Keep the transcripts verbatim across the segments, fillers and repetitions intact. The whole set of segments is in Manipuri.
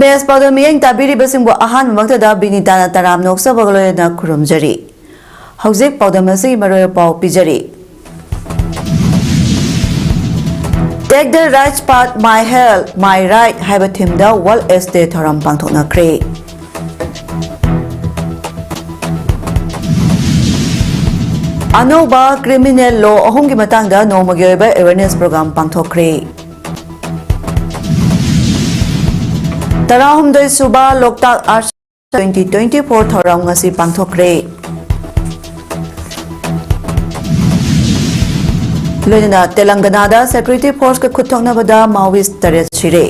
ꯑꯦꯁ ꯄꯥꯎꯗꯝ ꯃꯤꯠꯌꯦꯡ ꯇꯥꯕꯤꯔꯤꯕꯁꯤꯡꯕꯨ ꯑꯍꯥꯟꯕꯃꯛꯇꯗ ꯕꯤꯅꯤꯇꯥꯅ ꯇꯔꯥꯝ ꯅꯣꯛꯆꯕꯒ ꯂꯣꯏꯅꯅ ꯈꯨꯔꯨꯝꯖꯔꯤ꯫ ꯍꯧꯖꯤꯛ ꯄꯥꯎꯗꯝ ꯑꯁꯤꯒꯤ ꯃꯔꯨꯑꯣꯏꯕ ꯄꯥꯎ ꯄꯤꯖꯔꯤ꯫ Take the right path, my health, my right ꯍꯥꯏꯕ ꯊꯤꯝꯗ World AIDS Day ꯊꯧꯔꯝ ꯄꯥꯡꯊꯣꯛꯅꯈ꯭ꯔꯦ꯫ ꯑꯅꯧꯕ criminal law ꯑꯍꯨꯝꯒꯤ ꯃꯇꯥꯡꯗ ꯅꯣꯡꯃꯒꯤ ꯑꯣꯏꯕ awareness program ꯄꯥꯡꯊꯣꯛꯈ꯭ꯔꯦ꯫ ꯇꯔꯥꯍꯨꯝꯗꯣꯏ ꯁꯨꯕ ꯂꯣꯛꯇꯥꯛ ꯑꯥꯔꯠꯁ twenty twenty four ꯊꯧꯔꯝ ꯉꯁꯤ ꯄꯥꯡꯊꯣꯛꯈ꯭ꯔꯦ꯫ ꯂꯣꯏꯅꯅ ꯇꯦꯂꯪꯒꯅꯥꯗ security forceꯀ ꯈꯨꯠ ꯊꯣꯛꯅꯕꯗ Maoist ꯇꯔꯦꯠ ꯁꯤꯔꯦ꯫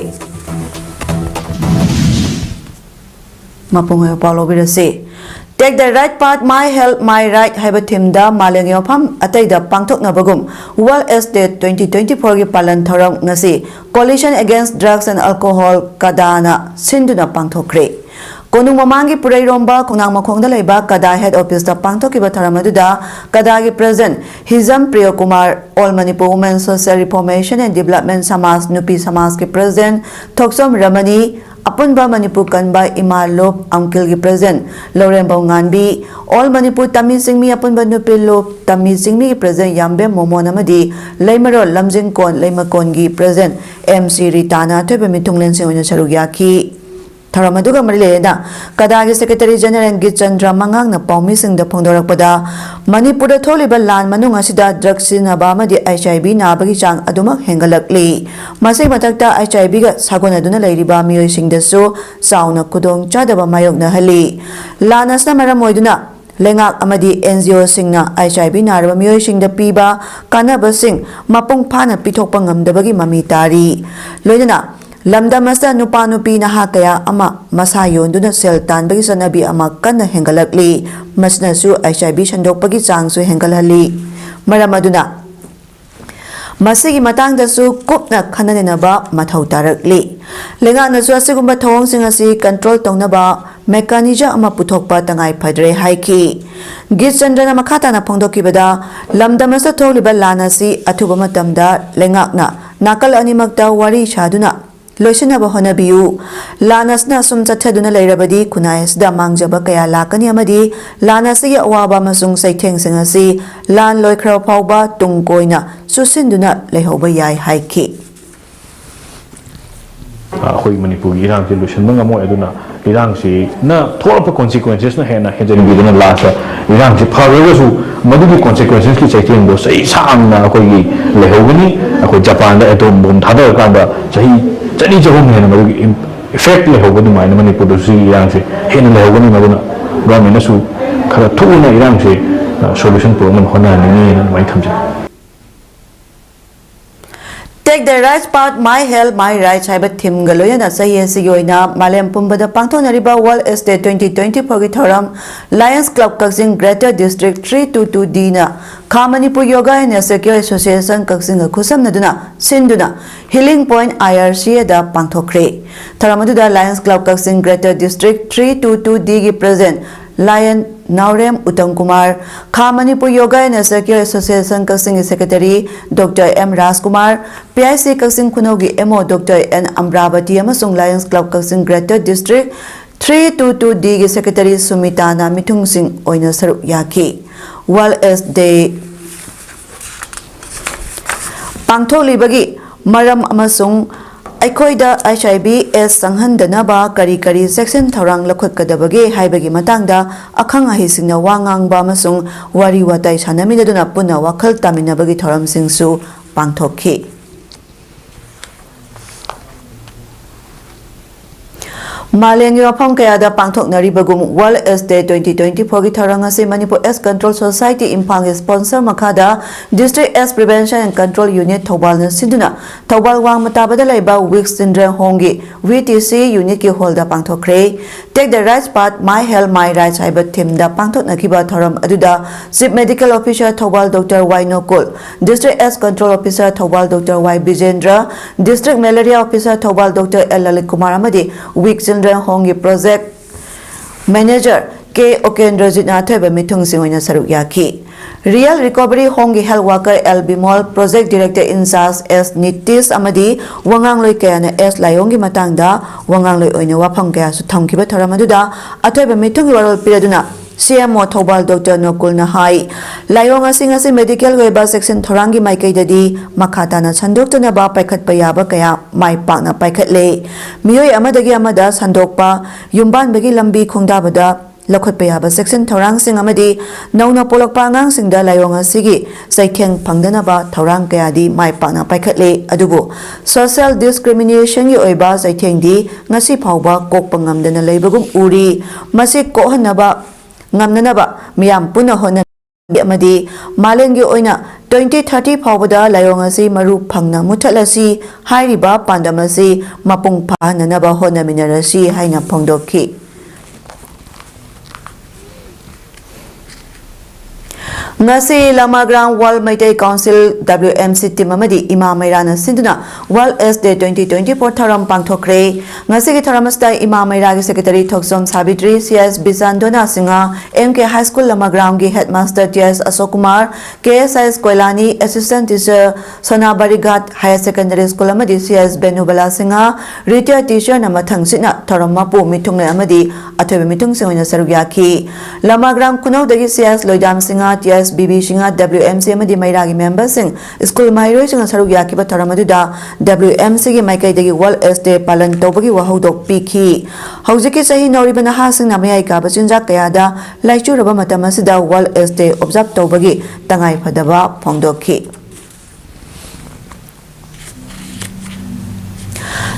ꯃꯄꯨꯡ ꯑꯣꯏꯕ ꯄꯥꯎ ꯂꯧꯕꯤꯔꯁꯤ꯫ Take the right path, my health, my right ꯍꯥꯏꯕ ꯊꯤꯝꯗ ꯃꯥꯂꯦꯝꯒꯤ ꯃꯐꯝ ꯑꯇꯩꯗ ꯄꯥꯡꯊꯣꯛꯅꯕꯒꯨꯝ World AIDS Day twenty twenty fourꯒꯤ ꯄꯥꯂꯟ ꯊꯧꯔꯝ ꯉꯁꯤ Coalition Against Drugs and Alcohol, ꯀꯗꯥꯅ ꯁꯤꯟꯗꯨꯅ ꯄꯥꯡꯊꯣꯛꯈ꯭ꯔꯦ꯫ ꯀꯣꯅꯨꯡ ꯃꯃꯥꯡꯒꯤ ꯄꯨꯔꯩꯔꯣꯝꯕ ꯈꯣꯡꯅꯥꯡ ꯃꯈꯣꯡꯗ ꯂꯩꯕ ꯀꯗꯥ head officeꯇ ꯄꯥꯡꯊꯣꯛꯈꯤꯕ ꯊꯧꯔꯝ ꯑꯗꯨꯗ ꯀꯗꯥꯒꯤ president Hijam Priyokumar, All Manipur Women Social Reformation and Development ꯁꯃꯥꯖ ꯅꯨꯄꯤ ꯁꯃꯥꯖꯀꯤ president ꯊꯣꯛꯆꯣꯝ ꯔꯃꯅꯤ, ꯑꯄꯨꯟꯕ ꯃꯅꯤꯄꯨꯔ ꯀꯟꯕ ꯏꯃꯥ ꯂꯨꯞ ꯑꯝꯀꯤꯜꯒꯤ president ꯂꯧꯔꯦꯝꯕꯝ ꯉꯥꯟꯕꯤ, All Manipur ꯇꯝꯃꯤ ꯆꯤꯡꯃꯤ ꯑꯄꯨꯟꯕ ꯅꯨꯄꯤ ꯂꯨꯞ ꯇꯝꯃꯤ ꯆꯤꯡꯃꯤꯒꯤ president ꯌꯥꯝꯕꯦꯝ ꯃꯣꯃꯣꯟ ꯑꯃꯗꯤ ꯂꯩꯃꯔꯣꯜ ꯂꯝꯖꯤꯡꯀꯣꯟ ꯂꯩꯃꯀꯣꯟꯒꯤ president ꯑꯦꯝ ꯁꯤ ꯔꯤꯇꯥꯅ ꯑꯊꯣꯏꯕ ꯃꯤꯊꯨꯡꯂꯦꯟꯁꯤꯡ ꯑꯣꯏꯅ ꯁꯔꯨꯛ ꯌꯥꯈꯤ꯫ ꯊꯧꯔꯝ ꯑꯗꯨꯒ ꯃꯔꯤ ꯂꯩꯅꯅ ꯀꯗꯥꯒꯤ secretary general ꯒꯤꯠꯆꯟꯗ꯭ꯔ ꯃꯉꯥꯡꯅ ꯄꯥꯎꯃꯤꯁꯤꯡꯗ ꯐꯣꯡꯗꯣꯔꯛꯄꯗ, ꯃꯅꯤꯄꯨꯔꯗ ꯊꯣꯛꯂꯤꯕ ꯂꯥꯟ ꯃꯅꯨꯡ ꯑꯁꯤꯗ drug ꯁꯤꯖꯤꯟꯅꯕ ꯑꯃꯗꯤ H I V ꯅꯥꯕꯒꯤ ꯆꯥꯡ ꯑꯗꯨꯃꯛ ꯍꯦꯟꯒꯠꯂꯛꯂꯤ꯫ ꯃꯁꯤꯒꯤ ꯃꯊꯛꯇ H I V ꯒ ꯁꯥꯒꯣꯟꯅꯗꯨꯅ ꯂꯩꯔꯤꯕ ꯃꯤꯑꯣꯏꯁꯤꯡꯗꯁꯨ ꯆꯥꯎꯅ ꯈꯨꯗꯣꯡꯆꯥꯗꯕ ꯃꯥꯌꯣꯛꯅꯍꯜꯂꯤ꯫ ꯂꯥꯟ ꯑꯁꯤꯅ ꯃꯔꯝ ꯑꯣꯏꯗꯨꯅ ꯂꯩꯉꯥꯛ ꯑꯃꯗꯤ N G O ꯁꯤꯡꯅ H I V ꯅꯥꯔꯕ ꯃꯤꯑꯣꯏꯁꯤꯡꯗ ꯄꯤꯕ ꯀꯥꯟꯅꯕꯁꯤꯡ ꯃꯄꯨꯡ ꯐꯥꯅ ꯄꯤꯊꯣꯛꯄ ꯉꯝꯗꯕꯒꯤ ꯃꯃꯤ ꯇꯥꯔꯤ꯫ ꯂꯣꯏꯅꯅ ꯂꯝꯗꯝ ꯑꯁꯤꯗ ꯅꯨꯄꯥ ꯅꯨꯄꯤ ꯅꯍꯥ ꯀꯌꯥ ꯑꯃ ꯃꯁꯥ ꯌꯣꯟꯗꯨꯅ ꯁꯦꯜ ꯇꯥꯟꯕꯒꯤ ꯆꯠꯅꯕꯤ ꯑꯃ ꯀꯟꯅ ꯍꯦꯟꯒꯠꯂꯛꯂꯤ꯫ ꯃꯁꯤꯅꯁꯨ H I V ꯁꯟꯗꯣꯛꯄꯒꯤ ꯆꯥꯡꯁꯨ ꯍꯦꯟꯒꯠꯍꯜꯂꯤ꯫ ꯃꯔꯝ ꯑꯗꯨꯅ ꯃꯁꯤꯒꯤ ꯃꯇꯥꯡꯗꯁꯨ ꯀꯨꯞꯅ ꯈꯟꯅ ꯅꯩꯅꯕ ꯃꯊꯧ ꯇꯥꯔꯛꯂꯤ꯫ ꯂꯩꯉꯥꯛꯅꯁꯨ ꯑꯁꯤꯒꯨꯝꯕ ꯊꯧꯑꯣꯡꯁꯤꯡ ꯑꯁꯤ control ꯇꯧꯅꯕ mechanism ꯑꯃ ꯄꯨꯊꯣꯛꯄ ꯇꯉꯥꯏ ꯐꯗ꯭ꯔꯦ ꯍꯥꯏꯈꯤ꯫ ꯒꯤꯠꯆꯟꯗ꯭ꯔꯅ ꯃꯈꯥ ꯇꯥꯅ ꯐꯣꯡꯗꯣꯛꯈꯤꯕꯗ, ꯂꯝꯗꯝ ꯑꯁꯤꯗ ꯊꯣꯛꯂꯤꯕ ꯂꯥꯟ ꯑꯁꯤ ꯑꯊꯨꯕ ꯃꯇꯝꯗ ꯂꯩꯉꯥꯛꯅ ꯅꯥꯀꯜ ꯑꯅꯤꯃꯛꯇ ꯋꯥꯔꯤ ꯁꯥꯗꯨꯅ ꯂꯣꯏꯁꯤꯟꯅꯕ ꯍꯣꯠꯅꯕꯤꯌꯨ꯫ ꯂꯥꯟ ꯑꯁꯤꯅ ꯑꯁꯨꯝ ꯆꯠꯊꯗꯨꯅ ꯂꯩꯔꯕꯗꯤ ꯈꯨꯟꯅꯥꯏ ꯑꯁꯤꯗ ꯃꯥꯡꯖꯕ ꯀꯌꯥ ꯂꯥꯛꯀꯅꯤ ꯑꯃꯗꯤ ꯂꯥꯟ ꯑꯁꯤꯒꯤ ꯑꯋꯥꯕ ꯑꯃꯁꯨꯡ ꯆꯩꯊꯦꯡꯁꯤꯡ ꯑꯁꯤ ꯂꯥꯟ ꯂꯣꯏꯈ꯭ꯔꯕ ꯐꯥꯎꯕ ꯇꯨꯡ ꯀꯣꯏꯅ ꯆꯨꯁꯤꯟꯗꯨꯅ ꯂꯩꯍꯧꯕ ꯌꯥꯏ ꯍꯥꯏꯈꯤ꯫ ꯑꯩꯈꯣꯏ ꯃꯅꯤꯄꯨꯔꯒꯤ ꯏꯔꯥꯡꯁꯤ ꯂꯣꯏꯁꯤꯟꯕ ꯉꯝꯃꯣꯏ꯫ ꯑꯗꯨꯅ ꯏꯔꯥꯡꯁꯤꯅ ꯊꯣꯛꯂꯛꯄ ꯀꯣꯟꯁꯤꯀ꯭ꯋꯦꯟꯁꯦꯁꯅ ꯍꯦꯟꯅ ꯍꯦꯟꯖꯤꯟꯕꯤꯗꯅ ꯂꯥꯁꯇ ꯏꯔꯥꯡꯁꯤ ꯐꯈ꯭ꯔꯒꯁꯨ ꯃꯗꯨꯒꯤ ꯀꯣꯟꯁꯤꯀ꯭ꯋꯦꯟꯁꯦꯁꯀꯤ ꯆꯩꯊꯦꯡꯗꯣ ꯆꯍꯤ ꯁꯥꯡꯅ ꯑꯩꯈꯣꯏꯒꯤ ꯂꯩꯍꯧꯒꯅꯤ꯫ ꯑꯩꯈꯣꯏ ꯖꯄꯥꯟꯗ ꯑꯦꯇꯣꯝ ꯕꯣꯝ ꯊꯥꯗꯔꯀꯥꯟꯗ ꯆꯍꯤ ꯆꯅꯤ ꯆꯍꯨꯝ ꯍꯦꯟꯅ ꯃꯗꯨꯒꯤ ꯏꯐꯦꯛ ꯂꯩꯍꯧꯕ ꯑꯗꯨꯃꯥꯏꯅ ꯃꯅꯤꯄꯨꯔꯗꯁꯨ ꯁꯤꯒꯤ ꯏꯔꯥꯡꯁꯦ ꯍꯦꯟꯅ ꯂꯩꯍꯧꯒꯅꯤ꯫ ꯃꯗꯨꯅ ꯒꯣꯔꯃꯦꯟꯅꯁꯨ ꯈꯔ ꯊꯨꯅ ꯏꯔꯥꯡꯁꯦ ꯁꯣꯂꯨꯁꯟ ꯄꯨꯔꯛꯅꯕ ꯍꯣꯠꯅꯍꯟꯅꯤꯡꯉꯦꯅ ꯑꯗꯨꯃꯥꯏꯅ ꯊꯝꯖꯩ꯫ Take the Right Path, My Health, My Rights ꯍꯥꯏꯕ ꯊꯤꯝꯒ ꯂꯣꯏꯅꯅ ꯆꯍꯤ ꯑꯁꯤꯒꯤ ꯑꯣꯏꯅ ꯃꯥꯂꯦꯝ ꯄꯨꯝꯕꯗ ꯄꯥꯡꯊꯣꯛꯅꯔꯤꯕ World AIDS Day twenty twenty-fourꯒꯤ ꯊꯧꯔꯝ Lions Club ꯀꯛꯆꯤꯡ Greater District three two two Dꯅ ꯈꯥ Manipur Yoga and Nature Care Association ꯀꯛꯆꯤꯡꯒ ꯈꯨꯠꯁꯝꯅꯗꯨꯅ ꯁꯤꯟꯗꯨꯅ Healing Point IRCAꯗ ꯄꯥꯡꯊꯣꯛꯈ꯭ꯔꯦ꯫ ꯊꯧꯔꯝ ꯑꯗꯨꯗ Lions Club ꯀꯛꯆꯤꯡ Greater District three two two Dꯒꯤ President Lion ꯅꯥꯎꯔꯦꯝ ꯎꯇꯝ ꯀꯨꯃꯥꯔ, ꯈꯥ Manipur Yoga and Nature Care Association ꯀꯛꯆꯤꯡꯒꯤ Secretary Doctor M ꯔꯥꯖꯀꯨꯃꯥꯔ, PIC ꯀꯛꯆꯤꯡ ꯈꯨꯅꯧꯒꯤ MO Doctor N ꯑꯝꯕ꯭ꯔꯥꯕꯇꯤ ꯑꯃꯁꯨꯡ Lions Club ꯀꯛꯆꯤꯡ Greater District three two two Dꯒꯤ Secretary ꯁꯨꯃꯤꯇꯥꯅ ꯃꯤꯊꯨꯡꯁꯤꯡ ꯑꯣꯏꯅ ꯁꯔꯨꯛ ꯌꯥꯈꯤ꯫ World AIDS Day ꯄꯥꯡꯊꯣꯛꯂꯤꯕꯒꯤ ꯃꯔꯝ ꯑꯃꯁꯨꯡ ꯑꯩꯈꯣꯏꯗ HIV AIDS ꯆꯪꯍꯟꯗꯅꯕ ꯀꯔꯤ ꯀꯔꯤ ꯆꯦꯛꯁꯤꯟ ꯊꯧꯔꯥꯡ ꯂꯧꯈꯠꯀꯗꯕꯒꯦ ꯍꯥꯏꯕꯒꯤ ꯃꯇꯥꯡꯗ ꯑꯈꯪ ꯑꯍꯩꯁꯤꯡꯅ ꯋꯥ ꯉꯥꯡꯕ ꯑꯃꯁꯨꯡ ꯋꯥꯔꯤ ꯋꯥꯇꯥꯏ ꯁꯥꯟꯅꯃꯤꯟꯅꯗꯨꯅ ꯄꯨꯟꯅ ꯋꯥꯈꯜ ꯇꯥꯃꯤꯟꯅꯕꯒꯤ ꯊꯧꯔꯝꯁꯤꯡꯁꯨ ꯄꯥꯡꯊꯣꯛꯈꯤ꯫ ꯃꯥꯂꯦꯝꯒꯤ ꯃꯐꯝ ꯀꯌꯥꯗ ꯄꯥꯡꯊꯣꯛꯅꯔꯤꯕꯒꯨꯝ World AIDS Day twenty twenty-fourꯒꯤ ꯊꯧꯔꯝ ꯑꯁꯤ ꯃꯅꯤꯄꯨꯔ AIDS Control Society ꯏꯝꯐꯥꯜꯒꯤ sponsor ꯃꯈꯥꯗ District AIDS Prevention and Control Unit ꯊꯧꯕꯥꯜꯅ ꯁꯤꯟꯗꯨꯅ ꯊꯧꯕꯥꯜ ꯋꯥꯡꯃ ꯇꯥꯕꯗ ꯂꯩꯕ Weak Children Homeꯒꯤ VTC unitꯀꯤ hallꯗ ꯄꯥꯡꯊꯣꯛꯈ꯭ꯔꯦ꯫ Take the Right Path, My Health, My Rights ꯍꯥꯏꯕ themeꯗ ꯄꯥꯡꯊꯣꯛꯅꯈꯤꯕ ꯊꯧꯔꯝ ꯑꯗꯨꯗ Chief Medical Officer Thoubal Doctor ꯋꯥꯏ ꯅꯣꯀꯨꯜ, District AIDS Control Officer Thoubal Doctor ꯋꯥꯏ ꯕꯤꯖꯦꯟꯗ꯭ꯔ, District Malaria Officer Thoubal Doctor L Lalit Kumar ꯑꯃꯗꯤ Weak Children Homeꯒꯤ Project Manager ꯀꯦ ꯑꯣꯀꯦꯟꯗ꯭ꯔꯖꯤꯠꯅ ꯑꯊꯣꯏꯕ ꯃꯤꯊꯨꯡꯁꯤꯡ ꯑꯣꯏꯅ ꯁꯔꯨꯛ ꯌꯥꯈꯤ꯫ Real Recovery Home ꯒꯤ health worker L Bimol, project director in charge S Nitish ꯑꯃꯗꯤ ꯋꯥꯉꯥꯡꯂꯣꯏ ꯀꯌꯥꯅ ꯑꯦꯁ ꯂꯥꯏꯑꯣꯡꯒꯤ ꯃꯇꯥꯡꯗ ꯋꯥꯉꯥꯡꯂꯣꯏ ꯑꯣꯏꯅ ꯋꯥꯐꯝ ꯀꯌꯥꯁꯨ ꯊꯝꯈꯤꯕ ꯊꯧꯔꯝ ꯑꯗꯨꯗ ꯑꯊꯣꯏꯕ ꯃꯤꯊꯨꯡꯒꯤ ꯋꯥꯔꯣꯜ ꯄꯤꯔꯗꯨꯅ ꯁꯤ ꯑꯦꯝ ꯑꯣ ꯊꯧꯕꯥꯜ ꯗꯣꯛꯇꯔ ꯅꯣꯀꯨꯜꯅ ꯍꯥꯏ, ꯂꯥꯏꯑꯣꯡ ꯑꯁꯤ ꯉꯁꯤ ꯃꯦꯗꯤꯀꯦꯜꯒꯤ ꯑꯣꯏꯕ ꯆꯦꯛꯁꯤꯟ ꯊꯧꯔꯥꯡꯒꯤ ꯃꯥꯏꯀꯩꯗꯗꯤ ꯃꯈꯥ ꯇꯥꯅ ꯁꯟꯗꯣꯛꯇꯅꯕ ꯄꯥꯏꯈꯠꯄ ꯌꯥꯕ ꯀꯌꯥ ꯃꯥꯏ ꯄꯥꯛꯅ ꯄꯥꯏꯈꯠꯂꯦ꯫ ꯃꯤꯑꯣꯏ ꯑꯃꯗꯒꯤ ꯑꯃꯗ ꯁꯟꯗꯣꯛꯄ, ꯌꯨꯝꯕꯥꯟꯕꯒꯤ ꯂꯝꯕꯤ ꯈꯣꯡꯗꯥꯕꯗ ꯂꯧꯈꯠꯄ ꯌꯥꯕ ꯆꯦꯛꯁꯤꯟ ꯊꯧꯔꯥꯡꯁꯤꯡ ꯑꯃꯗꯤ ꯅꯧꯅ ꯄꯣꯛꯂꯛꯄ ꯑꯉꯥꯡꯁꯤꯡꯗ ꯂꯥꯏꯑꯣꯡ ꯑꯁꯤꯒꯤ ꯆꯩꯊꯦꯡ ꯐꯪꯗꯅꯕ ꯊꯧꯔꯥꯡ ꯀꯌꯥꯗꯤ ꯃꯥꯏ ꯄꯥꯛꯅ ꯄꯥꯏꯈꯠꯂꯦ꯫ ꯑꯗꯨꯕꯨ social discrimination ꯒꯤ ꯑꯣꯏꯕ ꯆꯩꯊꯦꯡꯗꯤ ꯉꯁꯤ ꯐꯥꯎꯕ ꯀꯣꯛꯄ ꯉꯝꯗꯅ ꯂꯩꯕꯒꯨꯝ ꯎꯔꯤ꯫ ꯃꯁꯤ ꯀꯣꯛꯍꯟꯅꯕ ꯉꯝꯅꯅꯕ ꯃꯤꯌꯥꯝ ꯄꯨꯟꯅ ꯍꯣꯠꯅ ꯑꯃꯗꯤ ꯃꯥꯂꯦꯝꯒꯤ ꯑꯣꯏꯅ twenty thirty ꯐꯥꯎꯕꯗ ꯂꯥꯏꯑꯣꯡ ꯑꯁꯤ ꯃꯔꯨ ꯐꯪꯅ ꯃꯨꯠꯊꯠꯂꯁꯤ ꯍꯥꯏꯔꯤꯕ ꯄꯥꯟꯗꯝ ꯑꯁꯤ ꯃꯄꯨꯡ ꯐꯥꯍꯟꯅꯅꯕ ꯍꯣꯠꯅꯃꯤꯟꯅꯔꯁꯤ ꯍꯥꯏꯅ ꯐꯣꯡꯗꯣꯛꯈꯤ꯫ ꯉꯁꯤ ꯂꯃꯥꯒ꯭ꯔꯥꯝ world Meitei council W M C team ꯑꯃꯗꯤ ꯏꯃꯥ ꯃꯩꯔꯥꯅ ꯁꯤꯟꯗꯨꯅ World AIDS Day twenty twenty-four ꯊꯧꯔꯝ ꯄꯥꯡꯊꯣꯛꯈ꯭ꯔꯦ꯫ ꯉꯁꯤꯒꯤ ꯊꯧꯔꯝ ꯑꯁꯤꯗ ꯏꯃꯥ ꯃꯩꯔꯥꯒꯤ secretary Thokchom Savitri, C S ꯕꯤꯆꯥꯟꯗꯣꯅꯥ Singh, M K High School ꯂꯃꯥꯒ꯭ꯔꯥꯝꯒꯤ headmaster T S Ashok Kumar, K S I S ꯀꯣꯏꯂꯥꯅꯤ, assistant teacher Sona ꯕꯔꯤꯒꯥꯠ Higher Secondary School ꯑꯃꯗꯤ C S ꯕꯦꯅꯨꯕꯂꯥ Singh, retired teacher ꯅ ꯃꯊꯪꯁꯤꯠꯅ ꯊꯧꯔꯝ ꯃꯄꯨ, ꯃꯤꯊꯨꯡꯂꯦꯟ ꯑꯃꯗꯤ ꯑꯊꯣꯏꯕ ꯃꯤꯊꯨꯡꯁꯤꯡ ꯑꯣꯏꯅ ꯁꯔꯨꯛ ꯌꯥꯈꯤ꯫ ꯂꯃꯥꯒ꯭ꯔꯥꯝ ꯈꯨꯅꯧꯗꯒꯤ C S ꯂꯣꯏꯗꯥꯝ Singh, T S ꯕꯤꯕꯤ ꯁꯤꯡꯍ, W M C ꯑꯃꯗꯤ ꯃꯩꯔꯥꯒꯤ member ꯁꯤꯡ, school ꯃꯍꯩꯔꯣꯏꯁꯤꯡꯅ ꯁꯔꯨꯛ ꯌꯥꯈꯤꯕ ꯊꯧꯔꯝ ꯑꯗꯨꯗ W M C ꯒꯤ ꯃꯥꯏꯀꯩꯗꯒꯤ World AIDS Day ꯄꯥꯂꯟ ꯇꯧꯕꯒꯤ ꯋꯥꯍꯧꯗꯣꯛ ꯄꯤꯈꯤ꯫ ꯍꯧꯖꯤꯛꯀꯤ ꯆꯍꯤ ꯅꯧꯔꯤꯕ ꯅꯍꯥꯁꯤꯡꯅ ꯃꯌꯥꯏ ꯀꯥꯕ ꯆꯤꯟꯖꯥꯛ ꯀꯌꯥꯗ ꯂꯥꯏꯆꯨꯔꯕ ꯃꯇꯝ ꯑꯁꯤꯗ World AIDS Day observe ꯇꯧꯕꯒꯤ ꯇꯉꯥꯏꯐꯗꯕ ꯐꯣꯡꯗꯣꯛꯈꯤ꯫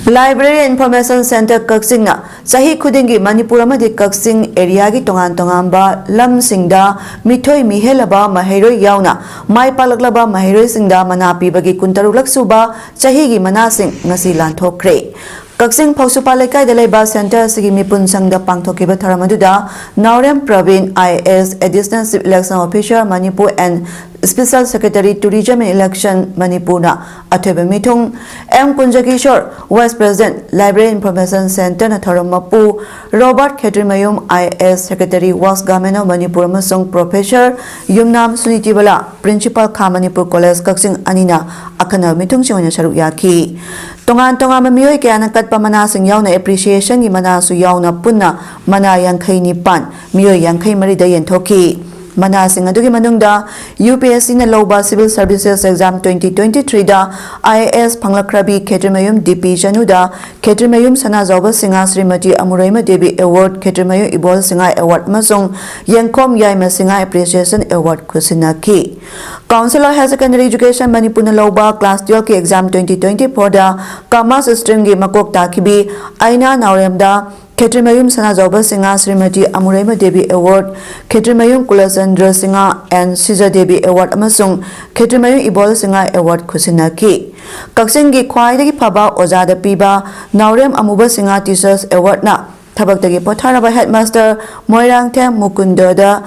Library Information Centre ꯀꯛꯆꯤꯡꯅ ꯆꯍꯤ ꯈꯨꯗꯤꯡꯒꯤ ꯃꯅꯤꯄꯨꯔ ꯑꯃꯗꯤ ꯀꯛꯆꯤꯡ area ꯒꯤ ꯇꯣꯉꯥꯟ ꯇꯣꯉꯥꯟꯕ ꯂꯝꯁꯤꯡꯗ ꯃꯤꯊꯣꯏ ꯃꯤꯍꯦꯜꯂꯕ ꯃꯍꯩꯔꯣꯏ ꯌꯥꯎꯅ ꯃꯥꯏ ꯄꯥꯛꯂꯛꯂꯕ ꯃꯍꯩꯔꯣꯏꯁꯤꯡꯗ ꯃꯅꯥ ꯄꯤꯕꯒꯤ ꯀꯨꯟꯇꯔꯨꯛꯂꯛ ꯁꯨꯕ ꯆꯍꯤꯒꯤ ꯃꯅꯥꯁꯤꯡ ꯉꯁꯤ ꯂꯥꯟꯊꯣꯛꯈ꯭ꯔꯦ꯫ ꯀꯛꯆꯤꯡ ꯐꯧꯁꯨꯄꯥ ꯂꯩꯀꯥꯏꯗ ꯂꯩꯕ centre ꯑꯁꯤꯒꯤ ꯃꯤꯄꯨꯟ ꯁꯪꯗ ꯄꯥꯡꯊꯣꯛꯈꯤꯕ ꯊꯧꯔꯝ ꯑꯗꯨꯗ ꯅꯥꯎꯔꯦꯝ Praveen, I A S, Additional Chief Election Officer, Manipur and Special Secretary Tourism and Election ꯃꯅꯤꯄꯨꯔꯅ ꯑꯊꯣꯏꯕ ꯃꯤꯊꯨꯡ, M Kunjakishor, Vice President Library Information Centreꯅ ꯊꯧꯔꯝ ꯃꯄꯨ, Robert Khetrimayum, IAS, Secretary Works Government of Manipur ꯑꯃꯁꯨꯡ Professor Yumnam Sunitibala, Principal Kha Manipur College ꯀꯛꯆꯤꯡ ꯑꯅꯤꯅ ꯑꯈꯟꯅꯕ ꯃꯤꯊꯨꯡꯁꯤꯡ ꯑꯣꯏꯅ ꯁꯔꯨꯛ ꯌꯥꯈꯤ꯫ ꯇꯣꯉꯥꯟ ꯇꯣꯉꯥꯟꯕ ꯃꯤꯑꯣꯏ ꯀꯌꯥꯅ ꯀꯠꯄ ꯃꯅꯥꯁꯤꯡ ꯌꯥꯎꯅ appreciationꯒꯤ ꯃꯅꯥꯁꯨ ꯌꯥꯎꯅ ꯄꯨꯟꯅ ꯃꯅꯥ ꯌꯥꯡꯈꯩ ꯅꯤꯄꯥꯟ, ꯃꯤꯑꯣꯏ ꯌꯥꯡꯈꯩ ꯃꯔꯤꯗ ꯌꯦꯟꯊꯣꯛꯈꯤ꯫ ꯃꯅꯥꯁꯤꯡ ꯑꯗꯨꯒꯤ ꯃꯅꯨꯡꯗ UPSCꯅ ꯂꯧꯕ Civil Services Exam twenty twenty-threeꯗ IAS ꯐꯪꯂꯛꯈ꯭ꯔꯕꯤ ꯈꯦꯇ꯭ꯔꯤꯃꯌꯨꯝ DP ꯆꯅꯨꯗ ꯈꯦꯇ꯭ꯔꯤꯃꯌꯨꯝ ꯁꯅꯥꯖꯥꯎꯕ ꯁꯤꯡꯍ ꯁ꯭ꯔꯤꯃꯇꯤ ꯑꯃꯨꯔꯩꯃ ꯗꯦꯕꯤ Award, ꯈꯦꯇ꯭ꯔꯤꯃꯌꯨꯝ ꯏꯕꯣꯜ ꯁꯤꯡꯍ Award ꯑꯃꯁꯨꯡ ꯌꯦꯡꯈꯣꯝ ꯌꯥꯏꯃ Singh Appreciation Award ꯈꯨꯠꯁꯤꯟꯅꯈꯤ꯫ Council of Higher Secondary Education ꯃꯅꯤꯄꯨꯔꯅ ꯂꯧꯕ Class twelveꯀꯤ Exam twenty twenty-fourꯗ Commerce Streamꯒꯤ ꯃꯀꯣꯛ ꯇꯥꯈꯤꯕꯤ ꯑꯩꯅꯥ ꯅꯥꯎꯔꯦꯝꯗ ꯈꯦꯇ꯭ꯔꯤꯃꯌꯨꯝ ꯁꯅꯥꯖꯥꯎꯕ Singh Shrimati ꯑꯃꯨꯔꯩꯃ Devi Award, Khetrimayum ꯀꯨꯂꯆꯟꯗ꯭ꯔ Singh and Shija Devi Award ꯑꯃꯁꯨꯡ ꯈꯦꯇ꯭ꯔꯤꯃꯌꯨꯝ ꯏꯕꯣꯜ ꯁꯤꯡꯍ Award ꯈꯨꯠꯁꯤꯟꯅꯈꯤ꯫ ꯀꯛꯆꯤꯡꯒꯤ ꯈ꯭ꯋꯥꯏꯗꯒꯤ ꯐꯕ ꯑꯣꯖꯥꯗ ꯄꯤꯕ ꯅꯥꯎꯔꯦꯝ ꯑꯃꯨꯕ ꯁꯤꯡꯍ Teachers Awardꯅ ꯊꯕꯛꯇꯒꯤ ꯄꯣꯊꯥꯔꯕ Headmaster ꯃꯣꯏꯔꯥꯡꯊꯦꯝ ꯃꯨꯀꯨꯟꯗꯗ,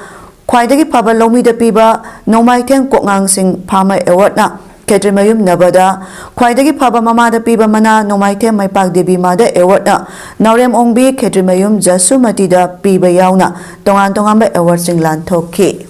ꯈ꯭ꯋꯥꯏꯗꯒꯤ ꯐꯕ ꯂꯧꯃꯤꯗ ꯄꯤꯕ ꯅꯣꯡꯃꯥꯏꯊꯦꯝ ꯀꯣꯛꯉꯥꯡꯁꯤꯡ Farmer Awardꯅ ꯈꯦꯇ꯭ꯔꯤꯃꯌꯨꯝ ꯅꯕꯗ, ꯈ꯭ꯋꯥꯏꯗꯒꯤ ꯐꯕ ꯃꯃꯥꯗ ꯄꯤꯕ ꯃꯅꯥ ꯅꯣꯡꯃꯥꯏꯊꯦꯝ ꯃꯩꯄꯥꯛ ꯗꯦꯕꯤ Mother Awardꯅ ꯅꯥꯎꯔꯦꯝ ꯑꯣꯡꯕꯤ ꯈꯦꯇ꯭ꯔꯤꯃꯌꯨꯝ ꯖꯁꯨꯃꯇꯤꯗ ꯄꯤꯕ ꯌꯥꯎꯅ ꯇꯣꯉꯥꯟ ꯇꯣꯉꯥꯟꯕ Awardꯁꯤꯡ ꯂꯥꯟꯊꯣꯛꯈꯤ꯫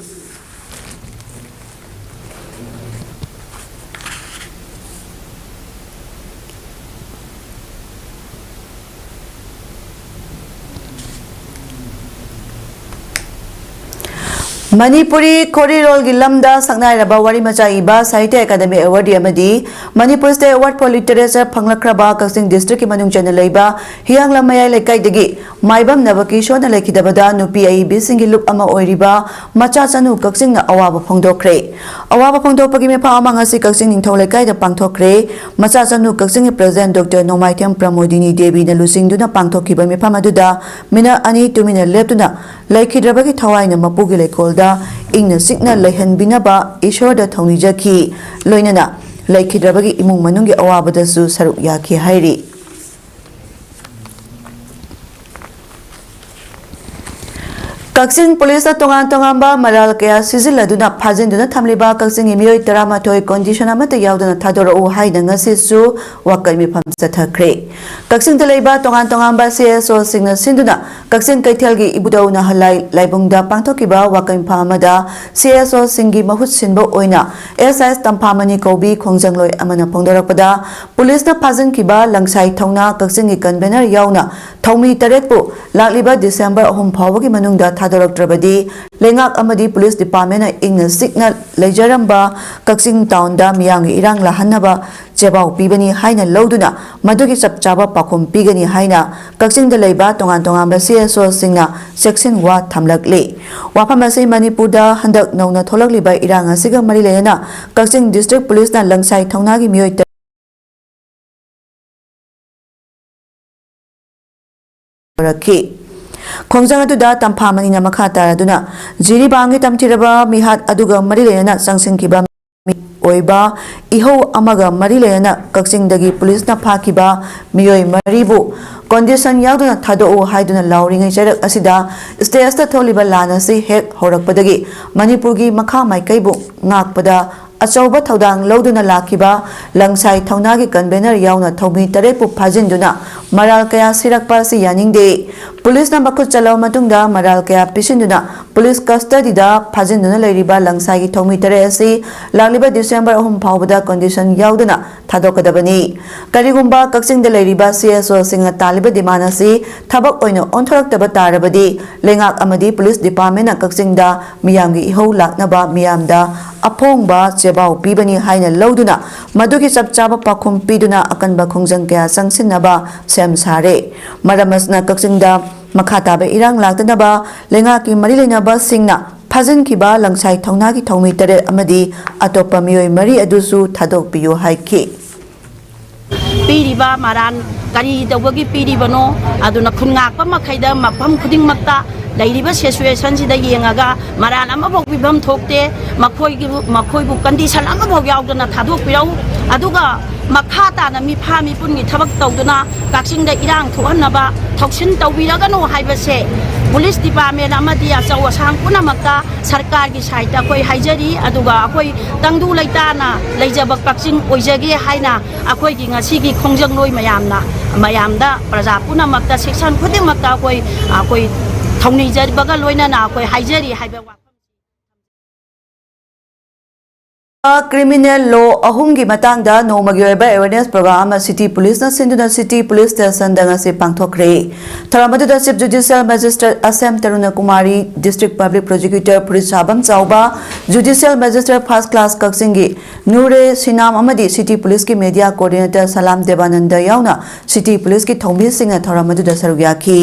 ꯃꯅꯤꯄꯨꯔꯤ ꯈꯣꯔꯤꯔꯣꯜꯒꯤ ꯂꯝꯗ ꯁꯛꯅꯥꯏꯔꯕ ꯋꯥꯔꯤ ꯃꯆꯥ ꯏꯕ Sahitya Academy Award ꯑꯃꯗꯤ Manipur State Award for Literature ꯐꯪꯂꯛꯈ꯭ꯔꯕ ꯀꯛꯆꯤꯡ districtꯀꯤ ꯃꯅꯨꯡ ꯆꯟꯅ ꯂꯩꯕ ꯍꯤꯌꯥꯡꯂꯝ ꯃꯌꯥꯏ ꯂꯩꯀꯥꯏꯗꯒꯤ ꯃꯥꯏꯕꯝ ꯅꯕꯀꯤꯁꯣꯔꯅ ꯂꯩꯈꯤꯗꯕꯗ ꯅꯨꯄꯤ ꯑꯏꯕꯤꯁꯤꯡꯒꯤ ꯂꯨꯞ ꯑꯃ ꯑꯣꯏꯔꯤꯕ ꯃꯆꯥ ꯆꯅꯨ ꯀꯛꯆꯤꯡꯅ ꯑꯋꯥꯕ ꯐꯣꯡꯗꯣꯛꯈ꯭ꯔꯦ꯫ ꯑꯋꯥꯕ ꯐꯣꯡꯗꯣꯛꯄꯒꯤ ꯃꯤꯐꯝ ꯑꯃ ꯉꯁꯤ ꯀꯛꯆꯤꯡ ꯅꯤꯡꯊꯧ ꯂꯩꯀꯥꯏꯗ ꯄꯥꯡꯊꯣꯛꯈ꯭ꯔꯦ꯫ ꯃꯆꯥ ꯆꯅꯨ ꯀꯛꯆꯤꯡꯒꯤ President Doctor ꯅꯣꯡꯃꯥꯏꯊꯦꯝ ꯄ꯭ꯔꯃꯣꯗꯤꯅꯤ ꯗꯦꯕꯤꯅ ꯂꯨꯆꯤꯡꯗꯨꯅ ꯄꯥꯡꯊꯣꯛꯈꯤꯕ ꯃꯤꯐꯝ ꯑꯗꯨꯗ minute ꯑꯅꯤ ꯇꯨꯃꯤꯟꯅ ꯂꯦꯞꯇꯨꯅ ꯂꯩꯈꯤꯗ꯭ꯔꯕꯒꯤ ꯊꯋꯥꯏꯅ ꯃꯄꯨꯒꯤ ꯂꯩꯀꯣꯜꯗ ꯏꯪꯅ ꯆꯤꯛꯅ ꯂꯩꯍꯟꯕꯤꯅꯕ ꯏꯁꯣꯔꯗ ꯊꯧꯅꯤꯖꯈꯤ꯫ ꯂꯣꯏꯅꯅ ꯂꯩꯈꯤꯗ꯭ꯔꯕꯒꯤ ꯏꯃꯨꯡ ꯃꯅꯨꯡꯒꯤ ꯑꯋꯥꯕꯗꯁꯨ ꯁꯔꯨꯛ ꯌꯥꯈꯤ ꯍꯥꯏꯔꯤ꯫ ꯀꯛꯆꯤꯡ ꯄꯨꯂꯤꯁꯅ ꯇꯣꯉꯥꯟ ꯇꯣꯉꯥꯟꯕ ꯃꯔꯥꯜ ꯀꯌꯥ ꯁꯤꯖꯤꯜꯂꯗꯨꯅ ꯐꯥꯖꯤꯟꯗꯨꯅ ꯊꯝꯂꯤꯕ ꯀꯛꯆꯤꯡꯒꯤ ꯃꯤꯑꯣꯏ ꯇꯔꯥꯃꯥꯊꯣꯏ condition ꯑꯃꯠꯇ ꯌꯥꯎꯗꯅ ꯊꯥꯗꯣꯔꯛꯎ ꯍꯥꯏꯅ ꯉꯁꯤꯁꯨ ꯋꯥꯀꯠ ꯃꯤꯐꯝ ꯆꯠꯊꯈ꯭ꯔꯦ꯫ ꯀꯛꯆꯤꯡꯗ ꯂꯩꯕ ꯇꯣꯉꯥꯟ ꯇꯣꯉꯥꯟꯕ CSOꯁꯤꯡꯅ ꯁꯤꯟꯗꯨꯅ ꯀꯛꯆꯤꯡ ꯀꯩꯊꯦꯜꯒꯤ ꯏꯕꯨꯙꯧ ꯅꯍꯂꯥꯏ ꯂꯥꯏꯕꯨꯡꯗ ꯄꯥꯡꯊꯣꯛꯈꯤꯕ ꯋꯥꯀꯠ ꯃꯤꯐꯝ ꯑꯃꯗ CSOꯁꯤꯡꯒꯤ ꯃꯍꯨꯠ ꯁꯤꯟꯕ ꯑꯣꯏꯅ S I ꯇꯝꯐꯥꯃꯅꯤ ꯀꯧꯕꯤ ꯈꯣꯡꯖꯪꯂꯣꯏ ꯑꯃꯅ ꯐꯣꯡꯗꯣꯔꯛꯄꯗ, ꯄꯨꯂꯤꯁꯅ ꯐꯥꯖꯤꯟꯈꯤꯕ ꯂꯪꯁꯥꯏ ꯊꯧꯅꯥ ꯀꯛꯆꯤꯡꯒꯤ convener ꯌꯥꯎꯅ ꯊꯧꯃꯤ ꯇꯔꯦꯠꯄꯨ ꯂꯥꯛꯂꯤꯕ December ꯑꯍꯨꯝ ꯐꯥꯎꯕꯒꯤ ꯃꯅꯨꯡꯗ ꯊꯥꯗꯣꯔꯛꯇ꯭ꯔꯕꯗꯤ ꯂꯩꯉꯥꯛ ꯑꯃꯗꯤ ꯄꯨꯂꯤꯁ departmentꯅ ꯏꯪꯅ ꯆꯤꯛꯅ ꯂꯩꯖꯔꯝꯕ ꯀꯛꯆꯤꯡ townꯗ ꯃꯤꯌꯥꯝꯒꯤ ꯏꯔꯥꯡ ꯂꯥꯛꯍꯟꯅꯕ ꯆꯦꯕꯥꯎ ꯄꯤꯕꯅꯤ ꯍꯥꯏꯅ ꯂꯧꯗꯨꯅ ꯃꯗꯨꯒꯤ ꯆꯞ ꯆꯥꯕ ꯄꯥꯎꯈꯨꯝ ꯄꯤꯒꯅꯤ ꯍꯥꯏꯅ ꯀꯛꯆꯤꯡꯗ ꯂꯩꯕ ꯇꯣꯉꯥꯟ ꯇꯣꯉꯥꯟꯕ CSOꯁꯤꯡꯅ ꯆꯦꯛꯁꯤꯟ ꯋꯥ ꯊꯝꯂꯛꯂꯤ꯫ ꯋꯥꯐꯝ ꯑꯁꯤ ꯃꯅꯤꯄꯨꯔꯗ ꯍꯟꯗꯛ ꯅꯧꯅ ꯊꯣꯛꯂꯛꯂꯤꯕ ꯏꯔꯥꯡ ꯑꯁꯤꯒ ꯃꯔꯤ ꯂꯩꯅꯅ ꯀꯛꯆꯤꯡ district ꯄꯨꯂꯤꯁꯅ ꯂꯪꯁꯥꯏ ꯊꯧꯅꯥꯒꯤ ꯃꯤꯑꯣꯏ ꯇꯔꯦꯠ ꯇꯧꯔꯛꯈꯤ꯫ ꯈꯣꯡꯖꯪ ꯑꯗꯨꯗ ꯇꯝꯐꯥꯃꯅꯤꯅ ꯃꯈꯥ ꯇꯥꯔꯗꯨꯅ ꯖꯤꯔꯤꯕꯥꯝꯒꯤ ꯇꯝꯊꯤꯔꯕ ꯃꯤꯍꯥꯠ ꯑꯗꯨꯒ ꯃꯔꯤ ꯂꯩꯅꯅ ꯆꯪꯁꯤꯟꯈꯤꯕ ꯃꯤ ꯑꯣꯏꯕ ꯏꯍꯧ ꯑꯃꯒ ꯃꯔꯤ ꯂꯩꯅꯅ ꯀꯛꯆꯤꯡꯗꯒꯤ ꯄꯨꯂꯤꯁꯅ ꯐꯥꯈꯤꯕ ꯃꯤꯑꯣꯏ ꯃꯔꯤꯕꯨ condition ꯌꯥꯎꯗꯅ ꯊꯥꯗꯣꯛꯎ ꯍꯥꯏꯗꯨꯅ ꯂꯥꯎꯔꯤꯉꯩ ꯆꯩꯔꯛ ꯑꯁꯤꯗ stateꯇ ꯊꯣꯛꯂꯤꯕ ꯂꯥꯟ ꯑꯁꯤ ꯍꯦꯛ ꯍꯧꯔꯛꯄꯗꯒꯤ ꯃꯅꯤꯄꯨꯔꯒꯤ ꯃꯈꯥ ꯃꯥꯏꯀꯩꯕꯨ ꯉꯥꯛꯄꯗ ꯑꯆꯧꯕ ꯊꯧꯗꯥꯡ ꯂꯧꯗꯨꯅ ꯂꯥꯛꯈꯤꯕ ꯂꯪꯁꯥꯏ ꯊꯧꯅꯥꯒꯤ convener ꯌꯥꯎꯅ ꯊꯧꯃꯤ ꯇꯔꯦꯠꯄꯨ ꯐꯥꯖꯤꯟꯗꯨꯅ ꯃꯔꯥꯜ ꯀꯌꯥ ꯁꯤꯔꯛꯄ ꯑꯁꯤ ꯌꯥꯅꯤꯡꯗꯦ꯫ ꯄꯨꯂꯤꯁꯅ ꯃꯈꯨꯠ ꯆꯠꯂꯕ ꯃꯇꯨꯡꯗ ꯃꯔꯥꯜ ꯀꯌꯥ ꯄꯤꯁꯤꯟꯗꯨꯅ ꯄꯨꯂꯤꯁ custodyꯗ ꯐꯥꯖꯤꯟꯗꯨꯅ ꯂꯩꯔꯤꯕ ꯂꯪꯁꯥꯏꯒꯤ ꯊꯧꯃꯤ ꯇꯔꯦꯠ ꯑꯁꯤ ꯂꯥꯛꯂꯤꯕ December ꯑꯍꯨꯝ ꯐꯥꯎꯕꯗ condition ꯌꯥꯎꯗꯅ ꯊꯥꯗꯣꯛꯀꯗꯕꯅꯤ꯫ ꯀꯔꯤꯒꯨꯝꯕ ꯀꯛꯆꯤꯡꯗ ꯂꯩꯔꯤꯕ CSOꯁꯤꯡꯅ ꯇꯥꯜꯂꯤꯕ demand ꯑꯁꯤ ꯊꯕꯛ ꯑꯣꯏꯅ ꯑꯣꯟꯊꯣꯔꯛꯇꯕ ꯇꯥꯔꯕꯗꯤ ꯂꯩꯉꯥꯛ ꯑꯃꯗꯤ ꯄꯨꯂꯤꯁ departmentꯅ ꯀꯛꯆꯤꯡꯗ ꯃꯤꯌꯥꯝꯒꯤ ꯏꯍꯧ ꯂꯥꯛꯅꯕ ꯃꯤꯌꯥꯝꯗ ꯑꯐꯣꯡꯕ ꯆꯦꯕꯥꯎ ꯄꯤꯕꯅꯤ ꯍꯥꯏꯅ ꯂꯧꯗꯨꯅ ꯃꯗꯨꯒꯤ ꯆꯞ ꯆꯥꯕ ꯄꯥꯎꯈꯨꯝ ꯄꯤꯗꯨꯅ ꯑꯀꯟꯕ ꯈꯣꯡꯖꯪ ꯀꯌꯥ ꯆꯪꯁꯤꯟꯅꯕ ꯁꯦꯝ ꯁꯥꯔꯦ꯫ ꯃꯔꯝ ꯑꯁꯤꯅ ꯀꯛꯆꯤꯡꯗ ꯃꯈꯥ ꯇꯥꯕ ꯏꯔꯥꯡ ꯂꯥꯛꯇꯅꯕ ꯂꯩꯉꯥꯛꯀꯤ ꯃꯔꯤ ꯂꯩꯅꯕꯁꯤꯡꯅ ꯐꯥꯖꯤꯟꯈꯤꯕ ꯂꯪꯁꯥꯏ ꯊꯧꯅꯥꯒꯤ ꯊꯧꯃꯤ ꯇꯔꯦꯠ ꯑꯃꯗꯤ ꯑꯇꯣꯞꯄ ꯃꯤꯑꯣꯏ ꯃꯔꯤ ꯑꯗꯨꯁꯨ ꯊꯥꯗꯣꯛꯄꯤꯌꯨ ꯍꯥꯏꯈꯤ꯫ ꯄꯤꯔꯤꯕ ꯃꯔꯥꯜ ꯀꯔꯤ ꯇꯧꯕꯒꯤ ꯄꯤꯔꯤꯕꯅꯣ? ꯑꯗꯨꯅ ꯈꯨꯟ ꯉꯥꯛꯄ ꯃꯈꯩꯗ ꯃꯐꯝ ꯈꯨꯗꯤꯡꯃꯛꯇ ꯂꯩꯔꯤꯕ situationꯁꯤꯗ ꯌꯦꯡꯉꯒ ꯃꯔꯥꯜ ꯑꯃꯐꯥꯎ ꯄꯤꯐꯝ ꯊꯣꯛꯇꯦ꯫ ꯃꯈꯣꯏꯒꯤ, ꯃꯈꯣꯏꯕꯨ condition ꯑꯃꯐꯥꯎ ꯌꯥꯎꯗꯅ ꯊꯥꯗꯣꯛꯄꯤꯔꯛꯎ꯫ ꯑꯗꯨꯒ ꯃꯈꯥ ꯇꯥꯅ ꯃꯤꯐꯥ ꯃꯤꯄꯨꯟꯒꯤ ꯊꯕꯛ ꯇꯧꯗꯨꯅ ꯀꯛꯆꯤꯡꯗ ꯏꯔꯥꯡ ꯊꯣꯛꯍꯟꯅꯕ ꯊꯧꯁꯤꯟ ꯇꯧꯕꯤꯔꯒꯅꯨ ꯍꯥꯏꯕꯁꯦ ꯄꯨꯂꯤꯁ ꯗꯤꯄꯥꯔꯠꯃꯦꯟ ꯑꯃꯗꯤ ꯑꯆꯧ ꯑꯁꯥꯡ ꯄꯨꯝꯅꯃꯛꯇ ꯁꯔꯀꯥꯔꯒꯤ ꯁꯥꯏꯠꯇ ꯑꯩꯈꯣꯏ ꯍꯥꯏꯖꯔꯤ꯫ ꯑꯗꯨꯒ ꯑꯩꯈꯣꯏ ꯇꯪꯗꯨ ꯂꯩꯇꯥꯅ ꯂꯩꯖꯕ ꯀꯛꯆꯤꯡ ꯑꯣꯏꯖꯒꯦ ꯍꯥꯏꯅ ꯑꯩꯈꯣꯏꯒꯤ ꯉꯁꯤꯒꯤ ꯈꯣꯡꯖꯪꯂꯣꯏ ꯃꯌꯥꯝꯅ, ꯃꯌꯥꯝꯗ, ꯄ꯭ꯔꯖꯥ ꯄꯨꯝꯅꯃꯛꯇ, ꯁꯦꯛꯁꯟ ꯈꯨꯗꯤꯡꯃꯛꯇ ꯑꯩꯈꯣꯏ, ꯑꯩꯈꯣꯏ ꯊꯧꯅꯤꯖꯕꯒ ꯂꯣꯏꯅꯅ ꯑꯩꯈꯣꯏ ꯍꯥꯏꯖꯔꯤ ꯍꯥꯏꯕ ꯋꯥꯐꯝ꯫ ꯀ꯭ꯔꯤꯃꯤꯅꯦꯜ ꯂꯣ ꯑꯍꯨꯝꯒꯤ ꯃꯇꯥꯡꯗ ꯅꯣꯡꯃꯒꯤ ꯑꯣꯏꯕ ꯑꯦꯋꯦꯔꯅꯦꯁ ꯄ꯭ꯔꯣꯒ꯭ꯔꯥꯝ ꯑꯃ ꯁꯤꯇꯤ ꯄꯨꯂꯤꯁꯅ ꯁꯤꯟꯗꯨꯅ ꯁꯤꯇꯤ ꯄꯨꯂꯤꯁ ꯁ꯭ꯇꯦꯁꯟꯗ ꯉꯁꯤ ꯄꯥꯡꯊꯣꯛꯈ꯭ꯔꯦ꯫ ꯊꯧꯔꯝ ꯑꯗꯨꯗ ꯆꯤꯐ ꯖꯨꯗꯤꯁꯤꯌꯦꯜ ꯃꯦꯖꯤꯁꯇ꯭ꯔꯦꯠ ꯑꯦꯁ M ꯇꯔꯨꯅ Kumari, district public prosecutor ꯐꯨꯔꯤꯠꯁꯥꯕꯝ ꯆꯥꯎꯕ, ꯖꯨꯗꯤꯁꯤꯌꯦꯜ ꯃꯦꯖꯤꯁꯇ꯭ꯔꯦꯠ ꯐꯥꯔꯁ ꯀ꯭ꯂꯥꯁ ꯀꯛꯆꯤꯡꯒꯤ ꯅꯨꯔꯦ ꯁꯤꯅꯥꯝ ꯑꯃꯗꯤ ꯁꯤꯇꯤ ꯄꯨꯂꯤꯁꯀꯤ ꯃꯦꯗꯤꯌꯥ ꯀꯣꯑꯣꯔꯗꯤꯅꯦꯇꯔ ꯁꯂꯥꯝ ꯗꯦꯕꯥꯅꯟꯗ ꯌꯥꯎꯅ ꯁꯤꯇꯤ ꯄꯨꯂꯤꯁꯀꯤ ꯊꯧꯃꯤꯁꯤꯡꯅ ꯊꯧꯔꯝ ꯑꯗꯨꯗ ꯁꯔꯨꯛ ꯌꯥꯈꯤ꯫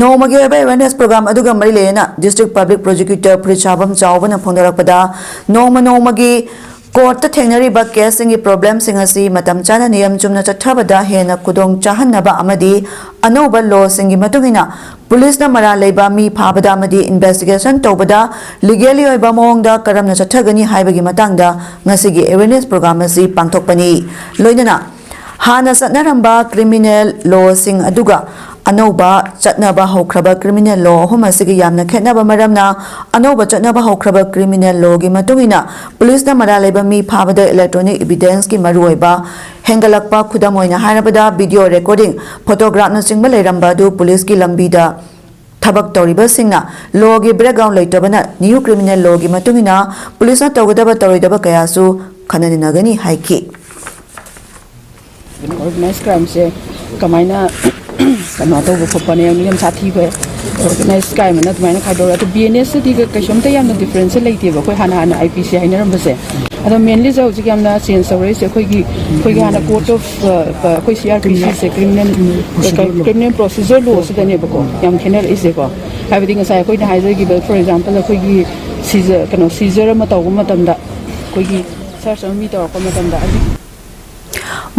ꯅꯣꯡꯃꯒꯤ ꯑꯣꯏꯕ ꯑꯦꯋꯦꯔꯅꯦꯁ ꯄ꯭ꯔꯣꯒ꯭ꯔꯥꯝ ꯑꯗꯨꯒ ꯃꯔꯤ ꯂꯩꯅꯅ ꯗꯤꯁꯇ꯭ꯔꯤꯛ ꯄꯕ꯭ꯂꯤꯛ ꯄ꯭ꯔꯣꯁꯤꯀ꯭ꯌꯨꯇꯔ ꯐꯨꯔꯤꯠꯁꯥꯕꯝ ꯆꯥꯎꯕꯅ ꯐꯣꯡꯗꯣꯔꯛꯄꯗ, ꯅꯣꯡꯃ ꯅꯣꯡꯃꯒꯤ ꯀꯣꯔꯠꯇ ꯊꯦꯡꯅꯔꯤꯕ ꯀꯦꯁꯁꯤꯡꯒꯤ ꯄ꯭ꯔꯣꯕ꯭ꯂꯦꯝꯁꯤꯡ ꯑꯁꯤ ꯃꯇꯝ ꯆꯥꯅ ꯅꯤꯌꯝ ꯆꯨꯝꯅ ꯆꯠꯊꯕꯗ ꯍꯦꯟꯅ ꯈꯨꯗꯣꯡ ꯆꯥꯍꯟꯅꯕ ꯑꯃꯗꯤ ꯑꯅꯧꯕ ꯂꯣꯁꯤꯡꯒꯤ ꯃꯇꯨꯡ ꯏꯟꯅ ꯄꯨꯂꯤꯁꯅ ꯃꯔꯥꯜ ꯂꯩꯕ ꯃꯤ ꯐꯥꯕꯗ ꯑꯃꯗꯤ ꯏꯟꯚꯦꯁꯇꯤꯒꯦꯁꯟ ꯇꯧꯕꯗ ꯂꯤꯒꯦꯜꯂꯤ ꯑꯣꯏꯕ ꯃꯑꯣꯡꯗ ꯀꯔꯝꯅ ꯆꯠꯊꯒꯅꯤ ꯍꯥꯏꯕꯒꯤ ꯃꯇꯥꯡꯗ ꯉꯁꯤꯒꯤ ꯑꯦꯋꯦꯔꯅꯦꯁ ꯄ꯭ꯔꯣꯒ꯭ꯔꯥꯝ ꯑꯁꯤ ꯄꯥꯡꯊꯣꯛꯄꯅꯤ꯫ ꯂꯣꯏꯅꯅ ꯍꯥꯟꯅ ꯆꯠꯅꯔꯝꯕ ꯀ꯭ꯔꯤꯃꯤꯅꯦꯜ ꯂꯣꯁꯤꯡ ꯑꯗꯨꯒ ꯑꯅꯧꯕ ꯆꯠꯅꯕ ꯍꯧꯈ꯭ꯔꯕ ꯀ꯭ꯔꯤꯃꯤꯅꯦꯜ ꯂꯣ ꯑꯍꯨꯝ ꯑꯁꯤꯒꯤ ꯌꯥꯝꯅ ꯈꯦꯠꯅꯕ ꯃꯔꯝꯅ, ꯑꯅꯧꯕ ꯆꯠꯅꯕ ꯍꯧꯈ꯭ꯔꯕ ꯀ꯭ꯔꯤꯃꯤꯅꯦꯜ ꯂꯣꯒꯤ ꯃꯇꯨꯡ ꯏꯟꯅ ꯄꯨꯂꯤꯁꯅ ꯃꯔꯥꯜ ꯂꯩꯕ ꯃꯤ ꯐꯥꯕꯗ ꯏꯂꯦꯛꯇ꯭ꯔꯣꯅꯤꯛ ꯏꯚꯤꯗꯦꯟꯁꯀꯤ ꯃꯔꯨꯑꯣꯏꯕ ꯍꯦꯟꯒꯠꯂꯛꯄ, ꯈꯨꯗꯝ ꯑꯣꯏꯅ ꯍꯥꯏꯔꯕꯗ, ꯚꯤꯗꯤꯑꯣ ꯔꯦꯀꯣꯔꯗꯤꯡ, ꯐꯣꯇꯣꯒ꯭ꯔꯥꯐꯅꯆꯤꯡꯕ ꯂꯩꯔꯝꯕ ꯑꯗꯨ ꯄꯨꯂꯤꯁꯀꯤ ꯂꯝꯕꯤꯗ ꯊꯕꯛ ꯇꯧꯔꯤꯕꯁꯤꯡꯅ ꯂꯣꯒꯤ ꯕꯦꯛꯒ꯭ꯔꯥꯎꯟ ꯂꯩꯇꯕꯅ ꯅ꯭ꯌꯨ ꯀ꯭ꯔꯤꯃꯤꯅꯦꯜ ꯂꯣꯒꯤ ꯃꯇꯨꯡ ꯏꯟꯅ ꯄꯨꯂꯤꯁꯅ ꯇꯧꯒꯗꯕ ꯇꯧꯔꯣꯏꯗꯕ ꯀꯌꯥꯁꯨ ꯈꯟꯅ ꯅꯩꯅꯒꯅꯤ ꯍꯥꯏꯈꯤ꯫ ꯑꯣꯔꯒꯅꯥꯏꯖ ꯀ꯭ꯔꯥꯏꯝꯁꯦ ꯀꯃꯥꯏꯅ ꯀꯩꯅꯣ ꯇꯧꯕ ꯈꯣꯠꯄꯅꯦ, ꯌꯥꯝ ꯁꯥꯊꯤꯕ ꯑꯣꯔꯒꯅꯥꯏꯖ ꯀ꯭ꯔꯥꯏꯝ ꯑꯅ ꯑꯗꯨꯃꯥꯏꯅ ꯈꯥꯏꯗꯣꯛꯑꯦ꯫ ꯑꯗꯣ ꯕꯤ ꯑꯦꯟ ꯑꯦꯁꯇꯗꯤ ꯀꯩꯁꯨꯝꯇ ꯌꯥꯝꯅ ꯗꯤꯐ꯭ꯔꯦꯟꯁꯁꯦ ꯂꯩꯇꯦꯕ, ꯑꯩꯈꯣꯏ ꯍꯥꯟꯅ ꯍꯥꯟꯅ ꯑꯥꯏ ꯄꯤ ꯁꯤ ꯍꯥꯏꯅꯔꯝꯕꯁꯦ꯫ ꯑꯗꯣ ꯃꯦꯟꯂꯤꯁꯦ ꯍꯧꯖꯤꯛ ꯌꯥꯝꯅ ꯆꯦꯟꯖ ꯇꯧꯔꯛꯏꯁꯦ ꯑꯩꯈꯣꯏꯒꯤ, ꯑꯩꯈꯣꯏꯒꯤ ꯍꯥꯟꯅ ꯀꯣꯔꯠ ꯑꯣꯐ, ꯑꯩꯈꯣꯏ ꯁꯤ ꯑꯥꯔ ꯄꯤ ꯁꯤꯁꯦ, ꯀ꯭ꯔꯤꯃꯤꯅꯦꯜ, ꯀ꯭ꯔꯤꯃꯤꯅꯦꯜ ꯄ꯭ꯔꯣꯁꯤꯖꯔ ꯂꯣꯁꯤꯗꯅꯦꯕꯀꯣ ꯌꯥꯝ ꯈꯦꯠꯅꯔꯛꯏꯁꯦꯀꯣ꯫ ꯍꯥꯏꯕꯗꯤ ꯉꯁꯥꯏ ꯑꯩꯈꯣꯏꯅ ꯍꯥꯏꯖꯈꯤꯕ, ꯐꯣꯔ ꯑꯦꯛꯖꯥꯝꯄꯜ, ꯑꯩꯈꯣꯏꯒꯤ ꯁꯤꯖ-, ꯀꯩꯅꯣ, ꯁꯤꯖꯔ ꯑꯃ ꯇꯧꯕ ꯃꯇꯝꯗ, ꯑꯩꯈꯣꯏꯒꯤ ꯁꯔꯆ ꯑꯃ ꯃꯤ ꯇꯧꯔꯛꯄ ꯃꯇꯝꯗ ꯑꯗꯨ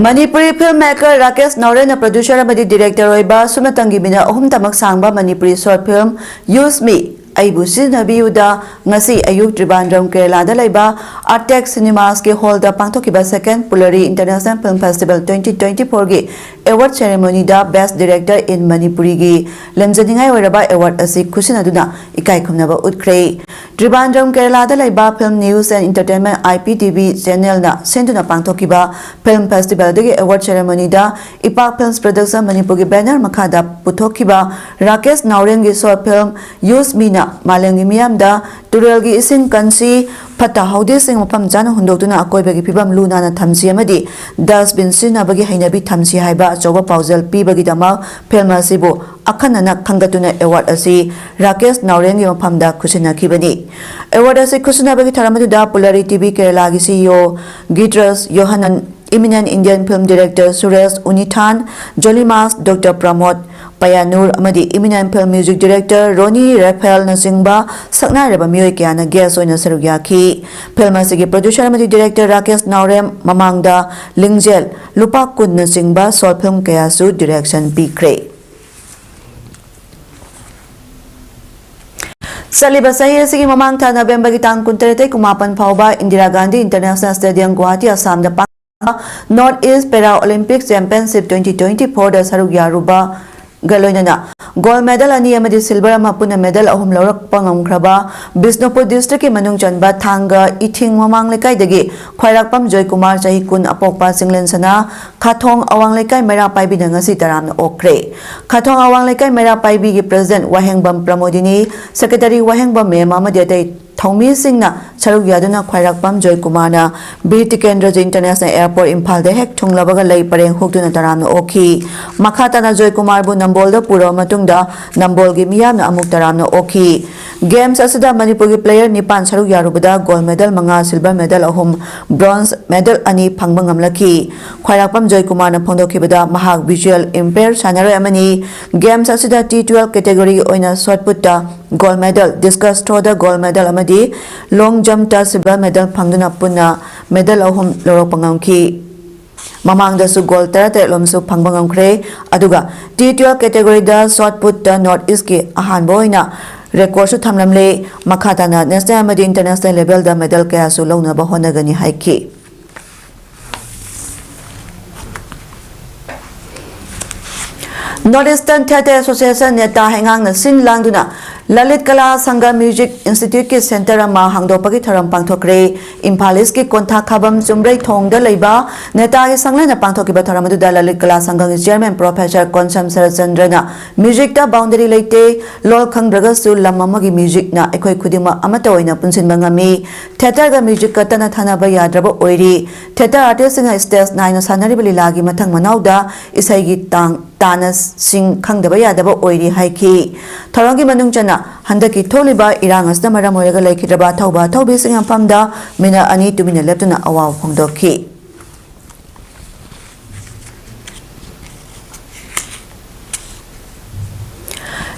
ꯃꯅꯤꯄꯨꯔꯤ ꯐꯤꯜꯝ ꯃꯦꯀꯔ ꯔꯥꯀꯦꯁ ꯅꯥꯎꯔꯦꯟꯅ ꯄ꯭ꯔꯣꯗ꯭ꯌꯨꯁꯔ ꯑꯃꯗꯤ ꯗꯤꯔꯦꯛꯇꯔ ꯑꯣꯏꯕ ꯁꯨꯞꯅꯇꯪꯒꯤ ꯃꯤꯅꯠ ꯑꯍꯨꯝꯇꯃꯛ ꯁꯥꯡꯕ ꯃꯅꯤꯄꯨꯔꯤ ꯁꯣꯔꯠ ꯐꯤꯜꯝ ꯌꯨꯁ ꯃꯤ ꯑꯩꯕꯨ ꯁꯤꯖꯤꯟꯅꯕꯤꯌꯨꯗ ꯉꯁꯤ ꯑꯌꯨꯛ ꯇ꯭ꯔꯤꯕꯥꯟꯗ꯭ꯔꯝ ꯀꯦꯔꯂꯥꯗ ꯂꯩꯕ ꯑꯥꯔꯇꯦꯛ ꯁꯤꯅꯦꯃꯥꯁꯀꯤ ꯍꯣꯜꯗ ꯄꯥꯡꯊꯣꯛꯈꯤꯕ Second Pulari International Film Festival twenty twenty four ꯒꯤ award ceremony the Best Director in Manipuri ꯒꯤ ꯂꯦꯝꯖꯅꯤꯡꯉꯥꯏ ꯑꯣꯏꯔꯕ award ꯑꯁꯤ ꯈꯨꯠꯁꯤꯟꯅꯗꯨꯅ ꯏꯀꯥꯏ ꯈꯨꯝꯅꯕ ꯎꯠꯈ꯭ꯔꯦ꯫ ꯇ꯭ꯔꯤꯕꯥꯟꯗ꯭ꯔꯝ ꯀꯦꯔꯂꯥꯗ ꯂꯩꯕ Film News and Entertainment, I P T V channel ꯅ ꯁꯤꯟꯗꯨꯅ ꯄꯥꯡꯊꯣꯛꯈꯤꯕ film festival ꯗꯒꯤ award ceremony ꯗ ꯏꯄꯥꯛ Films Production ꯃꯅꯤꯄꯨꯔꯒꯤ banner ꯃꯈꯥꯗ ꯄꯨꯊꯣꯛꯈꯤꯕ Rakesh ꯅꯥꯎꯔꯦꯝꯒꯤ short film Use Me ꯅ ꯃꯥꯂꯦꯝꯒꯤ ꯃꯤꯌꯥꯝꯗ ꯇꯨꯔꯦꯜꯒꯤ ꯏꯁꯤꯡ ꯀꯟꯁꯤ, ꯐꯠꯇ ꯍꯥꯎꯗꯤꯁꯤꯡ ꯃꯐꯝ ꯆꯥꯅ ꯍꯨꯟꯗꯣꯛꯇꯨꯅ ꯑꯀꯣꯏꯕꯒꯤ ꯐꯤꯕꯝ ꯂꯨ ꯅꯥꯟꯅ ꯊꯝꯁꯤ ꯑꯃꯗꯤ dustbin ꯁꯤꯖꯤꯟꯅꯕꯒꯤ ꯍꯩꯅꯕꯤ ꯊꯝꯁꯤ ꯍꯥꯏꯕ ꯑꯆꯧꯕ ꯄꯥꯎꯖꯦꯜ ꯄꯤꯕꯒꯤꯗꯃꯛ film ꯑꯁꯤꯕꯨ ꯑꯈꯟꯅꯅ ꯈꯟꯒꯠꯇꯨꯅ award ꯑꯁꯤ ꯔꯥꯀꯦꯁ ꯅꯥꯎꯔꯦꯝꯒꯤ ꯃꯐꯝꯗ ꯈꯨꯠꯁꯤꯟꯅꯈꯤꯕꯅꯤ꯫ Award ꯑꯁꯤ ꯈꯨꯠꯁꯤꯟꯅꯕꯒꯤ ꯊꯧꯔꯝ ꯑꯗꯨꯗ Pulari T V ꯀꯦꯔꯂꯥꯒꯤ C E O ꯒꯤꯇ꯭ꯔꯁ Yohannan, eminent Indian film director Suresh Unnithan, ꯖꯣꯂꯤꯃꯥꯁ ꯗꯣꯛꯇꯔ ꯄ꯭ꯔꯃꯣꯗ ꯄꯌꯥꯅꯨꯔ ꯑꯃꯗꯤ eminent film music director ꯔꯣꯅꯤ ꯔꯦꯐꯦꯜꯅꯆꯤꯡꯕ ꯁꯛꯅꯥꯏꯔꯕ ꯃꯤꯑꯣꯏ ꯀꯌꯥꯅ guest ꯑꯣꯏꯅ ꯁꯔꯨꯛ ꯌꯥꯈꯤ꯫ Film ꯑꯁꯤꯒꯤ producer ꯑꯃꯗꯤ director ꯔꯥꯀꯦꯁ ꯅꯥꯎꯔꯦꯝ ꯃꯃꯥꯡꯗ ꯂꯤꯡꯖꯦꯜ, ꯂꯨꯄꯥ ꯀꯨꯟꯅꯆꯤꯡꯕ short film ꯀꯌꯥꯁꯨ direction ꯄꯤꯈ꯭ꯔꯦ꯫ ꯆꯠꯂꯤꯕ ꯆꯍꯤ ꯑꯁꯤꯒꯤ ꯃꯃꯥꯡ ꯊꯥ ꯅꯕꯦꯝꯕꯔꯒꯤ ꯇꯥꯡ ꯀꯨꯟꯇꯔꯦꯠꯇꯒꯤ ꯀꯨꯟꯃꯥꯄꯟ ꯐꯥꯎꯕ ꯏꯟꯗꯤꯔꯥ ꯒꯥꯟꯙꯤ International Stadium, ꯒꯨꯋꯥꯍꯥꯇꯤ, ꯑꯁꯥꯝꯗ ꯄꯥꯡꯊꯣꯛꯄ North East Para Olympic Championship twenty twenty four ꯗ ꯁꯔꯨꯛ ꯌꯥꯔꯨꯕꯒ ꯂꯣꯏꯅꯅ gold medal ꯑꯅꯤ ꯑꯃꯗꯤ silver ꯑꯃ, ꯄꯨꯟꯅ medal ꯑꯍꯨꯝ ꯂꯧꯔꯛꯄ ꯉꯝꯈ꯭ꯔꯕ ꯕꯤꯁꯅꯨꯄꯨꯔ district ꯀꯤ ꯃꯅꯨꯡ ꯆꯟꯕ ꯊꯥꯡꯒ ꯏꯊꯤꯡ ꯃꯃꯥꯡ ꯂꯩꯀꯥꯏꯗꯒꯤ ꯈ꯭ꯋꯥꯏꯔꯥꯛꯄꯝ ꯖꯣꯏꯀꯨꯃꯥꯔ, ꯆꯍꯤ ꯀꯨꯟ, ꯑꯄꯣꯛꯄ ꯆꯤꯡꯂꯦꯟ ꯁꯅꯥ, ꯈꯥꯊꯣꯡ ꯑꯋꯥꯡ ꯂꯩꯀꯥꯏ ꯃꯩꯔꯥ ꯄꯥꯏꯕꯤꯅ ꯉꯁꯤ ꯇꯔꯥꯝꯅ ꯑꯣꯛꯈ꯭ꯔꯦ꯫ ꯈꯥꯊꯣꯡ ꯑꯋꯥꯡ ꯂꯩꯀꯥꯏ ꯃꯩꯔꯥ ꯄꯥꯏꯕꯤꯒꯤ president ꯋꯥꯍꯦꯡꯕꯝ ꯄ꯭ꯔꯃꯣꯗꯤꯅꯤ, secretary ꯋꯥꯍꯦꯡꯕꯝ ꯃꯦꯝ ꯑꯃꯗꯤ ꯑꯇꯩ ꯊꯧꯃꯤꯁꯤꯡꯅ ꯁꯔꯨꯛ ꯌꯥꯗꯨꯅ ꯈ꯭ꯋꯥꯏꯔꯥꯛꯄꯝ ꯖꯣꯏꯀꯨꯃꯥꯔꯅ ꯕꯤꯔ ꯇꯤꯀꯦꯟꯗ꯭ꯔꯖꯤ International Airport ꯏꯝꯐꯥꯜꯗ ꯍꯦꯛ ꯊꯨꯡꯂꯕꯒ ꯂꯩ ꯄꯔꯦꯡ ꯍꯨꯛꯇꯨꯅ ꯇꯔꯥꯝꯅ ꯑꯣꯛꯈꯤ꯫ ꯃꯈꯥ ꯇꯥꯅ ꯖꯣꯏꯀꯨꯃꯥꯔꯕꯨ ꯅꯝꯕꯣꯜꯗ ꯄꯨꯔꯕ ꯃꯇꯨꯡꯗ ꯅꯝꯕꯣꯜꯒꯤ ꯃꯤꯌꯥꯝꯅ ꯑꯃꯨꯛ ꯇꯔꯥꯝꯅ ꯑꯣꯛꯈꯤ꯫ Games ꯑꯁꯤꯗ ꯃꯅꯤꯄꯨꯔꯒꯤ player ꯅꯤꯄꯥꯟ ꯁꯔꯨꯛ ꯌꯥꯔꯨꯕꯗ gold medal ꯃꯉꯥ, silver medal ꯑꯍꯨꯝ, bronze medal ꯑꯅꯤ ꯐꯪꯕ ꯉꯝꯂꯛꯈꯤ꯫ ꯈ꯭ꯋꯥꯏꯔꯥꯛꯄꯝ ꯖꯣꯏꯀꯨꯃꯥꯔꯅ ꯐꯣꯡꯗꯣꯛꯈꯤꯕꯗ, ꯃꯍꯥꯛ visual impaired ꯁꯥꯟꯅꯔꯣꯏ ꯑꯃꯅꯤ꯫ Games ꯑꯁꯤꯗ T twelve category ꯒꯤ ꯑꯣꯏꯅ shot put ꯇ gold medal, discus throw ꯗ gold medal ꯑꯃꯗꯤ long jump ꯇ silver medal ꯐꯪꯗꯨꯅ ꯄꯨꯟꯅ medal ꯑꯍꯨꯝ ꯂꯧꯔꯛꯄ ꯉꯝꯈꯤ꯫ ꯃꯃꯥꯡꯗꯁꯨ gold ꯇꯔꯥꯇꯔꯦꯠ ꯂꯣꯝꯁꯨ ꯐꯪꯕ ꯉꯝꯈ꯭ꯔꯦ꯫ ꯑꯗꯨꯒ T twelve category ꯗ shot put ꯇ North East ꯀꯤ ꯑꯍꯥꯟꯕ ꯑꯣꯏꯅ ꯔꯦꯀꯣꯔꯗꯁꯨ ꯊꯝꯂꯝꯂꯦ꯫ ꯃꯈꯥ ꯇꯥꯅ ꯅꯦꯁꯅꯦꯜ ꯑꯃꯗꯤ ꯏꯟꯇꯔꯅꯦꯁꯅꯦꯜ ꯂꯦꯚꯦꯜꯗ ꯃꯦꯗꯜ ꯀꯌꯥꯁꯨ ꯂꯧꯅꯕ ꯍꯣꯠꯅꯒꯅꯤ ꯍꯥꯏꯈꯤ꯫ ꯅꯣꯔꯠ ꯏꯁꯇꯔꯟ ꯊꯤꯌꯦꯇꯔ ꯑꯦꯁꯣꯁꯤꯌꯦꯁꯟ, ꯅꯦꯇꯥ, ꯍꯩꯉꯥꯡꯅ ꯁꯤꯟ ꯂꯥꯡꯗꯨꯅ ꯂꯂꯤꯠ ꯀꯂꯥ ꯁꯪꯒ ꯃ꯭ꯌꯨꯖꯤꯛ ꯏꯟꯁꯇꯤꯇ꯭ꯌꯨꯠꯀꯤ ꯁꯦꯟꯇꯔ ꯑꯃ ꯍꯥꯡꯗꯣꯛꯄꯒꯤ ꯊꯧꯔꯝ ꯄꯥꯡꯊꯣꯛꯈ꯭ꯔꯦ꯫ ꯏꯝꯐꯥꯜ ꯏꯁꯀꯤ ꯀꯣꯟꯊꯥ ꯈꯥꯕꯝ ꯆꯨꯝꯕ꯭ꯔꯩ ꯊꯣꯡꯗ ꯂꯩꯕ ꯅꯦꯇꯥꯒꯤ ꯁꯪꯂꯦꯟꯅ ꯄꯥꯡꯊꯣꯛꯈꯤꯕ ꯊꯧꯔꯝ ꯑꯗꯨꯗ ꯂꯂꯤꯠ ꯀꯂꯥ ꯁꯪꯒꯝꯒꯤ ꯆꯤꯌꯔꯃꯦꯟ ꯄ꯭ꯔꯣꯐꯦꯁꯔ ꯀꯣꯟꯁꯝ ꯁꯔꯠꯆꯟꯗ꯭ꯔꯅ ꯃ꯭ꯌꯨꯖꯤꯛꯇ ꯕꯥꯎꯟꯗꯔꯤ ꯂꯩꯇꯦ, ꯂꯣꯜ ꯈꯪꯗ꯭ꯔꯒꯁꯨ ꯂꯝ ꯑꯃꯒꯤ ꯃ꯭ꯌꯨꯖꯤꯛꯅ ꯑꯩꯈꯣꯏ ꯈꯨꯗꯤꯡꯃꯛ ꯑꯃꯠꯇ ꯑꯣꯏꯅ ꯄꯨꯟꯁꯤꯟꯕ ꯉꯝꯃꯤ꯫ ꯊꯤꯌꯦꯇꯔꯒ ꯃ꯭ꯌꯨꯖꯤꯛꯀ ꯇꯠꯅ ꯊꯥꯅꯕ ꯌꯥꯗ꯭ꯔꯕ ꯑꯣꯏꯔꯤ꯫ ꯊꯤꯌꯦꯇꯔ ꯑꯥꯔꯇꯤꯁꯁꯤꯡꯅ ꯁ꯭ꯇꯦꯖ ꯅꯥꯏꯅ ꯁꯥꯟꯅꯔꯤꯕ ꯂꯤꯂꯥꯒꯤ ꯃꯊꯪ ꯃꯅꯥꯎꯗ ꯏꯁꯩꯒꯤ ꯇꯥꯡ ꯇꯥꯅ ꯁꯤꯡ ꯈꯪꯗꯕ ꯌꯥꯗꯕ ꯑꯣꯏꯔꯤ ꯍꯥꯏꯈꯤ꯫ ꯊꯧꯔꯝꯒꯤ ꯃꯅꯨꯡ ꯆꯟꯅ ꯍꯟꯗꯛꯀꯤ ꯊꯣꯛꯂꯤꯕ ꯏꯔꯥꯡ ꯑꯁꯤꯅ ꯃꯔꯝ ꯑꯣꯏꯔꯒ ꯂꯩꯈꯤꯗ꯭ꯔꯕ ꯑꯊꯧꯕ ꯑꯊꯧꯕꯤꯁꯤꯡ ꯃꯐꯝꯗ ꯃꯤꯅꯠ ꯑꯅꯤ ꯇꯨꯃꯤꯟꯅ ꯂꯦꯞꯇꯨꯅ ꯑꯋꯥꯕ ꯐꯣꯡꯗꯣꯛꯈꯤ꯫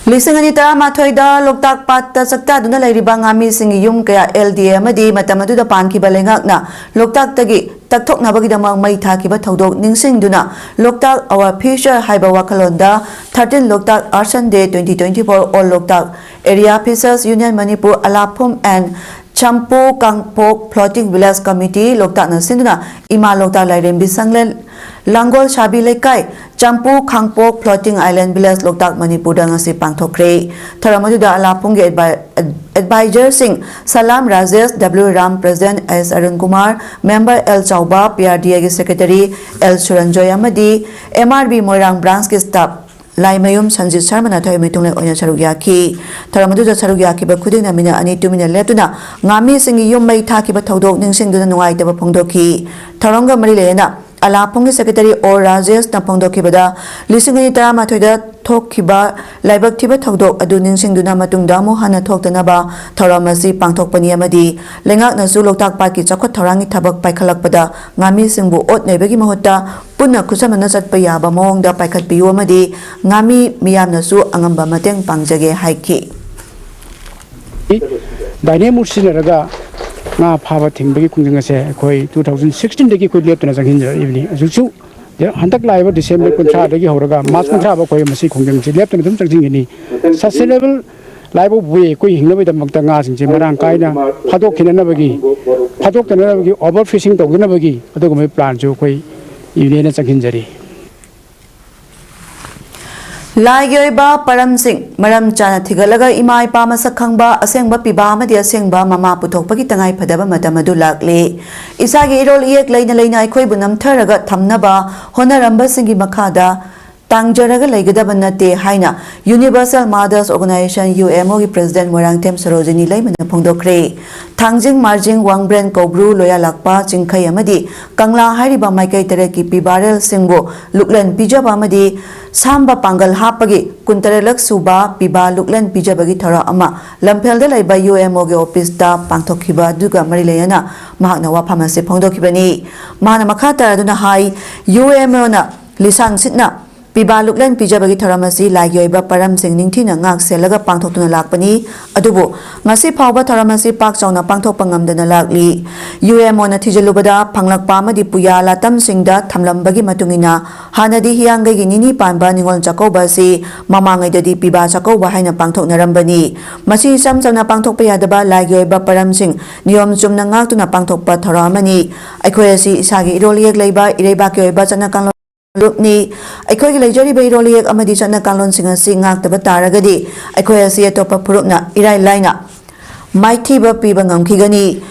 ꯂꯤꯁꯤꯡ ꯑꯅꯤ ꯇꯔꯥꯃꯥꯊꯣꯏꯗ ꯂꯣꯛꯇꯥꯛ ꯄꯥꯠꯇ ꯆꯥꯛꯇꯥꯗꯨꯅ ꯂꯩꯔꯤꯕ ꯉꯥꯃꯤꯁꯤꯡꯒꯤ ꯌꯨꯝ ꯀꯌꯥ ꯑꯦꯜ ꯗꯤ ꯑꯦ ꯑꯃꯗꯤ ꯃꯇꯝ ꯑꯗꯨꯗ ꯄꯥꯟꯈꯤꯕ ꯂꯩꯉꯥꯛꯅ ꯂꯣꯛꯇꯥꯛꯇꯒꯤ ꯇꯛꯊꯣꯛꯅꯕꯒꯤꯗꯃꯛ ꯃꯩ ꯊꯥꯈꯤꯕ ꯊꯧꯗꯣꯛ ꯅꯤꯡꯁꯤꯡꯗꯨꯅ ꯂꯣꯛꯇꯥꯛ Our Future ꯍꯥꯏꯕ ꯋꯥꯈꯜꯂꯣꯟꯗ thirteen Loktak Earth Sunday twenty twenty-four All Loktak Area Fishers Union Manipur, ꯑꯂꯥꯐꯨꯝ and ꯆꯝꯄꯨ ꯀꯥꯡꯄꯣꯛ Floating Village Committee, ꯂꯣꯛꯇꯥꯛꯅ ꯁꯤꯟꯗꯨꯅ ꯏꯃꯥ ꯂꯣꯛꯇꯥꯛ ꯂꯥꯏꯔꯦꯝꯕꯤ ꯁꯪꯂꯦꯟ, ꯂꯥꯡꯒꯣꯜ ꯁꯥꯕꯤ ꯂꯩꯀꯥꯏ, ꯆꯝꯄꯨ ꯈꯥꯡꯄꯣꯛ Floating Island Village, ꯂꯣꯛꯇꯥꯛ, ꯃꯅꯤꯄꯨꯔꯗ ꯉꯁꯤ ꯄꯥꯡꯊꯣꯛꯈ꯭ꯔꯦ꯫ ꯊꯧꯔꯝ ꯑꯗꯨꯗ ꯑꯂꯥꯐꯨꯝꯒꯤ ꯑꯦꯗꯚꯥꯏ-, ꯑꯦꯗꯚꯥꯏꯖꯔꯁꯤꯡ ꯁꯂꯥꯝ ꯔꯥꯖꯦꯁ, ꯗꯕ꯭ꯂꯤꯎ ꯔꯥꯝ, ꯄ꯭ꯔꯦꯁꯤꯗꯦꯟꯠ ꯑꯦꯁ ꯑꯔꯨꯟ ꯀꯨꯃꯥꯔ, ꯃꯦꯝꯕꯔ ꯑꯦꯜ ꯆꯥꯎꯕ, ꯄꯤ ꯑꯥꯔ ꯗꯤ ꯑꯦꯒꯤ ꯁꯦꯀ꯭ꯔꯦꯇꯔꯤ ꯑꯦꯜ ꯁꯨꯔꯟꯖꯣꯏ ꯑꯃꯗꯤ ꯑꯦꯝ ꯑꯥꯔ ꯕꯤ ꯃꯣꯏꯔꯥꯡ ꯕ꯭ꯔꯥꯟꯁꯀꯤ ꯁ꯭ꯇꯥꯐ ꯂꯥꯏꯃꯌꯨꯝ ꯁꯟꯖꯤꯠ ꯁꯔꯃꯅ ꯊꯣꯏ ꯃꯤꯊꯨꯡꯂꯦꯟ ꯑꯣꯏꯅ ꯁꯔꯨꯛ ꯌꯥꯈꯤ꯫ ꯊꯧꯔꯝ ꯑꯗꯨꯗ ꯁꯔꯨꯛ ꯌꯥꯈꯤꯕ ꯈꯨꯗꯤꯡꯅ ꯃꯤꯅꯠ ꯑꯅꯤ ꯇꯨꯃꯤꯟꯅ ꯂꯦꯞꯇꯨꯅ ꯉꯥꯃꯤꯁꯤꯡꯒꯤ ꯌꯨꯝ ꯃꯩ ꯊꯥꯈꯤꯕ ꯊꯧꯗꯣꯛ ꯅꯤꯡꯁꯤꯡꯗꯨꯅ ꯅꯨꯡꯉꯥꯏꯇꯕ ꯐꯣꯡꯗꯣꯛꯈꯤ꯫ ꯊꯧꯔꯝꯒ ꯃꯔꯤ ꯂꯩꯅꯅ ꯑꯂꯥꯐꯨꯝꯒꯤ ꯁꯦꯀ꯭ꯔꯦꯇꯔꯤ ꯑꯣ ꯔꯥꯖꯦꯁꯅ ꯐꯣꯡꯗꯣꯛꯈꯤꯕꯗ, ꯂꯤꯁꯤꯡ ꯑꯅꯤ ꯇꯔꯥꯃꯥꯊꯣꯏꯗ ꯊꯣꯛꯈꯤꯕ ꯂꯥꯏꯕꯛ ꯊꯤꯕ ꯊꯧꯗꯣꯛ ꯑꯗꯨ ꯅꯤꯡꯁꯤꯡꯗꯨꯅ ꯃꯇꯨꯡꯗ ꯑꯃꯨꯛ ꯍꯟꯅ ꯊꯣꯛꯇꯅꯕ ꯊꯧꯔꯝ ꯑꯁꯤ ꯄꯥꯡꯊꯣꯛꯄꯅꯤ ꯑꯃꯗꯤ ꯂꯩꯉꯥꯛꯅꯁꯨ ꯂꯣꯛꯇꯥꯛ ꯄꯥꯠꯀꯤ ꯆꯥꯎꯈꯠ ꯊꯧꯔꯥꯡꯒꯤ ꯊꯕꯛ ꯄꯥꯏꯈꯠꯂꯛꯄꯗ ꯉꯥꯃꯤꯁꯤꯡꯕꯨ ꯑꯣꯠ ꯅꯩꯕꯒꯤ ꯃꯍꯨꯠꯇ ꯄꯨꯟꯅ ꯈꯨꯠꯁꯝꯅꯅ ꯆꯠꯄ ꯌꯥꯕ ꯃꯑꯣꯡꯗ ꯄꯥꯏꯈꯠꯄꯤꯌꯨ ꯑꯃꯗꯤ ꯉꯥꯃꯤ ꯃꯤꯌꯥꯝꯅꯁꯨ ꯑꯉꯝꯕ ꯃꯇꯦꯡ ꯄꯥꯡꯖꯒꯦ ꯍꯥꯏꯈꯤ꯫ ꯗꯥꯏꯅꯦꯃꯣ ꯁꯤꯖꯤꯟꯅꯔꯒ ꯉꯥ ꯐꯥꯕ ꯊꯤꯡꯕꯒꯤ ꯈꯣꯡꯖꯪ ꯑꯁꯦ ꯑꯩꯈꯣꯏ two thousand sixteen ꯗꯒꯤ ꯑꯩꯈꯣꯏ ꯂꯦꯞꯇꯅ ꯆꯪꯁꯤꯟꯖꯔꯛꯂꯤꯕꯅꯤ꯫ ꯍꯧꯖꯤꯛꯁꯨ ꯍꯟꯗꯛ ꯂꯥꯛꯏꯕ December ꯀꯨꯟꯊ꯭ꯔꯥꯗꯒꯤ ꯍꯧꯔꯒ March ꯀꯨꯟꯊ꯭ꯔꯥ ꯐꯥꯎ ꯑꯩꯈꯣꯏ ꯃꯁꯤ ꯈꯣꯡꯖꯪꯁꯤ ꯂꯦꯞꯇꯅ ꯑꯗꯨꯝ ꯆꯪꯁꯤꯟꯒꯅꯤ꯫ Sustainable ꯂꯥꯏꯕ ꯋꯦ ꯑꯩꯈꯣꯏ ꯍꯤꯡꯅꯕꯒꯤꯗꯃꯛꯇ ꯉꯥꯁꯤꯡꯁꯦ ꯃꯔꯥꯡ ꯀꯥꯏꯅ ꯐꯥꯗꯣꯛꯈꯤꯅꯅꯕꯒꯤ, ꯐꯥꯗꯣꯛꯇꯅꯕꯒꯤ, ꯑꯣꯚꯔ ꯐꯤꯁꯤꯡ ꯇꯧꯗꯅꯕꯒꯤ ꯑꯗꯨꯒꯨꯝꯕꯒꯤ ꯄ꯭ꯂꯥꯟꯁꯨ ꯑꯩꯈꯣꯏ ꯌꯨꯅꯤꯌꯟꯅ ꯆꯪꯁꯤꯟꯖꯔꯤ꯫ ꯂꯥꯏꯒꯤ ꯑꯣꯏꯕ ꯄꯔꯝꯁꯤꯡ ꯃꯔꯝ ꯆꯥꯅ ꯊꯤꯒꯠꯂꯒ ꯏꯃꯥ ꯏꯄꯥ ꯃꯁꯛ ꯈꯪꯕ, ꯑꯁꯦꯡꯕ ꯄꯤꯕꯥ ꯑꯃꯗꯤ ꯑꯁꯦꯡꯕ ꯃꯃꯥ ꯄꯨꯊꯣꯛꯄꯒꯤ ꯇꯉꯥꯏ ꯐꯗꯕ ꯃꯇꯝ ꯑꯗꯨ ꯂꯥꯛꯂꯦ꯫ ꯏꯁꯥꯒꯤ ꯏꯔꯣꯜ ꯏꯌꯦꯛ ꯂꯩꯅ ꯂꯩꯅ ꯑꯩꯈꯣꯏꯕꯨ ꯅꯝꯊꯔꯒ ꯊꯝꯅꯕ ꯍꯣꯠꯅꯔꯝꯕꯁꯤꯡꯒꯤ ꯃꯈꯥꯗ ꯇꯥꯡꯖꯔꯒ ꯂꯩꯒꯗꯕ ꯅꯠꯇꯦ ꯍꯥꯏꯅ Universal Mothers Organization, UMO, ꯒꯤ President ꯃꯣꯏꯔꯥꯡꯊꯦꯝ ꯁꯣꯔꯣꯖꯤꯅꯤ ꯂꯩꯃꯅ ꯐꯣꯡꯗꯣꯛꯈ꯭ꯔꯦ꯫ ꯊꯥꯡꯖꯤꯡ, ꯃꯥꯔꯖꯤꯡ, ꯋꯥꯡꯕ꯭ꯔꯦꯟ, ꯀꯧꯕ꯭ꯔꯨ, ꯂꯣꯌꯥꯂꯥꯛꯄ, ꯆꯤꯡꯈꯩ ꯑꯃꯗꯤ ꯀꯪꯂꯥ ꯍꯥꯏꯔꯤꯕ ꯃꯥꯏꯀꯩ ꯇꯔꯦꯠꯀꯤ ꯄꯤꯕꯥꯔꯦꯜꯁꯤꯡꯕꯨ ꯂꯨꯛꯂꯦꯟ ꯄꯤꯖꯕ ꯑꯃꯗꯤ ꯁꯥꯝꯕ ꯄꯥꯡꯒꯜ ꯍꯥꯞꯄꯒꯤ ꯀꯨꯟꯇꯔꯦꯠꯂꯛ ꯁꯨꯕ ꯄꯤꯕꯥ ꯂꯨꯛꯂꯦꯟ ꯄꯤꯖꯕꯒꯤ ꯊꯧꯔꯝ ꯑꯃ ꯂꯝꯐꯦꯜꯗ ꯂꯩꯕ UMO ꯒꯤ ꯑꯣꯐꯤꯁꯇ ꯄꯥꯡꯊꯣꯛꯈꯤꯕ ꯑꯗꯨꯒ ꯃꯔꯤ ꯂꯩꯅꯅ ꯃꯍꯥꯛꯅ ꯋꯥꯐꯝ ꯑꯁꯤ ꯐꯣꯡꯗꯣꯛꯈꯤꯕꯅꯤ꯫ ꯃꯥꯅ ꯃꯈꯥ ꯇꯥꯔꯗꯨꯅ ꯍꯥꯏ, UMO ꯅ ꯂꯤꯁꯥꯡ ꯁꯤꯠꯅ ꯄꯤꯕꯥ ꯂꯨꯛꯂꯦꯟ ꯄꯤꯖꯕꯒꯤ ꯊꯧꯔꯝ ꯑꯁꯤ ꯂꯥꯏꯒꯤ ꯑꯣꯏꯕ ꯄꯔꯝꯁꯤꯡ ꯅꯤꯡꯊꯤꯅ ꯉꯥꯛ ꯁꯦꯜꯂꯒ ꯄꯥꯡꯊꯣꯛꯇꯨꯅ ꯂꯥꯛꯄꯅꯤ꯫ ꯑꯗꯨꯕꯨ ꯉꯁꯤ ꯐꯥꯎꯕ ꯊꯧꯔꯝ ꯑꯁꯤ ꯄꯥꯛ ꯆꯥꯎꯅ ꯄꯥꯡꯊꯣꯛꯄ ꯉꯝꯗꯅ ꯂꯥꯛꯂꯤ꯫ UMO ꯅ ꯊꯤꯖꯤꯜꯂꯨꯕꯗ ꯐꯪꯂꯛꯄ ꯑꯃꯗꯤ ꯄꯨꯌꯥ ꯂꯥꯇꯝꯁꯤꯡꯗ ꯊꯝꯂꯝꯕꯒꯤ ꯃꯇꯨꯡ ꯏꯟꯅ ꯍꯥꯟꯅꯗꯤ ꯍꯤꯌꯥꯡꯒꯩꯒꯤ ꯅꯤꯅꯤ ꯄꯥꯟꯕ ꯅꯤꯉꯣꯜ ꯆꯥꯛꯀꯧꯕ ꯑꯁꯤ ꯃꯃꯥꯡꯉꯩꯗꯗꯤ ꯄꯤꯕꯥ ꯆꯥꯛꯀꯧꯕ ꯍꯥꯏꯅ ꯄꯥꯡꯊꯣꯛꯅꯔꯝꯕꯅꯤ꯫ ꯃꯁꯤ ꯏꯆꯝ ꯆꯝꯅ ꯄꯥꯡꯊꯣꯛꯄ ꯌꯥꯗꯕ ꯂꯥꯏꯒꯤ ꯑꯣꯏꯕ ꯄꯔꯝꯁꯤꯡ ꯅꯤꯌꯣꯝ ꯆꯨꯝꯅ ꯉꯥꯛꯇꯨꯅ ꯄꯥꯡꯊꯣꯛꯄ ꯊꯧꯔꯝ ꯑꯃꯅꯤ꯫ ꯑꯩꯈꯣꯏ ꯑꯁꯤ ꯏꯁꯥꯒꯤ ꯏꯔꯣꯜ ꯏꯌꯦꯛ ꯂꯩꯕ ꯏꯔꯩꯕꯥꯛꯀꯤ ꯑꯣꯏꯕ ꯆꯠꯅ ꯀꯥꯡꯂꯣꯟ ꯂꯨꯞꯅꯤ꯫ ꯑꯩꯈꯣꯏꯒꯤ ꯂꯩꯖꯔꯤꯕ ꯏꯔꯣꯜ ꯏꯌꯦꯛ ꯑꯃꯗꯤ ꯆꯠꯅ ꯀꯥꯡꯂꯣꯟꯁꯤꯡ ꯑꯁꯤ ꯉꯥꯛꯇꯕ ꯇꯥꯔꯒꯗꯤ ꯑꯩꯈꯣꯏ ꯑꯁꯤ ꯑꯇꯣꯞꯄ ꯐꯨꯔꯨꯞꯅ ꯏꯔꯥꯏ ꯂꯥꯏꯅ ꯃꯥꯏꯊꯤꯕ ꯄꯤꯕ ꯉꯝꯈꯤꯒꯅꯤ꯫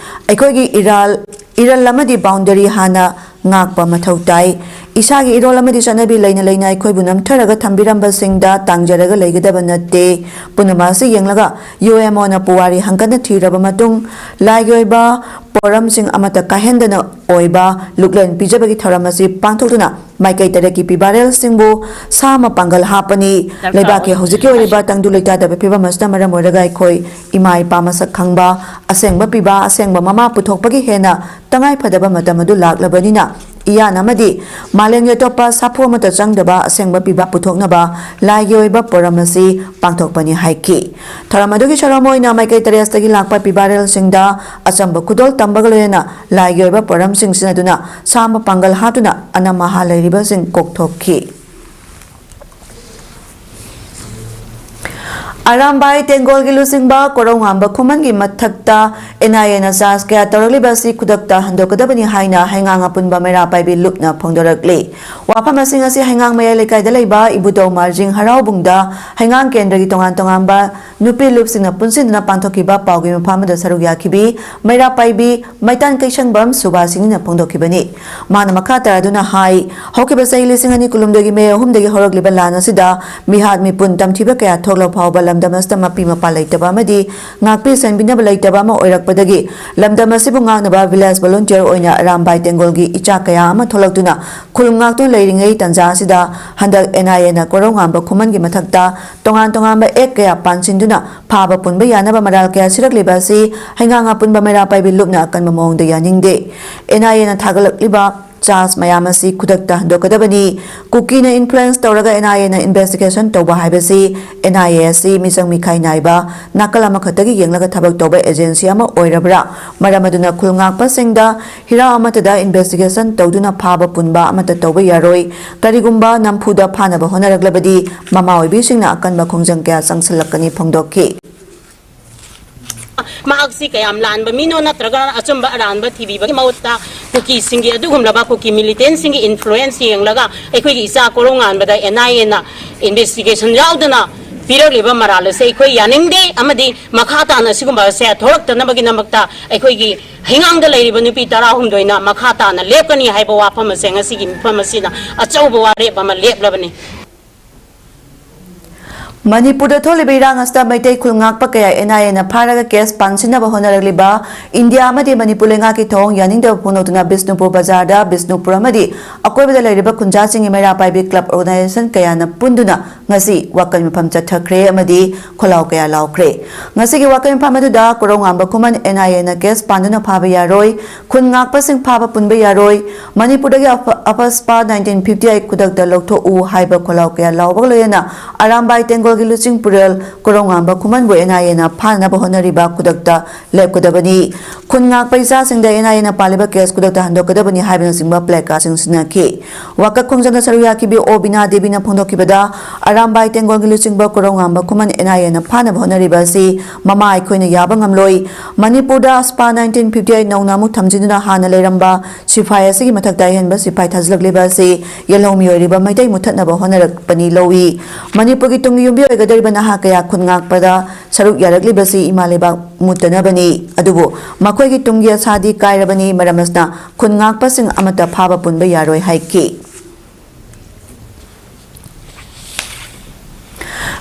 ꯑꯩꯈꯣꯏꯒꯤ ꯏꯔꯥꯜ, ꯏꯔꯜ ꯑꯃꯗꯤ ꯕꯥꯎꯟꯗꯔꯤ ꯍꯥꯟꯅ ꯉꯥꯛꯄ ꯃꯊꯧ ꯇꯥꯏ꯫ ꯏꯁꯥꯒꯤ ꯏꯔꯣꯜ ꯑꯃꯗꯤ ꯆꯠꯅꯕꯤ ꯂꯩꯅ ꯂꯩꯅ ꯑꯩꯈꯣꯏꯕꯨ ꯅꯝꯊꯔꯒ ꯊꯝꯕꯤꯔꯝꯕꯁꯤꯡꯗ ꯇꯥꯡꯖꯔꯒ ꯂꯩꯒꯗꯕ ꯅꯠꯇꯦ꯫ ꯄꯨꯝꯅꯃꯛ ꯑꯁꯤ ꯌꯦꯡꯂꯒ UMO ꯅ ꯄꯨꯋꯥꯔꯤ ꯍꯪꯀꯠꯅ ꯊꯤꯔꯕ ꯃꯇꯨꯡ ꯂꯥꯏꯒꯤ ꯑꯣꯏꯕ ꯄꯣꯔꯝꯁꯤꯡ ꯑꯃꯠꯇ ꯀꯥꯏꯍꯟꯗꯅ ꯑꯣꯏꯕ ꯂꯨꯛꯂꯦꯟ ꯄꯤꯖꯕꯒꯤ ꯊꯧꯔꯝ ꯑꯁꯤ ꯄꯥꯡꯊꯣꯛꯇꯨꯅ ꯃꯥꯏꯀꯩ ꯇꯔꯦꯠꯀꯤ ꯄꯤꯕꯥꯔꯦꯜꯁꯤꯡꯕꯨ ꯁꯥ ꯑꯃ ꯄꯥꯡꯒꯜ ꯍꯥꯞꯄꯅꯤ꯫ ꯂꯩꯕꯥꯛꯀꯤ ꯍꯧꯖꯤꯛꯀꯤ ꯑꯣꯏꯔꯤꯕ ꯇꯪꯗꯨ ꯂꯩꯇꯥꯗꯕ ꯐꯤꯕꯝ ꯑꯁꯤꯅ ꯃꯔꯝ ꯑꯣꯏꯔꯒ ꯑꯩꯈꯣꯏ ꯏꯃꯥ ꯏꯄꯥ ꯃꯁꯛ ꯈꯪꯕ, ꯑꯁꯦꯡꯕ ꯄꯤꯕꯥ, ꯑꯁꯦꯡꯕ ꯃꯃꯥ ꯄꯨꯊꯣꯛꯄꯒꯤ ꯍꯦꯟꯅ ꯇꯉꯥꯏ ꯐꯗꯕ ꯃꯇꯝ ꯑꯗꯨ ꯂꯥꯛꯂꯕꯅꯤꯅ, ꯏꯌꯥꯟ ꯑꯃꯗꯤ ꯃꯥꯂꯦꯝꯒꯤ ꯑꯇꯣꯞꯄ ꯁꯥꯐꯨ ꯑꯃꯠꯇ ꯆꯪꯗꯕ ꯑꯁꯦꯡꯕ ꯄꯤꯕꯥ ꯄꯨꯊꯣꯛꯅꯕ ꯂꯥꯏꯒꯤ ꯑꯣꯏꯕ ꯄꯣꯔꯝ ꯑꯁꯤ ꯄꯥꯡꯊꯣꯛꯄꯅꯤ ꯍꯥꯏꯈꯤ꯫ ꯊꯧꯔꯝ ꯑꯗꯨꯒꯤ ꯁꯔꯨꯛ ꯑꯃ ꯑꯣꯏꯅ ꯃꯥꯏꯀꯩ ꯇꯔꯦꯠꯇꯒꯤ ꯂꯥꯛꯄ ꯄꯤꯕꯥꯔꯦꯜꯁꯤꯡꯗ ꯑꯆꯝꯕ ꯈꯨꯗꯣꯜ ꯇꯝꯕꯒ ꯂꯣꯏꯅꯅ ꯂꯥꯏꯒꯤ ꯑꯣꯏꯕ ꯄꯣꯔꯝꯁꯤꯡ ꯁꯤꯖꯤꯟꯅꯗꯨꯅ ꯁꯥꯝꯕ ꯄꯥꯡꯒꯜ ꯍꯥꯞꯇꯨꯅ ꯑꯅꯝ ꯑꯍꯥ ꯂꯩꯔꯤꯕꯁꯤꯡ ꯀꯣꯛꯊꯣꯛꯈꯤ꯫ ꯑꯔꯥꯝꯕꯥꯏ ꯇꯦꯡꯒꯣꯜꯒꯤ ꯂꯨꯆꯤꯡꯕ ꯀꯣꯔꯧꯉꯥꯟꯕ ꯈꯨꯃꯟꯒꯤ ꯃꯊꯛꯇ ꯑꯦꯟ ꯑꯥꯏ ꯑꯦꯅ ꯆꯥꯔꯖ ꯀꯌꯥ ꯇꯧꯔꯛꯂꯤꯕ ꯑꯁꯤ ꯈꯨꯗꯛꯇ ꯍꯟꯗꯣꯛꯀꯗꯕꯅꯤ ꯍꯥꯏꯅ ꯍꯩꯉꯥꯡ ꯑꯄꯨꯟꯕ ꯃꯩꯔꯥ ꯄꯥꯏꯕꯤ ꯂꯨꯞꯅ ꯐꯣꯡꯗꯣꯔꯛꯂꯤ꯫ ꯋꯥꯐꯝ ꯑꯁꯤꯡ ꯑꯁꯤ ꯍꯩꯉꯥꯡ ꯃꯌꯥꯏ ꯂꯩꯀꯥꯏꯗ ꯂꯩꯕ ꯏꯕꯨꯙꯧ ꯃꯥꯔꯖꯤꯡ ꯍꯔꯥꯎꯕꯨꯡꯗ ꯍꯩꯉꯥꯡ ꯀꯦꯟꯗ꯭ꯔꯒꯤ ꯇꯣꯉꯥꯟ ꯇꯣꯉꯥꯟꯕ ꯅꯨꯄꯤ ꯂꯨꯞꯁꯤꯡꯅ ꯄꯨꯟꯁꯤꯟꯗꯨꯅ ꯄꯥꯡꯊꯣꯛꯈꯤꯕ ꯄꯥꯎꯒꯤ ꯃꯤꯐꯝ ꯑꯃꯗ ꯁꯔꯨꯛ ꯌꯥꯈꯤꯕꯤ ꯃꯩꯔꯥ ꯄꯥꯏꯕꯤ ꯃꯩꯇꯥꯟ ꯀꯩꯁꯪꯕꯝ ꯁꯨꯕꯥꯁꯤꯅꯤꯅ ꯐꯣꯡꯗꯣꯛꯈꯤꯕꯅꯤ꯫ ꯃꯥꯅ ꯃꯈꯥ ꯇꯥꯔꯗꯨꯅ ꯍꯥꯏ, ꯍꯧꯈꯤꯕ ꯆꯍꯤ ꯂꯤꯁꯤꯡ ꯑꯅꯤ ꯀꯨꯟꯍꯨꯝꯗꯣꯏꯒꯤ ꯃꯦ ꯑꯍꯨꯝꯗꯒꯤ ꯍꯧꯔꯛꯂꯤꯕ ꯂꯥꯟ ꯑꯁꯤꯗ ꯃꯤꯍꯥꯠ ꯃꯤꯄꯨꯟ ꯇꯝꯊꯤꯕ ꯀꯌꯥ ꯊꯣꯛꯂ ꯐꯥꯎꯕ ꯂꯝꯗꯝ ꯑꯁꯤꯗ ꯃꯄꯤ ꯃꯄꯥ ꯂꯩꯇꯕ ꯑꯃꯗꯤ ꯉꯥꯛꯄꯤ ꯁꯦꯟꯕꯤꯅꯕ ꯂꯩꯇꯕ ꯑꯃ ꯑꯣꯏꯔꯛꯄꯗꯒꯤ ꯂꯝꯗꯝ ꯑꯁꯤꯕꯨ ꯉꯥꯛꯅꯕ village volunteer ꯑꯣꯏꯅ ꯑꯔꯥꯝꯕꯥꯏ ꯇꯦꯡꯒꯣꯜꯒꯤ ꯏꯆꯥ ꯀꯌꯥ ꯑꯃ ꯊꯣꯛꯂꯛꯇꯨꯅ ꯈꯨꯜ ꯉꯥꯛꯇꯨꯅ ꯂꯩꯔꯤꯉꯩ ꯇꯟꯖꯥ ꯑꯁꯤꯗ ꯍꯟꯗꯛ ꯑꯦꯟ ꯑꯥꯏ ꯑꯦꯅ ꯀꯣꯔꯧꯉꯥꯟꯕ ꯈꯨꯃꯟꯒꯤ ꯃꯊꯛꯇ ꯇꯣꯉꯥꯟ ꯇꯣꯉꯥꯟꯕ act ꯀꯌꯥ ꯄꯥꯟꯁꯤꯟꯗꯨꯅ ꯐꯥꯕ ꯄꯨꯟꯕ ꯌꯥꯅꯕ ꯃꯔꯥꯜ ꯀꯌꯥ ꯁꯤꯔꯛꯂꯤꯕ ꯑꯁꯤ ꯍꯩꯉꯥꯡ ꯑꯄꯨꯟꯕ ꯃꯩꯔꯥ ꯄꯥꯏꯕꯤ ꯂꯨꯞꯅ ꯑꯀꯟꯕ ꯃꯑꯣꯡꯗ ꯌꯥꯅꯤꯡꯗꯦ꯫ ꯑꯦꯟ ꯑꯥꯏ ꯑꯦꯅ ꯊꯥꯒꯠꯂꯛꯂꯤꯕ charge ꯃꯌꯥꯝ ꯑꯁꯤ ꯈꯨꯗꯛꯇ ꯍꯟꯗꯣꯛꯀꯗꯕꯅꯤ꯫ ꯀꯨꯀꯤꯅ influence ꯇꯧꯔꯒ ꯑꯦꯟ ꯑꯥꯏ ꯑꯦꯅ investigation ꯇꯧꯕ ꯍꯥꯏꯕꯁꯤ ꯑꯦꯟ ꯑꯥꯏ ꯑꯦ ꯑꯁꯤ ꯃꯤꯆꯪ ꯃꯤꯈꯥꯏ ꯅꯥꯏꯕ, ꯅꯥꯀꯜ ꯑꯃꯈꯛꯇꯒꯤ ꯌꯦꯡꯂꯒ ꯊꯕꯛ ꯇꯧꯕ agency ꯑꯃ ꯑꯣꯏꯔꯕ꯭ꯔꯥ? ꯃꯔꯝ ꯑꯗꯨꯅ ꯈꯨꯜ ꯉꯥꯛꯄꯁꯤꯡꯗ ꯍꯤꯔꯥ ꯑꯃꯠꯇꯗ investigation ꯇꯧꯗꯨꯅ ꯐꯥꯕ ꯄꯨꯟꯕ ꯑꯃꯠꯇ ꯇꯧꯕ ꯌꯥꯔꯣꯏ꯫ ꯀꯔꯤꯒꯨꯝꯕ ꯅꯝꯐꯨꯗ ꯐꯥꯅꯕ ꯍꯣꯠꯅꯔꯛꯂꯕꯗꯤ ꯃꯃꯥ ꯑꯣꯏꯕꯤꯁꯤꯡꯅ ꯑꯀꯟꯕ ꯈꯣꯡꯖꯪ ꯀꯌꯥ ꯆꯪꯁꯤꯜꯂꯛꯀꯅꯤ ꯐꯣꯡꯗꯣꯛꯈꯤ꯫ ꯃꯍꯥꯛꯁꯤ ꯀꯌꯥꯝ ꯂꯥꯟꯕ ꯃꯤꯅꯣ ꯅꯠꯇ꯭ꯔꯒ ꯑꯆꯨꯝꯕ ꯑꯔꯥꯟꯕ ꯊꯤꯕꯤꯕꯒꯤ ꯃꯍꯨꯠꯇ ꯀꯨꯀꯤꯁꯤꯡꯒꯤ, ꯑꯗꯨꯒꯨꯝꯂꯕ ꯀꯨꯀꯤ militantꯁꯤꯡꯒꯤ influence ꯌꯦꯡꯂꯒ ꯑꯩꯈꯣꯏꯒꯤ ꯏꯆꯥ ꯀꯣꯔꯧꯉꯥꯟꯕꯗ ꯑꯦꯟ ꯑꯥꯏ ꯑꯦꯅ investigation ꯌꯥꯎꯗꯅ ꯄꯤꯔꯛꯂꯤꯕ ꯃꯔꯥꯜ ꯑꯁꯦ ꯑꯩꯈꯣꯏ ꯌꯥꯅꯤꯡꯗꯦ ꯑꯃꯗꯤ ꯃꯈꯥ ꯇꯥꯅ ꯑꯁꯤꯒꯨꯝꯕ ꯑꯁꯦ ꯊꯣꯛꯂꯛꯇꯅꯕꯒꯤꯗꯃꯛꯇ ꯑꯩꯈꯣꯏꯒꯤ ꯍꯩꯉꯥꯡꯗ ꯂꯩꯔꯤꯕ ꯅꯨꯄꯤ ꯇꯔꯥꯍꯨꯝꯗꯣꯏꯅ ꯃꯈꯥ ꯇꯥꯅ ꯂꯦꯞꯀꯅꯤ ꯍꯥꯏꯕ ꯋꯥꯐꯝ ꯑꯁꯦ ꯉꯁꯤꯒꯤ ꯃꯤꯐꯝ ꯑꯁꯤꯅ ꯑꯆꯧꯕ ꯋꯥꯔꯦꯞ ꯑꯃ ꯂꯦꯞꯂꯕꯅꯤ꯫ ꯃꯅꯤꯄꯨꯔꯗ ꯊꯣꯛꯂꯤꯕ ꯏꯔꯥꯡ ꯑꯁꯤꯗ ꯃꯩꯇꯩ ꯈꯨꯜ ꯉꯥꯛꯄ ꯀꯌꯥ ꯑꯦꯟ ꯑꯥꯏ ꯑꯦꯅ ꯐꯥꯔꯒ case ꯄꯥꯟꯁꯤꯟꯅꯕ ꯍꯣꯠꯅꯔꯛꯂꯤꯕ ꯏꯟꯗꯤꯌꯥ ꯑꯃꯗꯤ ꯃꯅꯤꯄꯨꯔ ꯂꯩꯉꯥꯛꯀꯤ ꯊꯧꯑꯣꯡ ꯌꯥꯅꯤꯡꯗꯕ ꯐꯣꯡꯗꯣꯛꯇꯨꯅ ꯕꯤꯁꯅꯨꯄꯨꯔ ꯕꯖꯥꯔꯗ ꯕꯤꯁꯅꯨꯄꯨꯔ ꯑꯃꯗꯤ ꯑꯀꯣꯏꯕꯗ ꯂꯩꯔꯤꯕ ꯈꯨꯟꯖꯥꯁꯤꯡꯒꯤ ꯃꯩꯔꯥ ꯄꯥꯏꯕꯤ club organization ꯀꯌꯥꯅ ꯄꯨꯟꯗꯨꯅ ꯉꯁꯤ ꯋꯥꯀꯜ ꯃꯤꯐꯝ ꯆꯠꯊꯈ꯭ꯔꯦ ꯑꯃꯗꯤ ꯈꯣꯜꯂꯥꯎ ꯀꯌꯥ ꯂꯥꯎꯈ꯭ꯔꯦ꯫ ꯉꯁꯤꯒꯤ ꯋꯥꯀꯜ ꯃꯤꯐꯝ ꯑꯗꯨꯗ ꯀꯣꯔꯧꯉꯥꯟꯕ ꯈꯨꯃꯟ ꯑꯦꯟ ꯑꯥꯏ ꯑꯦꯅ case ꯄꯥꯟꯗꯨꯅ ꯐꯥꯕ ꯌꯥꯔꯣꯏ, ꯈꯨꯟ ꯉꯥꯛꯄꯁꯤꯡ ꯐꯥꯕ ꯄꯨꯟꯕ ꯌꯥꯔꯣꯏ, ꯃꯅꯤꯄꯨꯔꯗꯒꯤ ꯑꯐ-, ꯑꯐꯁꯄꯥ nineteen fifty eight ꯈꯨꯗꯛꯇ ꯂꯧꯊꯣꯛꯎ ꯍꯥꯏꯕ ꯈꯣꯜꯂꯥꯎ ꯀꯌꯥ ꯂꯥꯎꯕꯒ ꯂꯣꯏꯅꯅ ꯑꯔꯥꯝꯕꯥꯏ ꯇꯦꯡꯒꯣꯜ ꯒꯤ ꯂꯨꯆꯤꯡꯄꯨꯔꯦꯜ ꯀꯣꯔꯧꯉꯥꯟꯕ ꯈꯨꯃꯟꯕꯨ NIA ꯅ ꯐꯥꯅꯅꯕ ꯍꯣꯠꯅꯔꯤꯕ ꯈꯨꯗꯛꯇ ꯂꯦꯞꯀꯗꯕꯅꯤ꯫ ꯈꯨꯟ ꯉꯥꯛꯄ ꯏꯆꯥꯁꯤꯡꯗ NIA ꯅ ꯄꯥꯜꯂꯤꯕ case ꯈꯨꯗꯛꯇ ꯍꯟꯗꯣꯛꯀꯗꯕꯅꯤ ꯍꯥꯏꯕꯅꯆꯤꯡꯕ placard ꯁꯤꯡ ꯁꯤꯟꯅꯈꯤ꯫ ꯋꯥꯀꯠ ꯈꯣꯡꯖꯪꯗ ꯁꯔꯨꯛ ꯌꯥꯈꯤꯕꯤ ꯑꯣꯕꯤꯅꯥ ꯗꯦꯕꯤꯅ ꯐꯣꯡꯗꯣꯛꯈꯤꯕꯗ, ꯑꯔꯥꯝꯕꯥꯏ ꯇꯦꯡꯒꯣꯜꯒꯤ ꯂꯨꯆꯤꯡꯕ ꯀꯣꯔꯧꯉꯥꯟꯕ ꯈꯨꯃꯟ NIA ꯅ ꯐꯥꯅꯕ ꯍꯣꯠꯅꯔꯤꯕ ꯑꯁꯤ ꯃꯃꯥ ꯑꯩꯈꯣꯏꯅ ꯌꯥꯕ ꯉꯝꯂꯣꯏ꯫ ꯃꯅꯤꯄꯨꯔꯗ SPA nineteen fifty eight ꯅꯧꯅ ꯑꯃꯨꯛ ꯊꯝꯖꯤꯟꯗꯨꯅ ꯍꯥꯟꯅ ꯂꯩꯔꯝꯕ ꯁꯤꯐꯥꯏ ꯑꯁꯤꯒꯤ ꯃꯊꯛꯇ ꯑꯍꯦꯟꯕ ꯁꯤꯐꯥꯏ ꯊꯥꯖꯤꯜꯂꯛꯂꯤꯕ ꯑꯁꯤ ꯌꯦꯜꯍꯧ ꯃꯤꯑꯣꯏꯔꯤꯕ ꯃꯩꯇꯩ ꯃꯨꯠꯊꯠꯅꯕ ꯍꯣꯠꯅꯔꯛꯄꯅꯤ ꯂꯧꯏ꯫ ꯃꯅꯤꯄꯨꯔꯒꯤ ꯇꯨꯡꯒꯤ ꯌꯨꯝꯕꯤ ꯑꯣꯏꯒꯗꯧꯔꯤꯕ ꯅꯍꯥ ꯀꯌꯥ ꯈꯨꯟ ꯉꯥꯛꯄꯗ ꯁꯔꯨꯛ ꯌꯥꯔꯛꯂꯤꯕꯁꯤ ꯏꯃꯥ ꯂꯩꯕꯥꯛ ꯃꯨꯠꯇꯅꯕꯅꯤ꯫ ꯑꯗꯨꯕꯨ ꯃꯈꯣꯏꯒꯤ ꯇꯨꯡꯒꯤ ꯑꯁꯥꯗꯤ ꯀꯥꯏꯔꯕꯅꯤ꯫ ꯃꯔꯝ ꯑꯁꯤꯅ ꯈꯨꯟ ꯉꯥꯛꯄꯁꯤꯡ ꯑꯃꯠꯇ ꯐꯥꯕ ꯄꯨꯟꯕ ꯌꯥꯔꯣꯏ ꯍꯥꯏꯈꯤ꯫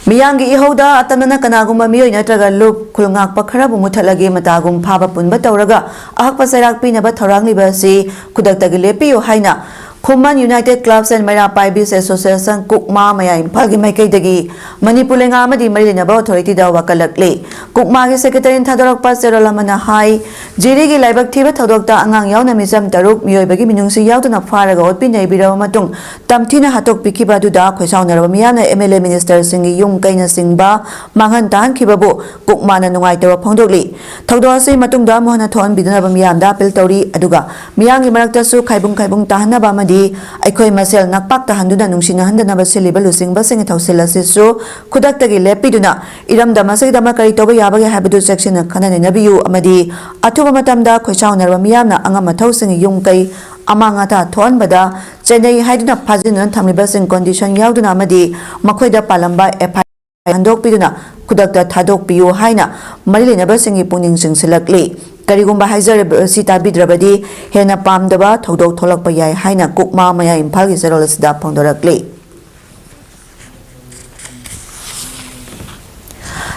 ꯃꯤꯌꯥꯝꯒꯤ ꯏꯍꯧꯗ ꯑꯇꯝꯅꯅ ꯀꯅꯥꯒꯨꯝꯕ ꯃꯤꯑꯣꯏ ꯅꯠꯇ꯭ꯔꯒ ꯂꯨꯞ ꯈꯨꯜ ꯉꯥꯛꯄ ꯈꯔꯕꯨ ꯃꯨꯠꯊꯠꯂꯒꯦ ꯃꯇꯥꯒꯨꯝ ꯐꯥꯕ ꯄꯨꯟꯕ ꯇꯧꯔꯒ ꯑꯍꯛꯄ ꯆꯩꯔꯥꯛ ꯄꯤꯅꯕ ꯊꯧꯔꯥꯡꯂꯤꯕ ꯑꯁꯤ ꯈꯨꯗꯛꯇꯒꯤ ꯂꯦꯞꯄꯤꯌꯨ ꯍꯥꯏꯅ ꯈꯨꯃꯟ United Clubs and Meira Paibis Association ꯀꯨꯛꯃꯥ ꯃꯌꯥꯏ ꯏꯝꯐꯥꯜꯒꯤ ꯃꯥꯏꯀꯩꯗꯒꯤ ꯃꯅꯤꯄꯨꯔ ꯂꯩꯉꯥꯛ ꯑꯃꯗꯤ ꯃꯔꯤ ꯂꯩꯅꯕ authority ꯗ ꯋꯥꯀꯠꯂꯛꯂꯤ꯫ ꯀꯨꯛꯃꯥꯒꯤ secretary ꯅ ꯊꯥꯗꯣꯔꯛꯄ ꯆꯦꯔꯣꯜ ꯑꯃꯅ ꯍꯥꯏ, ꯖꯤꯔꯤꯒꯤ ꯂꯥꯏꯕꯛ ꯊꯤꯕ ꯊꯧꯗꯣꯛꯇ ꯑꯉꯥꯡ ꯌꯥꯎꯅ ꯃꯤꯆꯝ ꯇꯔꯨꯛ ꯃꯤꯑꯣꯏꯕꯒꯤ ꯃꯤꯅꯨꯡꯁꯤ ꯌꯥꯎꯗꯅ ꯐꯥꯔꯒ ꯑꯣꯠꯄꯤ ꯅꯩꯕꯤꯔꯕ ꯃꯇꯨꯡ ꯇꯝꯊꯤꯅ ꯍꯥꯠꯇꯣꯛꯄꯤꯈꯤꯕ ꯑꯗꯨꯗ ꯈꯣꯏꯁꯥꯎꯅꯔꯕ ꯃꯤꯌꯥꯝꯅ MLA minister ꯁꯤꯡꯒꯤ ꯌꯨꯝ ꯀꯩꯅꯆꯤꯡꯕ ꯃꯥꯡꯍꯟ ꯇꯥꯍꯟꯈꯤꯕꯕꯨ ꯀꯨꯛꯃꯥꯅ ꯅꯨꯡꯉꯥꯏꯇꯕ ꯐꯣꯡꯗꯣꯛꯂꯤ꯫ ꯊꯧꯗꯣꯛ ꯑꯁꯤ ꯃꯇꯨꯡꯗ ꯑꯃꯨꯛ ꯍꯟꯅ ꯊꯣꯛꯍꯟꯕꯤꯗꯅꯕ ꯃꯤꯌꯥꯝꯗ appeal ꯇꯧꯔꯤ꯫ ꯑꯗꯨꯒ ꯃꯤꯌꯥꯝꯒꯤ ꯃꯔꯛꯇꯁꯨ ꯈꯥꯏꯕꯨꯡ ꯈꯥꯏꯕꯨꯡ ꯇꯥꯍꯟꯅꯕ ꯑꯃꯗꯤ ꯑꯩꯈꯣꯏ ꯃꯁꯦꯜ ꯅꯛꯄꯥꯛ ꯇꯥꯍꯟꯗꯨꯅ ꯅꯨꯡꯁꯤꯅꯍꯟꯗꯅꯕ ꯁꯤꯜꯂꯤꯕ ꯂꯨꯆꯤꯡꯕꯁꯤꯡꯒꯤ ꯊꯧꯁꯤꯜ ꯑꯁꯤꯁꯨ ꯈꯨꯗꯛꯇꯒꯤ ꯂꯦꯞꯄꯤꯗꯨꯅ ꯏꯔꯝꯗꯝ ꯑꯁꯤꯒꯤꯗꯃꯛ ꯀꯔꯤ ꯇꯧꯕ ꯌꯥꯕꯒꯦ ꯍꯥꯏꯕꯗꯨ ꯆꯦꯛꯁꯤꯟꯅ ꯈꯟꯅ ꯅꯩꯅꯕꯤꯌꯨ ꯑꯃꯗꯤ ꯑꯊꯨꯕ ꯃꯇꯝꯗ ꯈꯣꯏꯁꯥꯎꯅꯔꯕ ꯃꯤꯌꯥꯝꯅ ꯑꯉꯝ ꯑꯊꯧꯁꯤꯡꯒꯤ ꯌꯨꯝ ꯀꯩ ꯑꯃꯥꯡ ꯑꯇꯥ ꯊꯣꯛꯍꯟꯕꯗ ꯆꯦꯟꯅꯩ ꯍꯥꯏꯗꯨꯅ ꯐꯥꯖꯤꯟꯗꯨꯅ ꯊꯝꯂꯤꯕꯁꯤꯡ condition ꯌꯥꯎꯗꯨꯅ ꯑꯃꯗꯤ ꯃꯈꯣꯏꯗ ꯄꯥꯜꯂꯝꯕ FIR ꯍꯟꯗꯣꯛꯄꯤꯗꯨꯅ ꯈꯨꯗꯛꯇ ꯊꯥꯗꯣꯛꯄꯤꯌꯨ ꯍꯥꯏꯅ ꯃꯔꯤ ꯂꯩꯅꯕꯁꯤꯡꯒꯤ ꯄꯨꯛꯅꯤꯡ ꯆꯤꯡꯁꯤꯜꯂꯛꯂꯤ꯫ ꯀꯔꯤꯒꯨꯝꯕ ꯍꯥꯏꯖꯔꯤꯕ ꯑꯁꯤ ꯇꯥꯕꯤꯗ꯭ꯔꯕꯗꯤ ꯍꯦꯟꯅ ꯄꯥꯝꯗꯕ ꯊꯧꯗꯣꯛ ꯊꯣꯛꯂꯛꯄ ꯌꯥꯏ ꯍꯥꯏꯅ ꯀꯨꯛꯃꯥ ꯃꯌꯥꯏ ꯏꯝꯐꯥꯜꯒꯤ ꯆꯦꯔꯣꯜ ꯑꯁꯤꯗ ꯐꯣꯡꯗꯣꯔꯛꯂꯤ꯫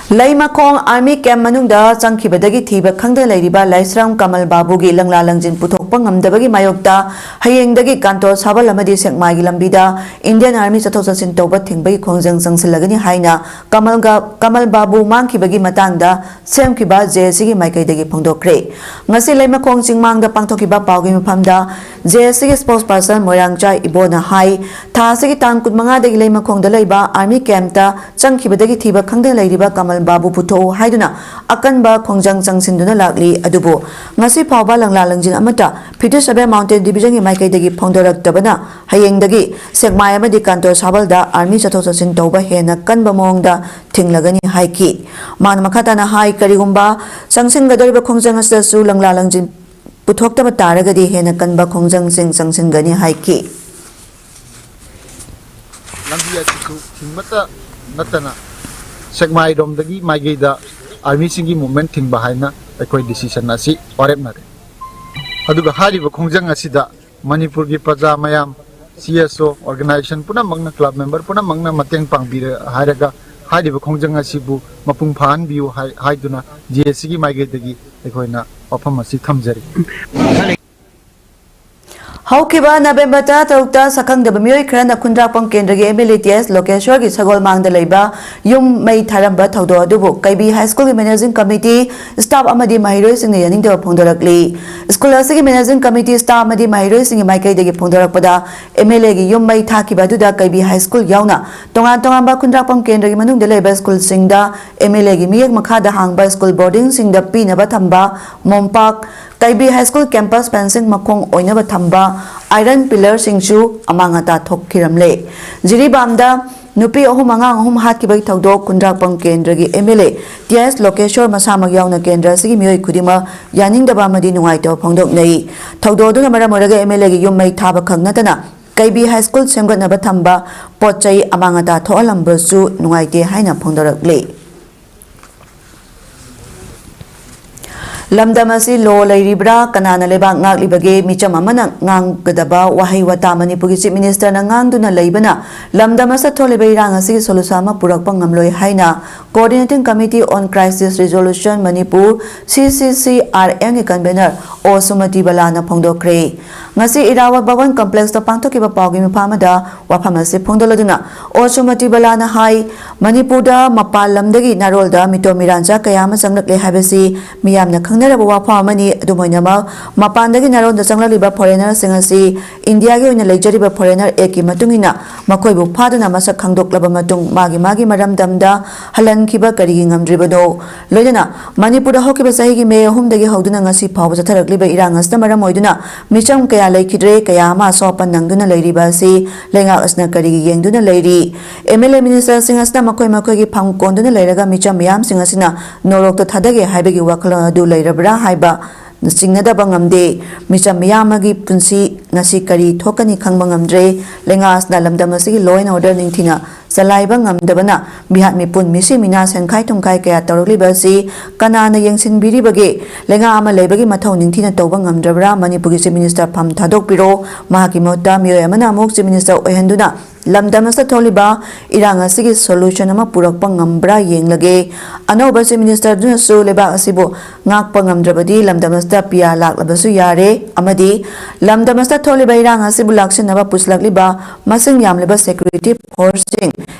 ꯂꯩꯃꯈꯣꯡ ꯑꯥꯔꯃꯤ ꯀꯦꯝꯞ ꯃꯅꯨꯡꯗ ꯆꯪꯈꯤꯕꯗꯒꯤ ꯊꯤꯕ ꯈꯪꯗꯅ ꯂꯩꯔꯤꯕ ꯂꯥꯏꯁ꯭ꯔꯝ ꯀꯃꯜ ꯕꯥꯕꯨꯒꯤ ꯂꯪꯂꯥ ꯂꯪꯖꯤꯟ ꯄꯨꯊꯣꯛꯄ ꯉꯝꯗꯕꯒꯤ ꯃꯥꯌꯣꯛꯇ ꯍꯌꯦꯡꯗꯒꯤ ꯀꯥꯟꯇꯣ ꯁꯥꯕꯜ ꯑꯃꯗꯤ ꯁꯦꯛꯃꯥꯏꯒꯤ ꯂꯝꯕꯤꯗ ꯏꯟꯗꯤꯌꯟ ꯑꯥꯔꯃꯤ ꯆꯠꯊꯣꯛ ꯆꯠꯁꯤꯟ ꯇꯧꯕ ꯊꯤꯡꯕꯒꯤ ꯈꯣꯡꯖꯪ ꯆꯪꯁꯤꯜꯂꯒꯅꯤ ꯍꯥꯏꯅ ꯀꯃꯜꯒ-, ꯀꯃꯜ ꯕꯥꯕꯨ ꯃꯥꯡꯈꯤꯕꯒꯤ ꯃꯇꯥꯡꯗ ꯁꯦꯝꯈꯤꯕ ꯖꯦ ꯑꯦꯁ ꯁꯤꯒꯤ ꯃꯥꯏꯀꯩꯗꯒꯤ ꯐꯣꯡꯗꯣꯛꯈ꯭ꯔꯦ꯫ ꯉꯁꯤ ꯂꯩꯃꯈꯣꯡ ꯆꯤꯡꯃꯥꯡꯗ ꯄꯥꯡꯊꯣꯛꯈꯤꯕ ꯄꯥꯎꯒꯤ ꯃꯐꯝꯗ ꯖꯦ ꯑꯦꯁ ꯁꯤꯒꯤ ꯁ꯭ꯄꯣꯛꯁ ꯄꯔꯁꯟ ꯃꯣꯏꯔꯥꯡꯆꯥ ꯏꯕꯣꯅ ꯍꯥꯏ, ꯊꯥ ꯑꯁꯤꯒꯤ ꯇꯥꯡ ꯀꯨꯟꯃꯉꯥꯗꯒꯤ ꯂꯩꯃꯈꯣꯡꯗ ꯂꯩꯕ ꯑꯥꯔꯃꯤ ꯀꯦꯝꯞꯇ ꯆꯪꯈꯤꯕꯗꯒꯤ ꯊꯤꯕ ꯈꯪꯗꯅ ꯂꯩꯔꯤꯕ ꯀꯃꯜ ꯕꯥꯕꯨ ꯄꯨꯊꯣꯛꯎ ꯍꯥꯏꯗꯨꯅ ꯑꯀꯟꯕ ꯈꯣꯡꯖꯪ ꯆꯪꯁꯤꯟꯗꯨꯅ ꯂꯥꯛꯂꯤ꯫ ꯑꯗꯨꯕꯨ ꯉꯁꯤ ꯐꯥꯎꯕ ꯂꯪꯂꯥ ꯂꯪꯖꯤꯟ ꯑꯃꯠꯇ ꯐꯤꯐꯇꯤ ꯁꯚꯦꯟ ꯃꯥꯎꯟꯇꯦꯟ ꯗꯤꯕꯤꯖꯟꯒꯤ ꯃꯥꯏꯀꯩꯗꯒꯤ ꯐꯣꯡꯗꯣꯔꯛꯇꯕꯅ ꯍꯌꯦꯡꯗꯒꯤ ꯁꯦꯛꯃꯥꯏ ꯑꯃꯗꯤ ꯀꯥꯟꯇꯣ ꯁꯥꯕꯜꯗ ꯑꯥꯔꯃꯤ ꯆꯠꯊꯣꯛ ꯆꯠꯁꯤꯟ ꯇꯧꯕ ꯍꯦꯟꯅ ꯀꯟꯕ ꯃꯑꯣꯡꯗ ꯊꯤꯡꯂꯒꯅꯤ ꯍꯥꯏꯈꯤ꯫ ꯃꯥꯅ ꯃꯈꯥ ꯇꯥꯅ ꯍꯥꯏ, ꯀꯔꯤꯒꯨꯝꯕ ꯆꯪꯁꯤꯟꯒꯗꯧꯔꯤꯕ ꯈꯣꯡꯖꯪ ꯑꯁꯤꯗꯁꯨ ꯂꯪꯂꯥ ꯂꯪꯖꯤꯟ ꯄꯨꯊꯣꯛꯇꯕ ꯇꯥꯔꯒꯗꯤ ꯍꯦꯟꯅ ꯀꯟꯕ ꯈꯣꯡꯖꯪꯁꯤꯡ ꯆꯪꯁꯤꯟꯒꯅꯤ ꯍꯥꯏꯈꯤ꯫ ꯂꯝꯕꯤ ꯑꯁꯤꯁꯨ ꯊꯤꯡꯕꯇ ꯅꯠꯇꯅ ꯁꯦꯛꯃꯥꯏꯔꯣꯝꯗꯒꯤ ꯃꯥꯏꯀꯩꯗ ꯑꯥꯔꯃꯤꯁꯤꯡꯒꯤ ꯃꯨꯞꯃꯦꯟ ꯊꯤꯡꯕ ꯍꯥꯏꯅ ꯑꯩꯈꯣꯏ ꯗꯤꯁꯤꯁꯟ ꯑꯁꯤ ꯋꯥꯔꯦꯞꯅꯔꯦ꯫ ꯑꯗꯨꯒ ꯍꯥꯏꯔꯤꯕ ꯈꯣꯡꯖꯪ ꯑꯁꯤꯗ ꯃꯅꯤꯄꯨꯔꯒꯤ ꯄ꯭ꯔꯖꯥ ꯃꯌꯥꯝ, ꯁꯤ ꯑꯦꯁ ꯑꯣ ꯑꯣꯔꯒꯅꯥꯏꯖꯦꯁꯟ ꯄꯨꯝꯅꯃꯛꯅ, ꯀ꯭ꯂꯕ ꯃꯦꯝꯕꯔ ꯄꯨꯝꯅꯃꯛꯅ ꯃꯇꯦꯡ ꯄꯥꯡꯕꯤꯔꯦ ꯍꯥꯏꯔꯒ ꯍꯥꯏꯔꯤꯕ ꯈꯣꯡꯖꯪ ꯑꯁꯤꯕꯨ ꯃꯄꯨꯡ ꯐꯥꯍꯟꯕꯤꯌꯨ ꯍꯥꯏ-, ꯍꯥꯏꯗꯨꯅ ꯖꯦ ꯑꯦꯁ ꯁꯤꯒꯤ ꯃꯥꯏꯀꯩꯗꯒꯤ ꯑꯩꯈꯣꯏꯅ ꯋꯥꯐꯝ ꯑꯁꯤ ꯊꯝꯖꯔꯤ꯫ ꯍꯧꯈꯤꯕ ꯅꯕꯦꯝꯕꯔ ꯇꯔꯥꯇꯔꯨꯛꯇ ꯁꯛꯈꯪꯗꯕ ꯃꯤꯑꯣꯏ ꯈꯔꯅ ꯈꯨꯟꯗ꯭ꯔꯥꯛꯄꯝ ꯀꯦꯟꯗ꯭ꯔꯒꯤ ꯑꯦꯝ ꯑꯦꯜ ꯑꯦ ꯇꯤ ꯑꯦꯁ ꯂꯣꯀꯦꯁ꯭ꯋꯔꯒꯤ ꯁꯒꯣꯜꯃꯥꯡꯗ ꯂꯩꯕ ꯌꯨꯝ ꯃꯩ ꯊꯥꯔꯝꯕ ꯊꯧꯗꯣꯛ ꯑꯗꯨꯕꯨ ꯀꯩꯕꯤ ꯍꯥꯏ ꯁ꯭ꯀꯨꯜꯒꯤ ꯃꯦꯅꯦꯖꯤꯡ ꯀꯃꯤꯇꯤ, ꯁ꯭ꯇꯥꯐ ꯑꯃꯗꯤ ꯃꯍꯩꯔꯣꯏꯁꯤꯡꯅ ꯌꯥꯅꯤꯡꯗꯕ ꯐꯣꯡꯗꯣꯔꯛꯂꯤ꯫ ꯁ꯭ꯀꯨꯜ ꯑꯁꯤꯒꯤ ꯃꯦꯅꯦꯖꯤꯡ ꯀꯃꯤꯇꯤ, ꯁ꯭ꯇꯥꯐ ꯑꯃꯗꯤ ꯃꯍꯩꯔꯣꯏꯁꯤꯡꯒꯤ ꯃꯥꯏꯀꯩꯗꯒꯤ ꯐꯣꯡꯗꯣꯔꯛꯄꯗ ꯑꯦꯝ ꯑꯦꯜ ꯑꯦꯒꯤ ꯌꯨꯝ ꯃꯩ ꯊꯥꯈꯤꯕ ꯑꯗꯨꯗ ꯀꯩꯕꯤ ꯍꯥꯏ ꯁ꯭ꯀꯨꯜ ꯌꯥꯎꯅ ꯇꯣꯉꯥꯟ ꯇꯣꯉꯥꯟꯕ ꯈꯨꯟꯗ꯭ꯔꯥꯛꯄꯝ ꯀꯦꯟꯗ꯭ꯔꯒꯤ ꯃꯅꯨꯡꯗ ꯂꯩꯕ ꯁ꯭ꯀꯨꯜꯁꯤꯡꯗ ꯑꯦꯝ ꯑꯦꯜ ꯑꯦꯒꯤ ꯃꯤꯌꯦꯛ ꯃꯈꯥꯗ ꯍꯥꯡꯕ ꯁ꯭ꯀꯨꯜ ꯕꯣꯔꯗꯤꯡꯁꯤꯡꯗ ꯄꯤꯅꯕ ꯊꯝꯕ ꯃꯣꯝꯄꯥꯛ, ꯀꯩꯕꯤ ꯍꯥꯏ ꯁ꯭ꯀꯨꯜ ꯀꯦꯝꯄꯁ ꯐꯦꯟꯁꯤꯡ ꯃꯈꯣꯡ ꯑꯣꯏꯅꯕ ꯊꯝꯕ ꯑꯥꯏꯔꯟ ꯄꯤꯂꯔꯁꯤꯡꯁꯨ ꯑꯃꯥꯡ ꯑꯇꯥ ꯊꯣꯛꯈꯤꯔꯝꯂꯦ꯫ ꯖꯤꯔꯤꯕꯥꯝꯗ ꯅꯨꯄꯤ ꯑꯍꯨꯝ ꯑꯉꯥꯡ ꯑꯍꯨꯝ ꯍꯥꯠꯈꯤꯕꯒꯤ ꯊꯧꯗꯣꯛ ꯈꯨꯟꯗ꯭ꯔꯥꯛꯄꯝ ꯀꯦꯟꯗ꯭ꯔꯒꯤ ꯑꯦꯝ ꯑꯦꯜ ꯑꯦ ꯇꯤ ꯑꯦꯁ ꯂꯣꯀꯦꯁ꯭ꯋꯔ ꯃꯁꯥꯃꯛ ꯌꯥꯎꯅ ꯀꯦꯟꯗ꯭ꯔ ꯑꯁꯤꯒꯤ ꯃꯤꯑꯣꯏ ꯈꯨꯗꯤꯡꯃꯛ ꯌꯥꯅꯤꯡꯗꯕ ꯑꯃꯗꯤ ꯅꯨꯡꯉꯥꯏꯇꯕ ꯐꯣꯡꯗꯣꯛꯅꯩ꯫ ꯊꯧꯗꯣꯛ ꯑꯗꯨꯅ ꯃꯔꯝ ꯑꯣꯏꯔꯒ ꯑꯦꯝ ꯑꯦꯜ ꯑꯦꯒꯤ ꯌꯨꯝ ꯃꯩ ꯊꯥꯕ ꯈꯛ ꯅꯠꯇꯅ ꯀꯩꯕꯤ ꯍꯥꯏ ꯁ꯭ꯀꯨꯜ ꯁꯦꯝꯒꯠꯅꯕ ꯊꯝꯕ ꯄꯣꯠ ꯆꯩ ꯑꯃꯥꯡ ꯑꯇꯥ ꯊꯣꯛꯍꯜꯂꯝꯕꯁꯨ ꯅꯨꯡꯉꯥꯏꯇꯦ ꯍꯥꯏꯅ ꯐꯣꯡꯗꯣꯔꯛꯂꯤ꯫ ꯂꯝꯗꯝ ꯑꯁꯤ ꯂꯣ ꯂꯩꯔꯤꯕ꯭ꯔꯥ? ꯀꯅꯥꯅ ꯂꯩꯕꯥꯛ ꯉꯥꯛꯂꯤꯕꯒꯦ? ꯃꯤꯆꯝ ꯑꯃꯅ ꯉꯥꯡꯒꯗꯕ ꯋꯥꯍꯩ ꯋꯥꯇꯥ ꯃꯅꯤꯄꯨꯔꯒꯤ Chief Minister ꯅ ꯉꯥꯡꯗꯨꯅ ꯂꯩꯕꯅ ꯂꯝꯗꯝ ꯑꯁꯤꯗ ꯊꯣꯛꯂꯤꯕ ꯏꯔꯥꯡ ꯑꯁꯤꯒꯤ solution ꯑꯃ ꯄꯨꯔꯛꯄ ꯉꯝꯂꯣꯏ ꯍꯥꯏꯅ Coordinating Committee on Crisis Resolution Manipur, C C C R M ꯒꯤ convener ꯑꯣ ꯁꯨꯃꯇꯤ ꯕꯂꯥꯅ ꯐꯣꯡꯗꯣꯛꯈ꯭ꯔꯦ꯫ ꯉꯁꯤ ꯏꯔꯥꯋꯠ ꯚꯕꯟ complex ꯇ ꯄꯥꯡꯊꯣꯛꯈꯤꯕ ꯄꯥꯎꯒꯤ ꯃꯤꯐꯝ ꯑꯃꯗ ꯋꯥꯐꯝ ꯑꯁꯤ ꯐꯣꯡꯗꯣꯛꯂꯗꯨꯅ ꯑꯣ ꯁꯨꯃꯇꯤ ꯕꯂꯥꯅ ꯍꯥꯏ, ꯃꯅꯤꯄꯨꯔꯗ ꯃꯄꯥꯟ ꯂꯝꯗꯒꯤ ꯅꯥꯔꯣꯜꯗ ꯃꯤꯇꯣꯞ ꯃꯤꯔꯥꯟꯆꯥ ꯀꯌꯥ ꯑꯃ ꯆꯪꯂꯛꯂꯦ ꯍꯥꯏꯕꯁꯤ ꯃꯤꯌꯥꯝꯅ ꯈꯪꯅꯔꯕ ꯋꯥꯐꯝ ꯑꯃꯅꯤ꯫ ꯑꯗꯨꯝ ꯑꯣꯏꯅꯃꯛ, ꯃꯄꯥꯟꯗꯒꯤ ꯅꯥꯔꯣꯟꯗ ꯆꯪꯂꯛꯂꯤꯕ foreigner ꯁꯤꯡ ꯑꯁꯤ ꯏꯟꯗꯤꯌꯥꯒꯤ ꯑꯣꯏꯅ ꯂꯩꯖꯔꯤꯕ Foreigner Act ꯀꯤ ꯃꯇꯨꯡ ꯏꯟꯅ ꯃꯈꯣꯏꯕꯨ ꯐꯥꯗꯨꯅ ꯃꯁꯛ ꯈꯪꯗꯣꯛꯂꯕ ꯃꯇꯨꯡ ꯃꯥꯒꯤ ꯃꯥꯒꯤ ꯃꯔꯝꯗꯝꯗ ꯍꯜꯍꯟꯈꯤꯕ ꯀꯔꯤꯒꯤ ꯉꯝꯗ꯭ꯔꯤꯕꯅꯣ? ꯂꯣꯏꯅꯅ ꯃꯅꯤꯄꯨꯔꯗ ꯍꯧꯈꯤꯕ ꯆꯍꯤꯒꯤ ꯃꯦ ꯑꯍꯨꯝꯗꯒꯤ ꯍꯧꯗꯨꯅ ꯉꯁꯤ ꯐꯥꯎꯕ ꯆꯠꯊꯔꯛꯂꯤꯕ ꯏꯔꯥꯡ ꯑꯁꯤꯅ ꯃꯔꯝ ꯑꯣꯏꯗꯨꯅ ꯃꯤꯆꯝ ꯀꯌꯥ ꯂꯩꯈꯤꯗ꯭ꯔꯦ, ꯀꯌꯥ ꯑꯃ ꯑꯁꯣꯛ ꯑꯄꯟ ꯅꯪꯗꯨꯅ ꯂꯩꯔꯤꯕ ꯑꯁꯤ ꯂꯩꯉꯥꯛ ꯑꯁꯤꯅ ꯀꯔꯤꯒꯤ ꯌꯦꯡꯗꯨꯅ ꯂꯩꯔꯤ? M L A minister ꯁꯤꯡ ꯑꯁꯤꯅ ꯃꯈꯣꯏ ꯃꯈꯣꯏꯒꯤ ꯐꯝ ꯀꯣꯟꯗꯨꯅ ꯂꯩꯔꯒ ꯃꯤꯆꯝ ꯃꯤꯌꯥꯝꯁꯤꯡ ꯑꯁꯤꯅ ꯅꯣꯔꯣꯛꯇ ꯊꯥꯗꯒꯦ ꯍꯥꯏꯕꯒꯤ ꯋꯥꯈꯜꯂꯣꯟ ꯑꯗꯨ ꯂꯩꯔꯕ꯭ꯔꯥ ꯍꯥꯏꯕ ꯆꯤꯡꯅꯗꯕ ꯉꯝꯗꯦ꯫ ꯃꯤꯆꯝ ꯃꯤꯌꯥꯝ ꯑꯃꯒꯤ ꯄꯨꯟꯁꯤ ꯉꯁꯤ ꯀꯔꯤ ꯊꯣꯛꯀꯅꯤ ꯈꯪꯕ ꯉꯝꯗ꯭ꯔꯦ꯫ ꯂꯩꯉꯥꯛ ꯑꯁꯤꯅ ꯂꯝꯗꯝ ꯑꯁꯤꯒꯤ law and order ꯅꯤꯡꯊꯤꯅ ꯆꯂꯥꯏꯕ ꯉꯝꯗꯕꯅ ꯃꯤꯍꯥꯠ ꯃꯤꯄꯨꯟ, ꯃꯤꯁꯤ ꯃꯤꯅꯥ, ꯁꯦꯟꯈꯥꯏ ꯊꯨꯝꯈꯥꯏ ꯀꯌꯥ ꯇꯧꯔꯛꯂꯤꯕ ꯑꯁꯤ ꯀꯅꯥꯅ ꯌꯦꯡꯁꯤꯟꯕꯤꯔꯤꯕꯒꯦ? ꯂꯩꯉꯥꯛ ꯑꯃ ꯂꯩꯕꯒꯤ ꯃꯊꯧ ꯅꯤꯡꯊꯤꯅ ꯇꯧꯕ ꯉꯝꯗ꯭ꯔꯕ꯭ꯔꯥ? ꯃꯅꯤꯄꯨꯔꯒꯤ Chief Minister ꯐꯝ ꯊꯥꯗꯣꯛꯄꯤꯔꯣ꯫ ꯃꯍꯥꯛꯀꯤ ꯃꯍꯨꯠꯇ ꯃꯤꯑꯣꯏ ꯑꯃꯅ ꯑꯃꯨꯛ Chief Minister ꯑꯣꯏꯍꯟꯗꯨꯅ ꯂꯝꯗꯝ ꯑꯁꯤꯗ ꯊꯣꯛꯂꯤꯕ ꯏꯔꯥꯡ ꯑꯁꯤꯒꯤ solution ꯑꯃ ꯄꯨꯔꯛꯄ ꯉꯝꯕ꯭ꯔꯥ ꯌꯦꯡꯂꯒꯦ꯫ ꯑꯅꯧꯕ Chief Minister ꯑꯗꯨꯅꯁꯨ ꯂꯩꯕꯥꯛ ꯑꯁꯤꯕꯨ ꯉꯥꯛꯄ ꯉꯝꯗ꯭ꯔꯕꯗꯤ ꯂꯝꯗꯝ ꯑꯁꯤꯗ P R ꯂꯥꯛꯂꯕꯁꯨ ꯌꯥꯔꯦ, ꯑꯃꯗꯤ ꯂꯝꯗꯝ ꯑꯁꯤꯗ ꯊꯣꯛꯂꯤꯕ ꯏꯔꯥꯡ ꯑꯁꯤꯕꯨ ꯂꯥꯛꯁꯤꯟꯅꯕ ꯄꯨꯁꯤꯜꯂꯛꯂꯤꯕ ꯃꯁꯤꯡ ꯌꯥꯝꯂꯕ security force ꯁꯤꯡ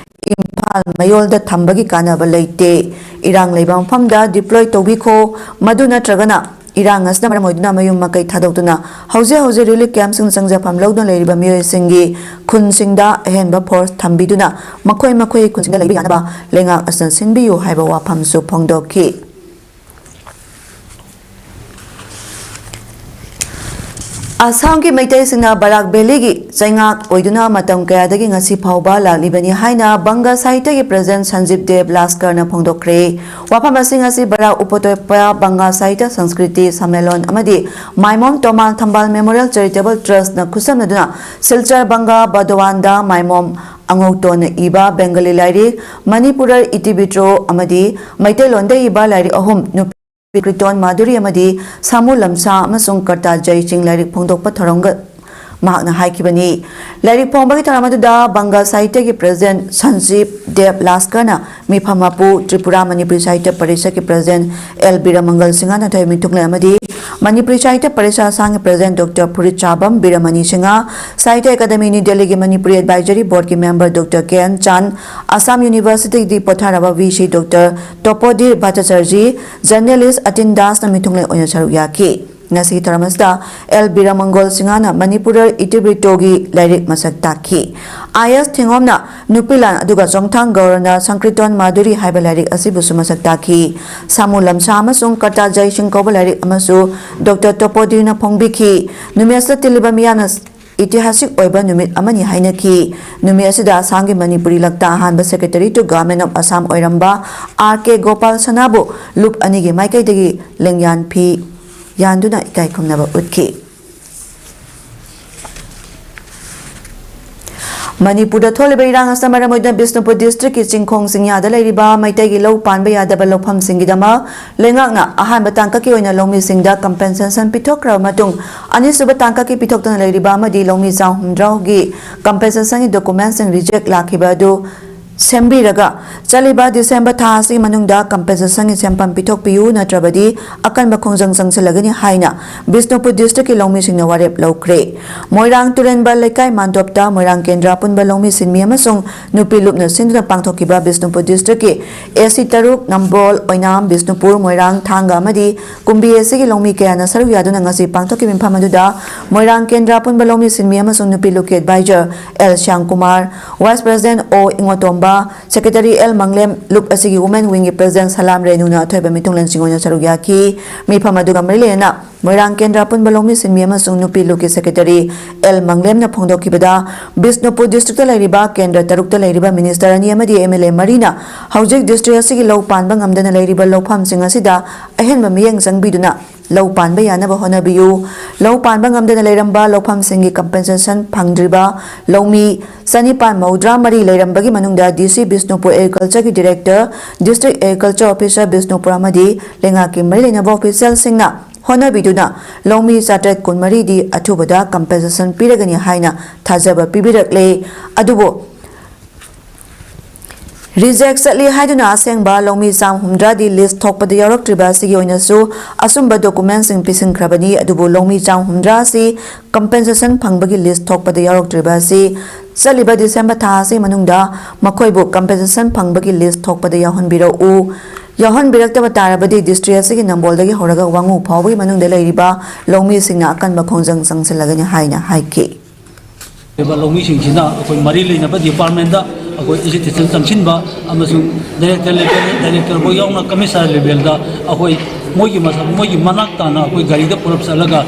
ꯏꯝꯐꯥꯜ ꯃꯌꯣꯜꯗ ꯊꯝꯕꯒꯤ ꯀꯥꯟꯅꯕ ꯂꯩꯇꯦ꯫ ꯏꯔꯥꯡ ꯂꯩꯕ ꯃꯐꯝꯗ deploy ꯇꯧꯕꯤꯈꯣ꯫ ꯃꯗꯨ ꯅꯠꯇ꯭ꯔꯒꯅ ꯏꯔꯥꯡ ꯑꯁꯤꯅ ꯃꯔꯝ ꯑꯣꯏꯗꯨꯅ ꯃꯌꯨꯝ ꯃꯀꯩ ꯊꯥꯗꯣꯛꯇꯨꯅ ꯍꯧꯖꯤꯛ ꯍꯧꯖꯤꯛ relief camp ꯁꯤꯡ ꯆꯪꯖꯐꯝ ꯂꯧꯗꯨꯅ ꯂꯩꯔꯤꯕ ꯃꯤꯑꯣꯏꯁꯤꯡꯒꯤ ꯈꯨꯟꯁꯤꯡꯗ ꯑꯍꯦꯟꯕ force ꯊꯝꯕꯤꯗꯨꯅ ꯃꯈꯣꯏ ꯃꯈꯣꯏꯒꯤ ꯈꯨꯟꯁꯤꯡꯗ ꯂꯩꯕ ꯌꯥꯅꯕ ꯂꯩꯉꯥꯛ ꯑꯁꯤꯅ ꯁꯤꯟꯕꯤꯌꯨ ꯍꯥꯏꯕ ꯋꯥꯐꯝꯁꯨ ꯐꯣꯡꯗꯣꯛꯈꯤ꯫ ꯑꯁꯥꯝꯒꯤ ꯃꯩꯇꯩꯁꯤꯡꯅ ꯕꯔꯥꯛ ꯚꯦꯂꯤꯒꯤ ꯆꯩꯉꯥꯛ ꯑꯣꯏꯗꯨꯅ ꯃꯇꯝ ꯀꯌꯥꯗꯒꯤ ꯉꯁꯤ ꯐꯥꯎꯕ ꯂꯥꯛꯂꯤꯕꯅꯤ ꯍꯥꯏꯅ ꯕꯪꯒꯥ ꯁꯥꯍꯤꯇ꯭ꯌꯒꯤ President ꯁꯟꯖꯤꯕ ꯗꯦꯕ ꯂꯥꯁꯀꯔꯅ ꯐꯣꯡꯗꯣꯛꯈ꯭ꯔꯦ꯫ ꯋꯥꯐꯝ ꯑꯁꯤ ꯉꯁꯤ ꯕꯔꯥꯛ ꯎꯄꯇꯣꯏꯄ ꯕꯪꯒꯥ ꯁꯥꯍꯤꯇ꯭ꯌ ꯁꯪꯁꯀ꯭ꯔꯤꯇꯤ ꯁꯝꯃꯦꯂꯣꯟ ꯑꯃꯗꯤ ꯃꯥꯏꯃꯣꯝ ꯇꯣꯃꯥꯜ ꯊꯝꯕꯥꯜ Memorial Charitable Trust ꯅ ꯈꯨꯠꯁꯝꯅꯗꯨꯅ ꯁꯤꯜꯆꯔ ꯕꯪꯒꯥ ꯕꯗꯋꯥꯟꯗ ꯃꯥꯏꯃꯣꯝ ꯑꯉꯧꯇꯣꯟꯅ ꯏꯕ ꯕꯦꯡꯒꯂꯤ ꯂꯥꯏꯔꯤꯛ ꯃꯅꯤꯄꯨꯔꯔ ꯏꯇꯤꯕꯤꯇ꯭ꯔꯣ ꯑꯃꯗꯤ ꯃꯩꯇꯩꯂꯣꯟꯗ ꯏꯕ ꯂꯥꯏꯔꯤꯛ ꯑꯍꯨꯝ ꯅꯨꯄꯤ ꯀ꯭ꯔꯤꯇꯣꯟ ꯃꯥꯙꯨꯔꯤ ꯑꯃꯗꯤ ꯁꯥꯃꯨ ꯂꯝꯁꯥ ꯑꯃꯁꯨꯡ ꯀꯔꯇꯥ ꯖꯩ ꯁꯤꯡ ꯂꯥꯏꯔꯤꯛ ꯐꯣꯡꯗꯣꯛꯄ ꯊꯧꯔꯝꯒ ꯃꯍꯥꯛꯅ ꯍꯥꯏꯈꯤꯕꯅꯤ꯫ ꯂꯥꯏꯔꯤꯛ ꯐꯣꯡꯕꯒꯤ ꯊꯧꯔꯝ ꯑꯗꯨꯗ ꯕꯪꯒꯥꯜ ꯁꯥꯍꯤꯇ꯭ꯌꯒꯤ ꯄ꯭ꯔꯦꯁꯤꯗꯦꯟꯠ ꯁꯟꯖꯤꯕ ꯗꯦꯕ ꯂꯥꯁꯀꯔꯅ ꯃꯤꯐꯝ ꯃꯄꯨ, ꯇ꯭ꯔꯤꯄꯨꯔꯥ ꯃꯅꯤꯄꯨꯔꯤ ꯁꯥꯍꯤꯇ꯭ꯌ ꯄꯔꯤꯁꯠꯀꯤ ꯄ꯭ꯔꯦꯁꯤꯗꯦꯟꯠ ꯑꯦꯜ ꯕꯤꯔꯃꯪꯒꯜ ꯁꯤꯡꯍꯅ ꯊꯣꯏꯕ ꯃꯤꯊꯨꯡꯂꯦꯟ ꯑꯃꯗꯤ ꯃꯅꯤꯄꯨꯔꯤ ꯁꯥꯍꯤꯇ꯭ꯌ ꯄꯔꯤꯁꯠ ꯑꯁꯥꯝꯒꯤ president doctor Phuritshabam Birmani Singh, Sahitya academy new ꯗꯦꯜꯂꯤꯒꯤ ꯃꯅꯤꯄꯨꯔꯤ ꯑꯦꯗꯚꯥꯏꯖꯔꯤ ꯕꯣꯔꯗꯀꯤ ꯃꯦꯝꯕꯔ ꯗꯣꯛꯇꯔ ꯀꯦ ꯑꯦꯟ ꯆꯥꯟ, ꯑꯁꯥꯝ ꯌꯨꯅꯤꯚꯔꯁꯤꯇꯤꯒꯤ ꯄꯣꯊꯥꯔꯕ ꯚꯤ ꯁꯤ ꯗꯣꯛꯇꯔ ꯇꯣꯄꯣꯗꯤꯔ ꯚꯠꯇꯥꯆꯥꯔꯖꯤ, ꯖꯔꯅꯦꯂꯤꯁ ꯑꯇꯤꯟ ꯗꯥꯁꯅ ꯃꯤꯊꯨꯡꯂꯦꯟ ꯑꯣꯏꯅ ꯁꯔꯨꯛ ꯌꯥꯈꯤ꯫ ꯉꯁꯤꯒꯤ ꯊꯧꯔꯝ ꯑꯁꯤꯗ ꯑꯦꯜ ꯕꯤꯔꯃꯪꯒꯣꯜ ꯁꯤꯡꯍꯅ ꯃꯅꯤꯄꯨꯔ ꯏꯇꯤꯕ꯭ꯔꯤꯇꯣꯒꯤ ꯂꯥꯏꯔꯤꯛ ꯃꯁꯛ ꯇꯥꯛꯈꯤ꯫ ꯑꯥꯏ ꯑꯦꯁ ꯊꯦꯡꯉꯣꯝꯅ ꯅꯨꯄꯤ ꯂꯥꯟ ꯑꯗꯨꯒ ꯆꯣꯡꯊꯥꯡ ꯒꯧꯔꯅ ꯁꯪꯀ꯭ꯔꯤꯇꯣꯟ ꯃꯥꯙꯨꯔꯤ ꯍꯥꯏꯕ ꯂꯥꯏꯔꯤꯛ ꯑꯁꯤꯕꯨꯁꯨ ꯃꯁꯛ ꯇꯥꯛꯈꯤ꯫ ꯁꯥꯃꯨ ꯂꯝꯁꯥ ꯑꯃꯁꯨꯡ ꯀꯔꯇꯥ ꯖꯩꯁꯤꯡ ꯀꯧꯕ ꯂꯥꯏꯔꯤꯛ ꯑꯃꯁꯨ ꯗꯣꯛꯇꯔ ꯇꯣꯄꯣꯗꯤꯔꯅ ꯐꯣꯡꯕꯤꯈꯤ꯫ ꯅꯨꯃꯤꯠ ꯑꯁꯤꯗ ꯇꯤꯜꯂꯤꯕ ꯃꯤꯌꯥꯝꯅ ꯏꯇꯤꯍꯥꯁꯤꯛ ꯑꯣꯏꯕ ꯅꯨꯃꯤꯠ ꯑꯃꯅꯤ ꯍꯥꯏꯅꯈꯤ꯫ ꯅꯨꯃꯤꯠ ꯑꯁꯤꯗ ꯑꯁꯥꯝꯒꯤ ꯃꯅꯤꯄꯨꯔꯤ ꯂꯛꯇ ꯑꯍꯥꯟꯕ Secretary to Government of Assam ꯑꯣꯏꯔꯝꯕ ꯑꯥꯔ ꯀꯦ ꯒꯣꯄꯥꯜ ꯁꯅꯥꯕꯨ ꯂꯨꯞ ꯑꯅꯤꯒꯤ ꯃꯥꯏꯀꯩꯗꯒꯤ ꯂꯦꯡꯌꯥꯟ ꯐꯤ ꯌꯥꯟꯗꯨꯅ ꯏꯀꯥꯏ ꯈꯨꯝꯅꯕ ꯎꯠꯈꯤ꯫ ꯃꯅꯤꯄꯨꯔꯗ ꯊꯣꯛꯂꯤꯕ ꯏꯔꯥꯡ ꯑꯁꯤꯅ ꯃꯔꯝ ꯑꯣꯏꯗꯨꯅ ꯕꯤꯁꯅꯨꯄꯨꯔ district ꯀꯤ ꯆꯤꯡꯈꯣꯡ ꯆꯤꯡꯌꯥꯗ ꯂꯩꯔꯤꯕ ꯃꯩꯇꯩꯒꯤ ꯂꯧ ꯄꯥꯟꯕ ꯌꯥꯗꯕ ꯂꯧꯐꯝꯁꯤꯡꯒꯤꯗꯃꯛ ꯂꯩꯉꯥꯛꯅ ꯑꯍꯥꯟꯕ ꯇꯥꯡꯀꯛꯀꯤ ꯑꯣꯏꯅ ꯂꯧꯃꯤꯁꯤꯡꯗ compensation ꯄꯤꯊꯣꯛꯈ꯭ꯔꯕ ꯃꯇꯨꯡ, ꯑꯅꯤꯁꯨꯕ ꯇꯥꯡꯀꯛꯀꯤ ꯄꯤꯊꯣꯛꯇꯨꯅ ꯂꯩꯔꯤꯕ ꯑꯃꯗꯤ ꯂꯧꯃꯤ ꯆꯥ ꯍꯨꯝꯗ꯭ꯔꯥꯒꯤ compensation ꯒꯤ document ꯁꯤꯡ reject ꯂꯥꯛꯈꯤꯕ ꯑꯗꯨ ꯁꯦꯝꯕꯤꯔꯒ, ꯆꯠꯂꯤꯕ December ꯊꯥ ꯑꯁꯤꯒꯤ ꯃꯅꯨꯡꯗ compensation ꯒꯤ ꯁꯦꯟꯐꯝ ꯄꯤꯊꯣꯛꯄꯤꯌꯨ, ꯅꯠꯇ꯭ꯔꯕꯗꯤ ꯑꯀꯟꯕ ꯈꯣꯡꯖꯪ ꯆꯪꯁꯤꯜꯂꯒꯅꯤ ꯍꯥꯏꯅ ꯕꯤꯁꯅꯨꯄꯨꯔ district ꯀꯤ ꯂꯧꯃꯤꯁꯤꯡꯅ ꯋꯥꯔꯦꯞ ꯂꯧꯈ꯭ꯔꯦ꯫ ꯃꯣꯏꯔꯥꯡ ꯇꯨꯔꯦꯟꯕ ꯂꯩꯀꯥꯏ ꯃꯥꯟꯗꯣꯞꯇ ꯃꯣꯏꯔꯥꯡ ꯀꯦꯟꯗ꯭ꯔ ꯑꯄꯨꯟꯕ ꯂꯧꯃꯤ ꯁꯤꯟꯃꯤ ꯑꯃꯁꯨꯡ ꯅꯨꯄꯤ ꯂꯨꯞꯅ ꯁꯤꯟꯗꯨꯅ ꯄꯥꯡꯊꯣꯛꯈꯤꯕ ꯕꯤꯁꯅꯨꯄꯨꯔ district ꯀꯤ ꯑꯦ ꯁꯤ ꯇꯔꯨꯛ, ꯅꯝꯕꯣꯜ, ꯑꯣꯏꯅꯥꯝ, ꯕꯤꯁꯅꯨꯄꯨꯔ, ꯃꯣꯏꯔꯥꯡ, ꯊꯥꯡꯒ ꯑꯃꯗꯤ ꯀꯨꯝꯕꯤ ꯑꯦ ꯁꯤ ꯒꯤ ꯂꯧꯃꯤ ꯀꯌꯥꯅ ꯁꯔꯨꯛ ꯌꯥꯗꯨꯅ ꯉꯁꯤ ꯄꯥꯡꯊꯣꯛꯈꯤꯕ ꯃꯤꯐꯝ ꯑꯗꯨꯗ ꯃꯣꯏꯔꯥꯡ ꯀꯦꯟꯗ꯭ꯔ ꯑꯄꯨꯟꯕ ꯂꯧꯃꯤ ꯁꯤꯟꯃꯤ ꯑꯃꯁꯨꯡ ꯅꯨꯄꯤ ꯂꯨꯞꯀꯤ advisor L Shyamkumar, vice president ꯑꯣ ꯏꯉꯣꯇꯣꯝꯕ, secretary ꯑꯦꯜ ꯃꯪꯂꯦꯝ, ꯂꯨꯞ ꯑꯁꯤꯒꯤ women wing ꯒꯤ president ꯁꯂꯥꯝ ꯔꯦꯅꯨꯅ ꯑꯊꯣꯏꯕ ꯃꯤꯊꯨꯡꯂꯦꯟꯁꯤꯡ ꯑꯣꯏꯅ ꯁꯔꯨꯛ ꯌꯥꯈꯤ꯫ ꯃꯤꯐꯝ ꯑꯗꯨꯒ ꯃꯔꯤ ꯂꯩꯅꯅ ꯃꯣꯏꯔꯥꯡ ꯀꯦꯟꯗ꯭ꯔ ꯑꯄꯨꯟꯕ ꯂꯧꯃꯤ ꯁꯤꯟꯃꯤ ꯑꯃꯁꯨꯡ ꯅꯨꯄꯤ ꯂꯨꯞꯀꯤ ꯁꯦꯀ꯭ꯔꯦꯇꯔꯤ ꯑꯦꯜ ꯃꯪꯂꯦꯝꯅ ꯐꯣꯡꯗꯣꯛꯈꯤꯕꯗ, ꯕꯤꯁꯅꯨꯄꯨꯔ ꯗꯤꯁꯇ꯭ꯔꯤꯛꯇ ꯂꯩꯔꯤꯕ ꯀꯦꯟꯗ꯭ꯔ ꯇꯔꯨꯛꯇ ꯂꯩꯔꯤꯕ ꯃꯤꯅꯤꯁꯇꯔ ꯑꯅꯤ ꯑꯃꯗꯤ ꯑꯦꯝ ꯑꯦꯜ ꯑꯦ ꯃꯔꯤꯅ ꯍꯧꯖꯤꯛ ꯗꯤꯁꯇ꯭ꯔꯤꯛ ꯑꯁꯤꯒꯤ ꯂꯧ ꯄꯥꯟꯕ ꯉꯝꯗꯅ ꯂꯩꯔꯤꯕ ꯂꯧꯐꯝꯁꯤꯡ ꯑꯁꯤꯗ ꯑꯍꯦꯟꯕ ꯃꯤꯠꯌꯦꯡ ꯆꯪꯕꯤꯗꯨꯅ ꯂꯧ ꯄꯥꯟꯕ ꯌꯥꯅꯕ ꯍꯣꯠꯅꯕꯤꯌꯨ꯫ ꯂꯧ ꯄꯥꯟꯕ ꯉꯝꯗꯅ ꯂꯩꯔꯝꯕ ꯂꯧꯐꯝꯁꯤꯡꯒꯤ ꯀꯝꯄꯦꯟꯁꯦꯁꯟ ꯐꯪꯗ꯭ꯔꯤꯕ ꯂꯧꯃꯤ ꯆꯅꯤꯄꯥꯟ ꯃꯧꯗ꯭ꯔꯥ ꯃꯔꯤ ꯂꯩꯔꯝꯕꯒꯤ ꯃꯅꯨꯡꯗ ꯗꯤ ꯁꯤ ꯕꯤꯁꯅꯨꯄꯨꯔ ꯑꯦꯒ꯭ꯔꯤꯀꯜꯆꯔꯒꯤ director, district agriculture officer Bishnupur ꯑꯃꯗꯤ ꯂꯩꯉꯥꯛꯀꯤ ꯃꯔꯤ ꯂꯩꯅꯕ ꯑꯣꯐꯤꯁꯤꯌꯦꯜꯁꯤꯡꯅ ꯍꯣꯠꯅꯕꯤꯗꯨꯅ ꯂꯧꯃꯤ ꯆꯥꯇ꯭ꯔꯦꯠ ꯀꯨꯟꯃꯔꯤꯗꯤ ꯑꯊꯨꯕꯗ ꯀꯝꯄꯦꯟꯁꯦꯁꯟ ꯄꯤꯔꯒꯅꯤ ꯍꯥꯏꯅ ꯊꯥꯖꯕ ꯄꯤꯕꯤꯔꯛꯂꯦ꯫ ꯑꯗꯨꯕꯨ ꯔꯤꯖꯦꯛ ꯆꯠꯂꯤ ꯍꯥꯏꯗꯨꯅ ꯑꯁꯦꯡꯕ ꯂꯧꯃꯤ ꯆꯥꯝ ꯍꯨꯝꯗ꯭ꯔꯥꯗꯤ ꯂꯤꯁ ꯊꯣꯛꯄꯗ ꯌꯥꯎꯔꯛꯇ꯭ꯔꯤꯕ ꯑꯁꯤꯒꯤ ꯑꯣꯏꯅꯁꯨ ꯑꯆꯨꯝꯕ ꯗꯣꯀꯨꯃꯦꯟꯁꯤꯡ ꯄꯤꯁꯤꯟꯈ꯭ꯔꯕꯅꯤ꯫ ꯑꯗꯨꯕꯨ ꯂꯧꯃꯤ ꯆꯥꯝ ꯍꯨꯝꯗ꯭ꯔꯥ ꯑꯁꯤ ꯀꯝꯄꯦꯟꯁꯦꯁꯟ ꯐꯪꯕꯒꯤ ꯂꯤꯁ ꯊꯣꯛꯄꯗ ꯌꯥꯎꯔꯛꯇ꯭ꯔꯤꯕ ꯑꯁꯤ ꯆꯠꯂꯤꯕ ꯗꯤꯁꯦꯝꯕꯔ ꯊꯥ ꯑꯁꯤꯒꯤ ꯃꯅꯨꯡꯗ ꯃꯈꯣꯏꯕꯨ ꯀꯝꯄꯦꯟꯁꯦꯁꯟ ꯐꯪꯕꯒꯤ ꯂꯤꯁ ꯊꯣꯛꯄꯗ ꯌꯥꯎꯍꯟꯕꯤꯔꯛꯎ꯫ ꯌꯥꯎꯍꯟꯕꯤꯔꯛꯇꯕ ꯇꯥꯔꯕꯗꯤ ꯗꯤꯁꯇ꯭ꯔꯤꯛ ꯑꯁꯤꯒꯤ ꯅꯝꯕꯣꯜꯗꯒꯤ ꯍꯧꯔꯒ ꯋꯥꯉꯨ ꯐꯥꯎꯕꯒꯤ ꯃꯅꯨꯡꯗ ꯂꯩꯔꯤꯕ ꯂꯧꯃꯤꯁꯤꯡꯅ ꯑꯀꯟꯕ ꯈꯣꯡꯖꯪ ꯆꯪꯁꯤꯜꯂꯒꯅꯤ ꯍꯥꯏꯅ ꯍꯥꯏꯈꯤ꯫ ꯂꯧꯃꯤꯁꯤꯡꯁꯤꯅ ꯑꯩꯈꯣꯏ ꯃꯔꯤ ꯂꯩꯅꯕ ꯗꯤꯄꯥꯔꯠꯃꯦꯟꯗ ꯑꯩꯈꯣꯏ ꯑꯦꯖꯤꯇꯦꯁꯟ ꯆꯪꯁꯤꯟꯕ ꯑꯃꯁꯨꯡ ꯗꯥꯏꯔꯦꯛꯇꯔ ꯂꯦꯚꯦꯜ, ꯗꯥꯏꯔꯦꯛꯇꯔ ꯐꯥꯎ ꯌꯥꯎꯅ ꯀꯃꯤꯁꯅꯔ ꯂꯦꯚꯦꯜꯗ ꯑꯩꯈꯣꯏ ꯃꯣꯏꯒꯤ ꯃꯁꯛ, ꯃꯣꯏꯒꯤ ꯃꯅꯥꯛ ꯇꯥꯅ ꯑꯩꯈꯣꯏ ꯒꯥꯔꯤꯗ ꯄꯨꯂꯞ ꯆꯠꯂꯒ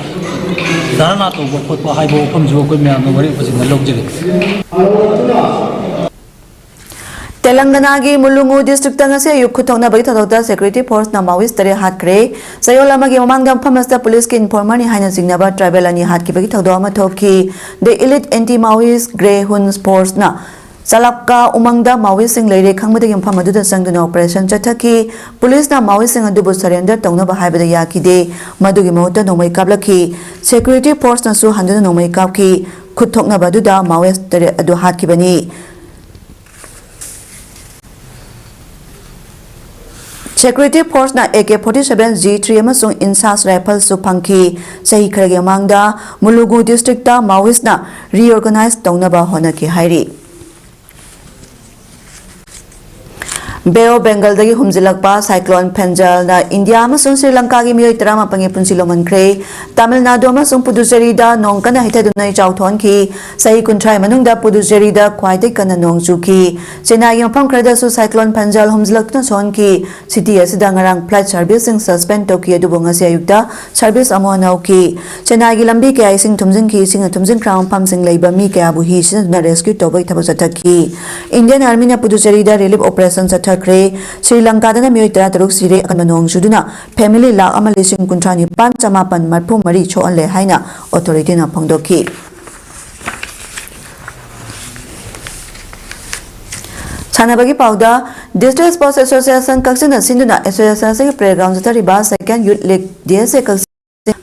ꯙꯔꯅꯥ ꯇꯧꯕ ꯈꯣꯠꯄ ꯍꯥꯏꯕ ꯋꯥꯐꯝꯁꯨ ꯑꯩꯈꯣꯏ ꯃꯌꯥꯝꯅ ꯋꯥꯔꯦꯞ ꯐꯖꯅ ꯂꯧꯖꯔꯤ꯫ ꯇꯦꯂꯪꯒꯅꯥꯒꯤ ꯃꯨꯂꯨꯒꯨ ꯗꯤꯁꯇ꯭ꯔꯤꯛꯇ ꯉꯁꯤ ꯑꯌꯨꯛ ꯈꯨꯠꯊꯣꯛꯅꯕꯒꯤ ꯊꯧꯗꯣꯛꯇ ꯁꯦꯀ꯭ꯌꯨꯔꯤꯇꯤ ꯐꯣꯔꯁꯅ ꯃꯥꯋꯤꯁ ꯇꯔꯦꯠ ꯍꯥꯠꯈ꯭ꯔꯦ꯫ ꯆꯌꯣꯜ ꯑꯃꯒꯤ ꯃꯃꯥꯡꯗ ꯃꯐꯝ ꯑꯁꯤꯗ ꯄꯨꯂꯤꯁꯀꯤ ꯏꯟꯐꯣꯔꯃꯔꯅꯤ ꯍꯥꯏꯅ ꯆꯤꯡꯅꯕ ꯇ꯭ꯔꯥꯏꯕꯦꯜ ꯑꯅꯤ ꯍꯥꯠꯈꯤꯕꯒꯤ ꯊꯧꯗꯣꯛ ꯑꯃ ꯊꯣꯛꯈꯤ꯫ The Elite Anti Maoist Greyhounds Forceꯅ ꯆꯂꯥꯞꯀꯥ ꯎꯃꯪꯗ ꯃꯥꯋꯤꯁꯁꯤꯡ ꯂꯩꯔꯦ ꯈꯪꯕꯗꯒꯤ ꯃꯐꯝ ꯑꯗꯨꯗ ꯆꯪꯗꯨꯅ ꯑꯣꯄꯔꯦꯁꯟ ꯆꯠꯊꯈꯤ꯫ ꯄꯨꯂꯤꯁꯅ ꯃꯥꯋꯤꯁꯁꯤꯡ ꯑꯗꯨꯕꯨ ꯁꯔꯦꯟꯗꯔ ꯇꯧꯅꯕ ꯍꯥꯏꯕꯗ ꯌꯥꯈꯤꯗꯦ꯫ ꯃꯗꯨꯒꯤ ꯃꯍꯨꯠꯇ ꯅꯣꯡꯃꯩ ꯀꯥꯞꯂꯛꯈꯤ꯫ ꯁꯦꯀ꯭ꯌꯨꯔꯤꯇꯤ ꯐꯣꯔꯁꯅꯁꯨ ꯍꯟꯗꯨꯅ ꯅꯣꯡꯃꯩ ꯀꯥꯞꯈꯤ꯫ ꯈꯨꯠ ꯊꯣꯛꯅꯕ ꯑꯗꯨꯗ ꯃꯥꯋꯤꯁ ꯇꯔꯦꯠ ꯑꯗꯨ ꯍꯥꯠꯈꯤꯕꯅꯤ꯫ ꯁꯦꯀ꯭ꯌꯨꯔꯤꯇꯤ ꯐꯣꯔꯁꯅ A K forty seven G three ꯑꯃꯁꯨꯡ ꯏꯟꯁꯥꯁ ꯔꯥꯏꯐꯜꯁꯨ ꯐꯪꯈꯤ꯫ ꯆꯍꯤ ꯈꯔꯒꯤ ꯃꯃꯥꯡꯗ ꯃꯨꯂꯨꯒꯨ ꯗꯤꯁꯇ꯭ꯔꯤꯛꯇ ꯃꯥꯋꯤꯁꯅ ꯔꯤꯑꯣꯔꯒꯅꯥꯏꯖ ꯇꯧꯅꯕ ꯍꯣꯠꯅꯈꯤ ꯍꯥꯏꯔꯤ꯫ ꯕꯦ ꯑꯣꯐ ꯕꯦꯡꯒꯜꯗꯒꯤ ꯍꯨꯝꯖꯤꯜꯂꯛꯄ ꯁꯥꯏꯀ꯭ꯂꯣꯟ ꯐꯦꯟꯖꯜꯅ ꯏꯟꯗꯤꯌꯥ ꯑꯃꯁꯨꯡ ꯁ꯭ꯔꯤ ꯂꯪꯀꯥꯒꯤ ꯃꯤꯑꯣꯏ ꯇꯔꯥꯃꯥꯄꯟꯒꯤ ꯄꯨꯟꯁꯤ ꯂꯧꯃꯟꯈ꯭ꯔꯦ꯫ ꯇꯥꯃꯤꯜ ꯅꯥꯗꯨ ꯑꯃꯁꯨꯡ ꯄꯨꯗꯨꯆꯦꯔꯤꯗ ꯅꯣꯡ ꯀꯟꯅ ꯍꯩꯊꯗꯨꯅ ꯏꯆꯥꯎ ꯊꯣꯛꯍꯟꯈꯤ꯫ ꯆꯍꯤ ꯀꯨꯟꯊ꯭ꯔꯥꯒꯤ ꯃꯅꯨꯡꯗ ꯄꯨꯗꯨꯆꯦꯔꯤꯗ ꯈ꯭ꯋꯥꯏꯗꯒꯤ ꯀꯟꯅ ꯅꯣꯡ ꯆꯨꯈꯤ꯫ ꯆꯦꯟꯅꯥꯏꯒꯤ ꯃꯐꯝ ꯈꯔꯗꯁꯨ ꯁꯥꯏꯀ꯭ꯂꯣꯟ ꯐꯦꯟꯖꯜ ꯍꯨꯝꯖꯤꯜꯂꯛꯇꯨꯅ ꯁꯣꯛꯍꯟꯈꯤ꯫ ꯁꯤꯇꯤ ꯑꯁꯤꯗ ꯉꯔꯥꯡ ꯐ꯭ꯂꯥꯏꯠ ꯁꯔꯚꯤꯁꯁꯤꯡ ꯁꯁꯄꯦꯟ ꯇꯧꯈꯤ, ꯑꯗꯨꯕꯨ ꯉꯁꯤ ꯑꯌꯨꯛꯇ ꯁꯔꯚꯤꯁ ꯑꯃꯨꯛ ꯍꯟꯅ ꯍꯧꯈꯤ꯫ ꯆꯦꯟꯅꯥꯏꯒꯤ ꯂꯝꯕꯤ ꯀꯌꯥ ꯏꯁꯤꯡ ꯊꯨꯝꯖꯤꯟꯈꯤ꯫ ꯏꯁꯤꯡꯅ ꯊꯨꯝꯖꯤꯟꯈ꯭ꯔꯕ ꯃꯐꯝꯁꯤꯡ ꯂꯩꯕ ꯃꯤ ꯀꯌꯥꯕꯨ ꯍꯤ ꯁꯤꯖꯤꯟꯅꯗꯨꯅ ꯔꯦꯁꯀ꯭ꯌꯨ ꯇꯧꯕꯒꯤ ꯊꯕꯛ ꯆꯠꯊꯈꯤ꯫ ꯏꯟꯗꯤꯌꯟ ꯑꯥꯔꯃꯤꯅ ꯄꯨꯗꯨꯆꯦꯔꯤꯗ ꯔꯤꯂꯤꯐ ꯑꯣꯄꯔꯦꯁꯟ ꯆꯠꯊꯈ꯭ꯔꯦ꯫ ꯁ꯭ꯔꯤ ꯂꯪꯀꯥꯗꯅ ꯃꯤꯑꯣꯏ ꯇꯔꯥꯇꯔꯨꯛ ꯁꯤꯔꯦ꯫ ꯑꯀꯟꯕ ꯅꯣꯡ ꯆꯨꯗꯨꯅ ꯐꯦꯃꯤꯂꯤ ꯂꯥꯈ ꯑꯃ ꯂꯤꯁꯤꯡ ꯀꯨꯟꯊ꯭ꯔꯥ ꯅꯤꯄꯥꯟ ꯆꯃꯥꯄꯟ ꯃꯔꯤꯐꯨ ꯃꯔꯤ ꯁꯣꯛꯍꯜꯂꯦ ꯍꯥꯏꯅ ꯑꯣꯊꯣꯔꯤꯇꯤꯅ ꯐꯣꯡꯗꯣꯛꯈꯤ꯫ ꯁꯥꯟꯅꯕꯒꯤ ꯄꯥꯎꯗ, District Sports Association ꯀꯛꯆꯤꯡꯅ ꯁꯤꯟꯗꯨꯅ ꯑꯦꯁꯣꯁꯤꯌꯦꯁꯟ ꯑꯁꯤꯒꯤ ꯄ꯭ꯂꯦꯒ꯭ꯔꯥꯎꯟ ꯆꯠꯊꯔꯤꯕ Second Youth League, D S ꯑꯦ ꯀꯛꯆꯤꯡ,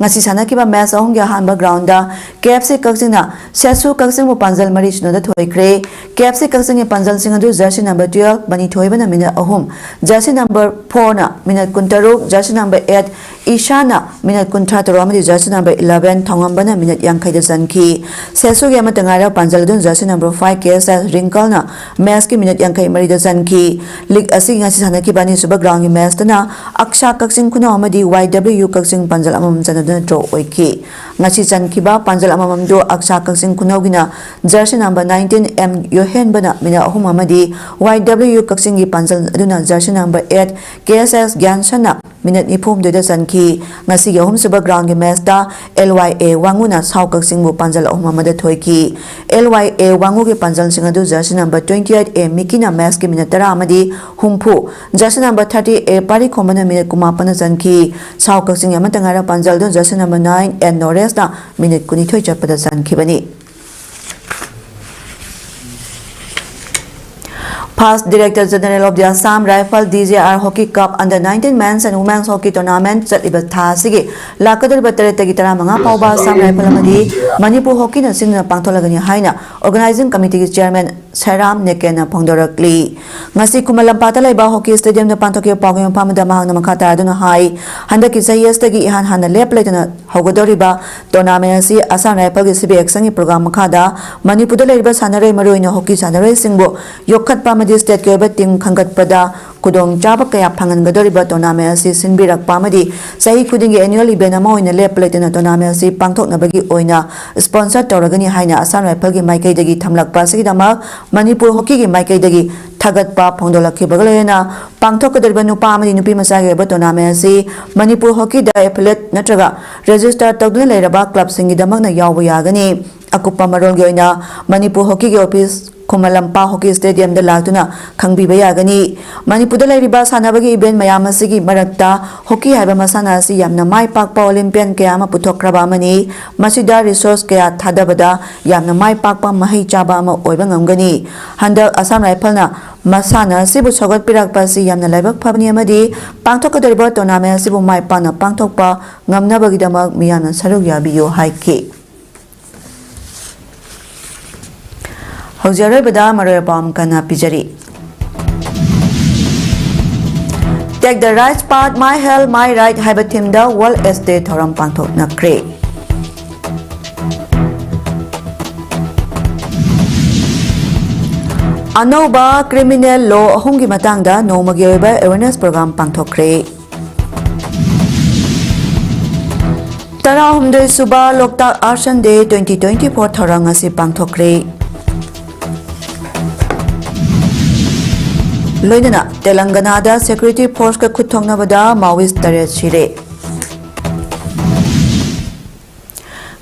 ꯉꯁꯤ ꯁꯥꯟꯅꯈꯤꯕ ꯃꯦꯆ ꯑꯍꯨꯝꯒꯤ ꯑꯍꯥꯟꯕ ꯒ꯭ꯔꯥꯎꯟꯗ ꯀꯦ ꯑꯦꯐ ꯁꯤ ꯀꯛꯆꯤꯡꯅ ꯁꯦꯁꯨ ꯀꯛꯆꯤꯡꯕꯨ ꯄꯥꯟꯖꯜ ꯃꯔꯤ ꯁꯤꯅꯣꯗ ꯊꯣꯏꯈ꯭ꯔꯦ꯫ ꯀꯦ ꯑꯦꯐ ꯁꯤ ꯀꯛꯆꯤꯡꯒꯤ ꯄꯥꯟꯖꯜꯁꯤꯡ ꯑꯗꯨ ꯖꯔꯁꯤ ꯅꯝꯕꯔ ꯇꯨꯋꯦꯜꯐ, ꯃꯅꯤ ꯊꯣꯏꯕꯅ ꯃꯤꯅꯠ ꯑꯍꯨꯝ, ꯖꯔꯁꯤ ꯅꯝꯕꯔ ꯐꯣꯔꯅ ꯃꯤꯅꯠ ꯀꯨꯟꯇꯔꯨꯛ, ꯖꯔꯁꯤ ꯅꯝꯕꯔ ꯑꯩꯠ, ꯏꯁꯥꯅ ꯃꯤꯅꯠ ꯀꯨꯟꯊ꯭ꯔꯥ ꯇꯔꯨꯛ ꯑꯃꯗꯤ ꯖꯔꯁꯤ ꯅꯝꯕꯔ ꯏꯂꯦꯚꯦꯟ, ꯊꯣꯡꯉꯝꯕꯅ ꯃꯤꯅꯠ ꯌꯥꯡꯈꯩꯗ ꯆꯟꯈꯤ꯫ ꯁꯦꯁꯨꯒꯤ ꯑꯃꯠꯇ ꯉꯥꯏꯔꯕ ꯄꯥꯟꯖꯜ ꯑꯗꯨꯅ jersey number five, K S S ꯔꯤꯡꯀꯜꯅ ꯃꯦꯆꯀꯤ ꯃꯤꯅꯠ ꯌꯥꯡꯈꯩ ꯃꯔꯤꯗ ꯆꯟꯈꯤ꯫ ꯂꯤꯒ ꯑꯁꯤꯒꯤ ꯉꯁꯤ ꯁꯥꯟꯅꯈꯤꯕ ꯑꯅꯤꯁꯨꯕ ꯒ꯭ꯔꯥꯎꯟꯒꯤ ꯃꯦꯆꯇꯅ ꯑꯛꯁꯥ ꯀꯛꯆꯤꯡ ꯈꯨꯅꯧ ꯑꯃꯗꯤ ꯋꯥꯏ ꯗꯕ꯭ꯂꯤꯎ ꯌꯨ ꯀꯛꯆꯤꯡ ꯄꯥꯟꯖꯜ ꯑꯃꯃꯝ ꯆꯟꯅꯗꯨꯅ ꯗ꯭ꯔꯣ ꯑꯣꯏꯈꯤ꯫ ꯉꯁꯤ ꯆꯟꯈꯤꯕ ꯄꯥꯟꯖꯜ ꯑꯃꯃꯝꯗꯨ ꯑꯛꯁꯥ ꯀꯛꯆꯤꯡ ꯈꯨꯅꯧꯒꯤꯅ ꯖꯔꯁꯤ ꯅꯝꯕꯔ ꯅꯥꯏꯟꯇꯤꯟ ꯑꯦꯝ ꯌꯣꯍꯦꯟꯕꯅ ꯃꯤꯅꯠ ꯑꯍꯨꯝ ꯑꯃꯗꯤ ꯋꯥꯏ ꯗꯕ꯭ꯂꯤꯎ ꯌꯨ ꯀꯛꯆꯤꯡꯒꯤ ꯄꯥꯟꯖꯜ ꯑꯗꯨꯅ jersey number eight, K S S ꯒ꯭ꯌꯥꯟꯁꯟꯅ ꯃꯤꯅꯠ ꯅꯤꯐꯨ ꯍꯨꯝꯗꯣꯏꯗ ꯆꯟꯈꯤ꯫ ꯉꯁꯤꯒꯤ ꯑꯍꯨꯝꯁꯨꯕ ꯒ꯭ꯔꯥꯎꯟꯒꯤ ꯃꯦꯆꯇ ꯑꯦꯜ ꯋꯥꯏ ꯑꯦ ꯋꯥꯉꯨꯅ ꯁꯥꯎ ꯀꯛꯆꯤꯡꯕꯨ ꯄꯥꯟꯖꯜ ꯑꯍꯨꯝ ꯑꯃꯗ ꯊꯣꯏꯈꯤ꯫ ꯑꯦꯜ ꯋꯥꯏ ꯑꯦ ꯋꯥꯉꯨꯒꯤ ꯄꯥꯟꯖꯜꯁꯤꯡ ꯑꯗꯨ jersey number twenty eight A ꯃꯤꯀꯤꯅ ꯃꯦꯆꯀꯤ ꯃꯤꯅꯠ ꯇꯔꯥ ꯑꯃꯗꯤ ꯍꯨꯝꯐꯨ, ꯖꯔꯁꯤ ꯅꯝꯕꯔ ꯊꯥꯔꯇꯤ ꯑꯦ ꯄꯥꯔꯤꯈꯣꯝꯕꯅ ꯃꯤꯅꯠ ꯀꯨꯟꯃꯥꯄꯟꯗ ꯆꯟꯈꯤ꯫ ꯁꯥꯎ ꯀꯛꯆꯤꯡꯒꯤ ꯑꯃꯠꯇ ꯉꯥꯏꯔꯕ ꯄꯥꯟꯖꯜꯗꯨ ꯖꯔꯁꯤ ꯅꯝꯕꯔ ꯅꯥꯏꯟ ꯑꯦꯟ ꯅꯣꯔꯦꯁꯅ ꯃꯤꯅꯤꯠ ꯀꯨꯟꯅꯤꯊꯣꯏ ꯆꯠꯄꯗ ꯆꯟꯈꯤꯕꯅꯤ꯫ First Director General of the Assam Rifle, D J R, Hockey Cup Under nineteen Men's and Women's Hockey Tournament ꯆꯠꯂꯤꯕ ꯊꯥ ꯑꯁꯤꯒꯤ ꯂꯥꯛꯀꯗꯧꯔꯤꯕ ꯇꯔꯦꯠꯇꯒꯤ ꯇꯔꯥꯃꯉꯥ ꯐꯥꯎꯕ ꯑꯁꯥꯝ ꯔꯥꯏꯐꯜ ꯑꯃꯗꯤ ꯃꯅꯤꯄꯨꯔ ꯍꯣꯀꯤꯅ ꯁꯤꯟꯗꯨꯅ ꯄꯥꯡꯊꯣꯛꯂꯒꯅꯤ ꯍꯥꯏꯅ Organizing Committeeꯒꯤ Chairman ꯁꯥꯏꯔꯥꯝ ꯅꯦꯀꯦꯟꯅ ꯐꯣꯡꯗꯣꯔꯛꯂꯤ꯫ ꯉꯁꯤ ꯈꯨꯃꯟ ꯂꯝꯄꯥꯛꯇ ꯂꯩꯕ ꯍꯣꯀꯤ ꯁ꯭ꯇꯦꯗꯤꯌꯝꯗ ꯄꯥꯡꯊꯣꯛꯈꯤꯕ ꯄꯥꯎꯒꯤ ꯃꯐꯝ ꯑꯃꯗ ꯃꯍꯥꯛꯅ ꯃꯈꯥ ꯇꯥꯗꯨꯅ ꯍꯥꯏ, ꯍꯟꯗꯛꯀꯤ ꯆꯍꯤ ꯑꯁꯤꯗꯒꯤ ꯏꯍꯥꯟ ꯍꯥꯟꯅ ꯂꯦꯞꯄ ꯂꯩꯇꯅ ꯍꯧꯒꯗꯧꯔꯤꯕ ꯇꯣꯔꯅꯥꯃꯦꯟ ꯑꯁꯤ ꯑꯁꯥꯝ ꯔꯥꯏꯐꯜꯒꯤ ꯁꯤ ꯕꯤ ꯑꯦꯛꯁꯟꯒꯤ ꯄ꯭ꯔꯣꯒ꯭ꯔꯥꯝ ꯃꯈꯥꯗ ꯃꯅꯤꯄꯨꯔꯗ ꯂꯩꯔꯤꯕ ꯁꯥꯟꯅꯔꯣꯏ, ꯃꯔꯨꯑꯣꯏꯅ ꯍꯣꯀꯤ ꯁꯥꯟꯅꯔꯣꯏꯁꯤꯡꯕꯨ ꯌꯣꯛꯈꯠꯄ ꯑꯃꯗꯤ ꯁ꯭ꯇꯦꯠꯀꯤ ꯑꯣꯏꯕ ꯇꯤꯝ ꯈꯟꯒꯠꯄꯗ ꯈꯨꯗꯣꯡꯆꯥꯕ ꯀꯌꯥ ꯐꯪꯍꯟꯒꯗꯧꯔꯤꯕ ꯇꯣꯔꯅꯥꯃꯦꯟ ꯑꯁꯤ ꯁꯤꯟꯕꯤꯔꯛꯄ ꯑꯃꯗꯤ ꯆꯍꯤ ꯈꯨꯗꯤꯡꯒꯤ ꯑꯦꯅꯨꯑꯦꯜ ꯏꯚꯦꯟ ꯑꯃ ꯑꯣꯏꯅ ꯂꯦꯞꯄ ꯂꯩꯇꯅ ꯇꯣꯔꯅꯥꯃꯦꯟ ꯑꯁꯤ ꯄꯥꯡꯊꯣꯛꯅꯕꯒꯤ ꯑꯣꯏꯅ ꯁ꯭ꯄꯣꯟꯁꯔ ꯇꯧꯔꯒꯅꯤ ꯍꯥꯏꯅ ꯑꯁꯥꯝ ꯔꯥꯏꯐꯜꯒꯤ ꯃꯥꯏꯀꯩꯗꯒꯤ ꯊꯝꯂꯛꯄ ꯑꯁꯤꯒꯤꯗꯃꯛ ꯃꯅꯤꯄꯨꯔ ꯍꯣꯀꯤꯒꯤ ꯃꯥꯏꯀꯩꯗꯒꯤ ꯊꯥꯒꯠꯄ ꯐꯣꯡꯗꯣꯛꯂꯛꯈꯤꯕꯒ ꯂꯣꯏꯅꯅ ꯄꯥꯡꯊꯣꯛꯀꯗꯧꯔꯤꯕ ꯅꯨꯄꯥ ꯑꯃꯗꯤ ꯅꯨꯄꯤ ꯃꯆꯥꯒꯤ ꯑꯣꯏꯕ ꯇꯣꯔꯅꯥꯃꯦꯟ ꯑꯁꯤ ꯃꯅꯤꯄꯨꯔ ꯍꯣꯀꯤꯗ ꯑꯦꯐꯤꯂꯦꯠ ꯅꯠꯇ꯭ꯔꯒ ꯔꯦꯖꯤꯁꯇꯔ ꯇꯧꯗꯨꯅ ꯂꯩꯔꯕ ꯀ꯭ꯂꯕꯁꯤꯡꯒꯤꯗꯃꯛꯅ ꯌꯥꯎꯕ ꯌꯥꯒꯅꯤ꯫ ꯑꯀꯨꯞꯄ ꯃꯔꯣꯜꯒꯤ ꯑꯣꯏꯅ ꯃꯅꯤꯄꯨꯔ ꯍꯣꯀꯤꯒꯤ ꯑꯣꯐꯤꯁ, ꯈꯨꯃꯟ ꯂꯝꯄꯥꯛ ꯍꯣꯀꯤ ꯁ꯭ꯇꯦꯗꯤꯌꯝꯗ ꯂꯥꯛꯇꯨꯅ ꯈꯪꯕꯤꯕ ꯌꯥꯒꯅꯤ꯫ ꯃꯅꯤꯄꯨꯔꯗ ꯂꯩꯔꯤꯕ ꯁꯥꯟꯅꯕꯒꯤ ꯏꯚꯦꯟ ꯃꯌꯥꯝ ꯑꯁꯤꯒꯤ ꯃꯔꯛꯇ ꯍꯣꯀꯤ ꯍꯥꯏꯕ ꯃꯁꯥꯟꯅ ꯑꯁꯤ ꯌꯥꯝꯅ ꯃꯥꯏ ꯄꯥꯛꯄ ꯑꯣꯂꯤꯝꯄꯤꯌꯟ ꯀꯌꯥ ꯑꯃ ꯄꯨꯊꯣꯛꯈ꯭ꯔꯕ ꯑꯃꯅꯤ꯫ ꯃꯁꯤꯗ ꯔꯤꯁꯣꯔꯁ ꯀꯌꯥ ꯊꯥꯗꯕꯗ ꯌꯥꯝꯅ ꯃꯥꯏ ꯄꯥꯛꯄ, ꯃꯍꯩ ꯆꯥꯕ ꯑꯃ ꯑꯣꯏꯕ ꯉꯝꯒꯅꯤ꯫ ꯍꯟꯗꯛ ꯑꯁꯥꯝ ꯔꯥꯏꯐꯜꯅ ꯃꯁꯥꯟꯅ ꯑꯁꯤꯕꯨ ꯁꯧꯒꯠꯄꯤꯔꯛꯄ ꯑꯁꯤ ꯌꯥꯝꯅ ꯂꯥꯏꯕꯛ ꯐꯕꯅꯤ ꯑꯃꯗꯤ ꯄꯥꯡꯊꯣꯛꯀꯗꯧꯔꯤꯕ ꯇꯣꯔꯅꯥꯃꯦꯟ ꯑꯁꯤꯕꯨ ꯃꯥꯏ ꯄꯥꯛꯅ ꯄꯥꯡꯊꯣꯛꯄ ꯉꯝꯅꯕꯒꯤꯗꯃꯛ ꯃꯤꯌꯥꯝꯅ ꯁꯔꯨꯛ ꯌꯥꯕꯤꯌꯨ ꯍꯥꯏꯈꯤ꯫ ꯍꯧꯖꯤꯛ ꯑꯔꯣꯏꯕꯗ ꯃꯔꯨꯑꯣꯏꯕ ꯄꯥꯎ ꯑꯃꯨꯛ ꯍꯟꯅ ꯄꯤꯖꯔꯤ꯫ Take the right path, my health, my right ꯍꯥꯏꯕ ꯊꯤꯝꯗ ꯋꯥꯔꯜꯗ ꯑꯦꯁ ꯗꯦ ꯊꯧꯔꯝ ꯄꯥꯡꯊꯣꯛꯅꯈ꯭ꯔꯦ꯫ ꯑꯅꯧꯕ ꯀ꯭ꯔꯤꯃꯤꯅꯦꯜ ꯂꯣ ꯑꯍꯨꯝꯒꯤ ꯃꯇꯥꯡꯗ ꯅꯣꯡꯃꯒꯤ ꯑꯣꯏꯕ ꯑꯦꯋꯦꯔꯅꯦꯁ ꯄ꯭ꯔꯣꯒ꯭ꯔꯥꯝ ꯄꯥꯡꯊꯣꯛꯈ꯭ꯔꯦ꯫ ꯇꯔꯥꯍꯨꯝꯗꯣꯏ ꯁꯨꯕ ꯂꯣꯛꯇꯥꯛ ꯑꯥꯔꯠꯁ ꯁꯟꯗꯦ twenty twenty four ꯊꯧꯔꯝ ꯉꯁꯤ ꯄꯥꯡꯊꯣꯛꯈ꯭ꯔꯦ꯫ ꯂꯣꯏꯅꯅ ꯇꯦꯂꯪꯒꯅꯥꯗ ꯁꯦꯀ꯭ꯌꯨꯔꯤꯇꯤ ꯐꯣꯔꯁꯀ ꯈꯨꯠ ꯊꯣꯛꯅꯕꯗ ꯃꯥꯋꯤꯁ ꯇꯔꯦꯠ ꯁꯤꯔꯦ꯫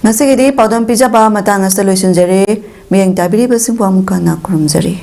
ꯉꯁꯤꯒꯤꯗꯤ ꯄꯥꯎꯗꯝ ꯄꯤꯖꯕ ꯃꯇꯥꯡ ꯑꯁꯤꯗ ꯂꯣꯏꯁꯤꯟꯖꯔꯦ꯫ ꯃꯤꯠꯌꯦꯡ ꯇꯥꯕꯤꯔꯤꯕꯁꯤꯡꯕꯨ ꯑꯃꯨꯛ ꯍꯟꯅ ꯈꯨꯔꯨꯝꯖꯔꯤ꯫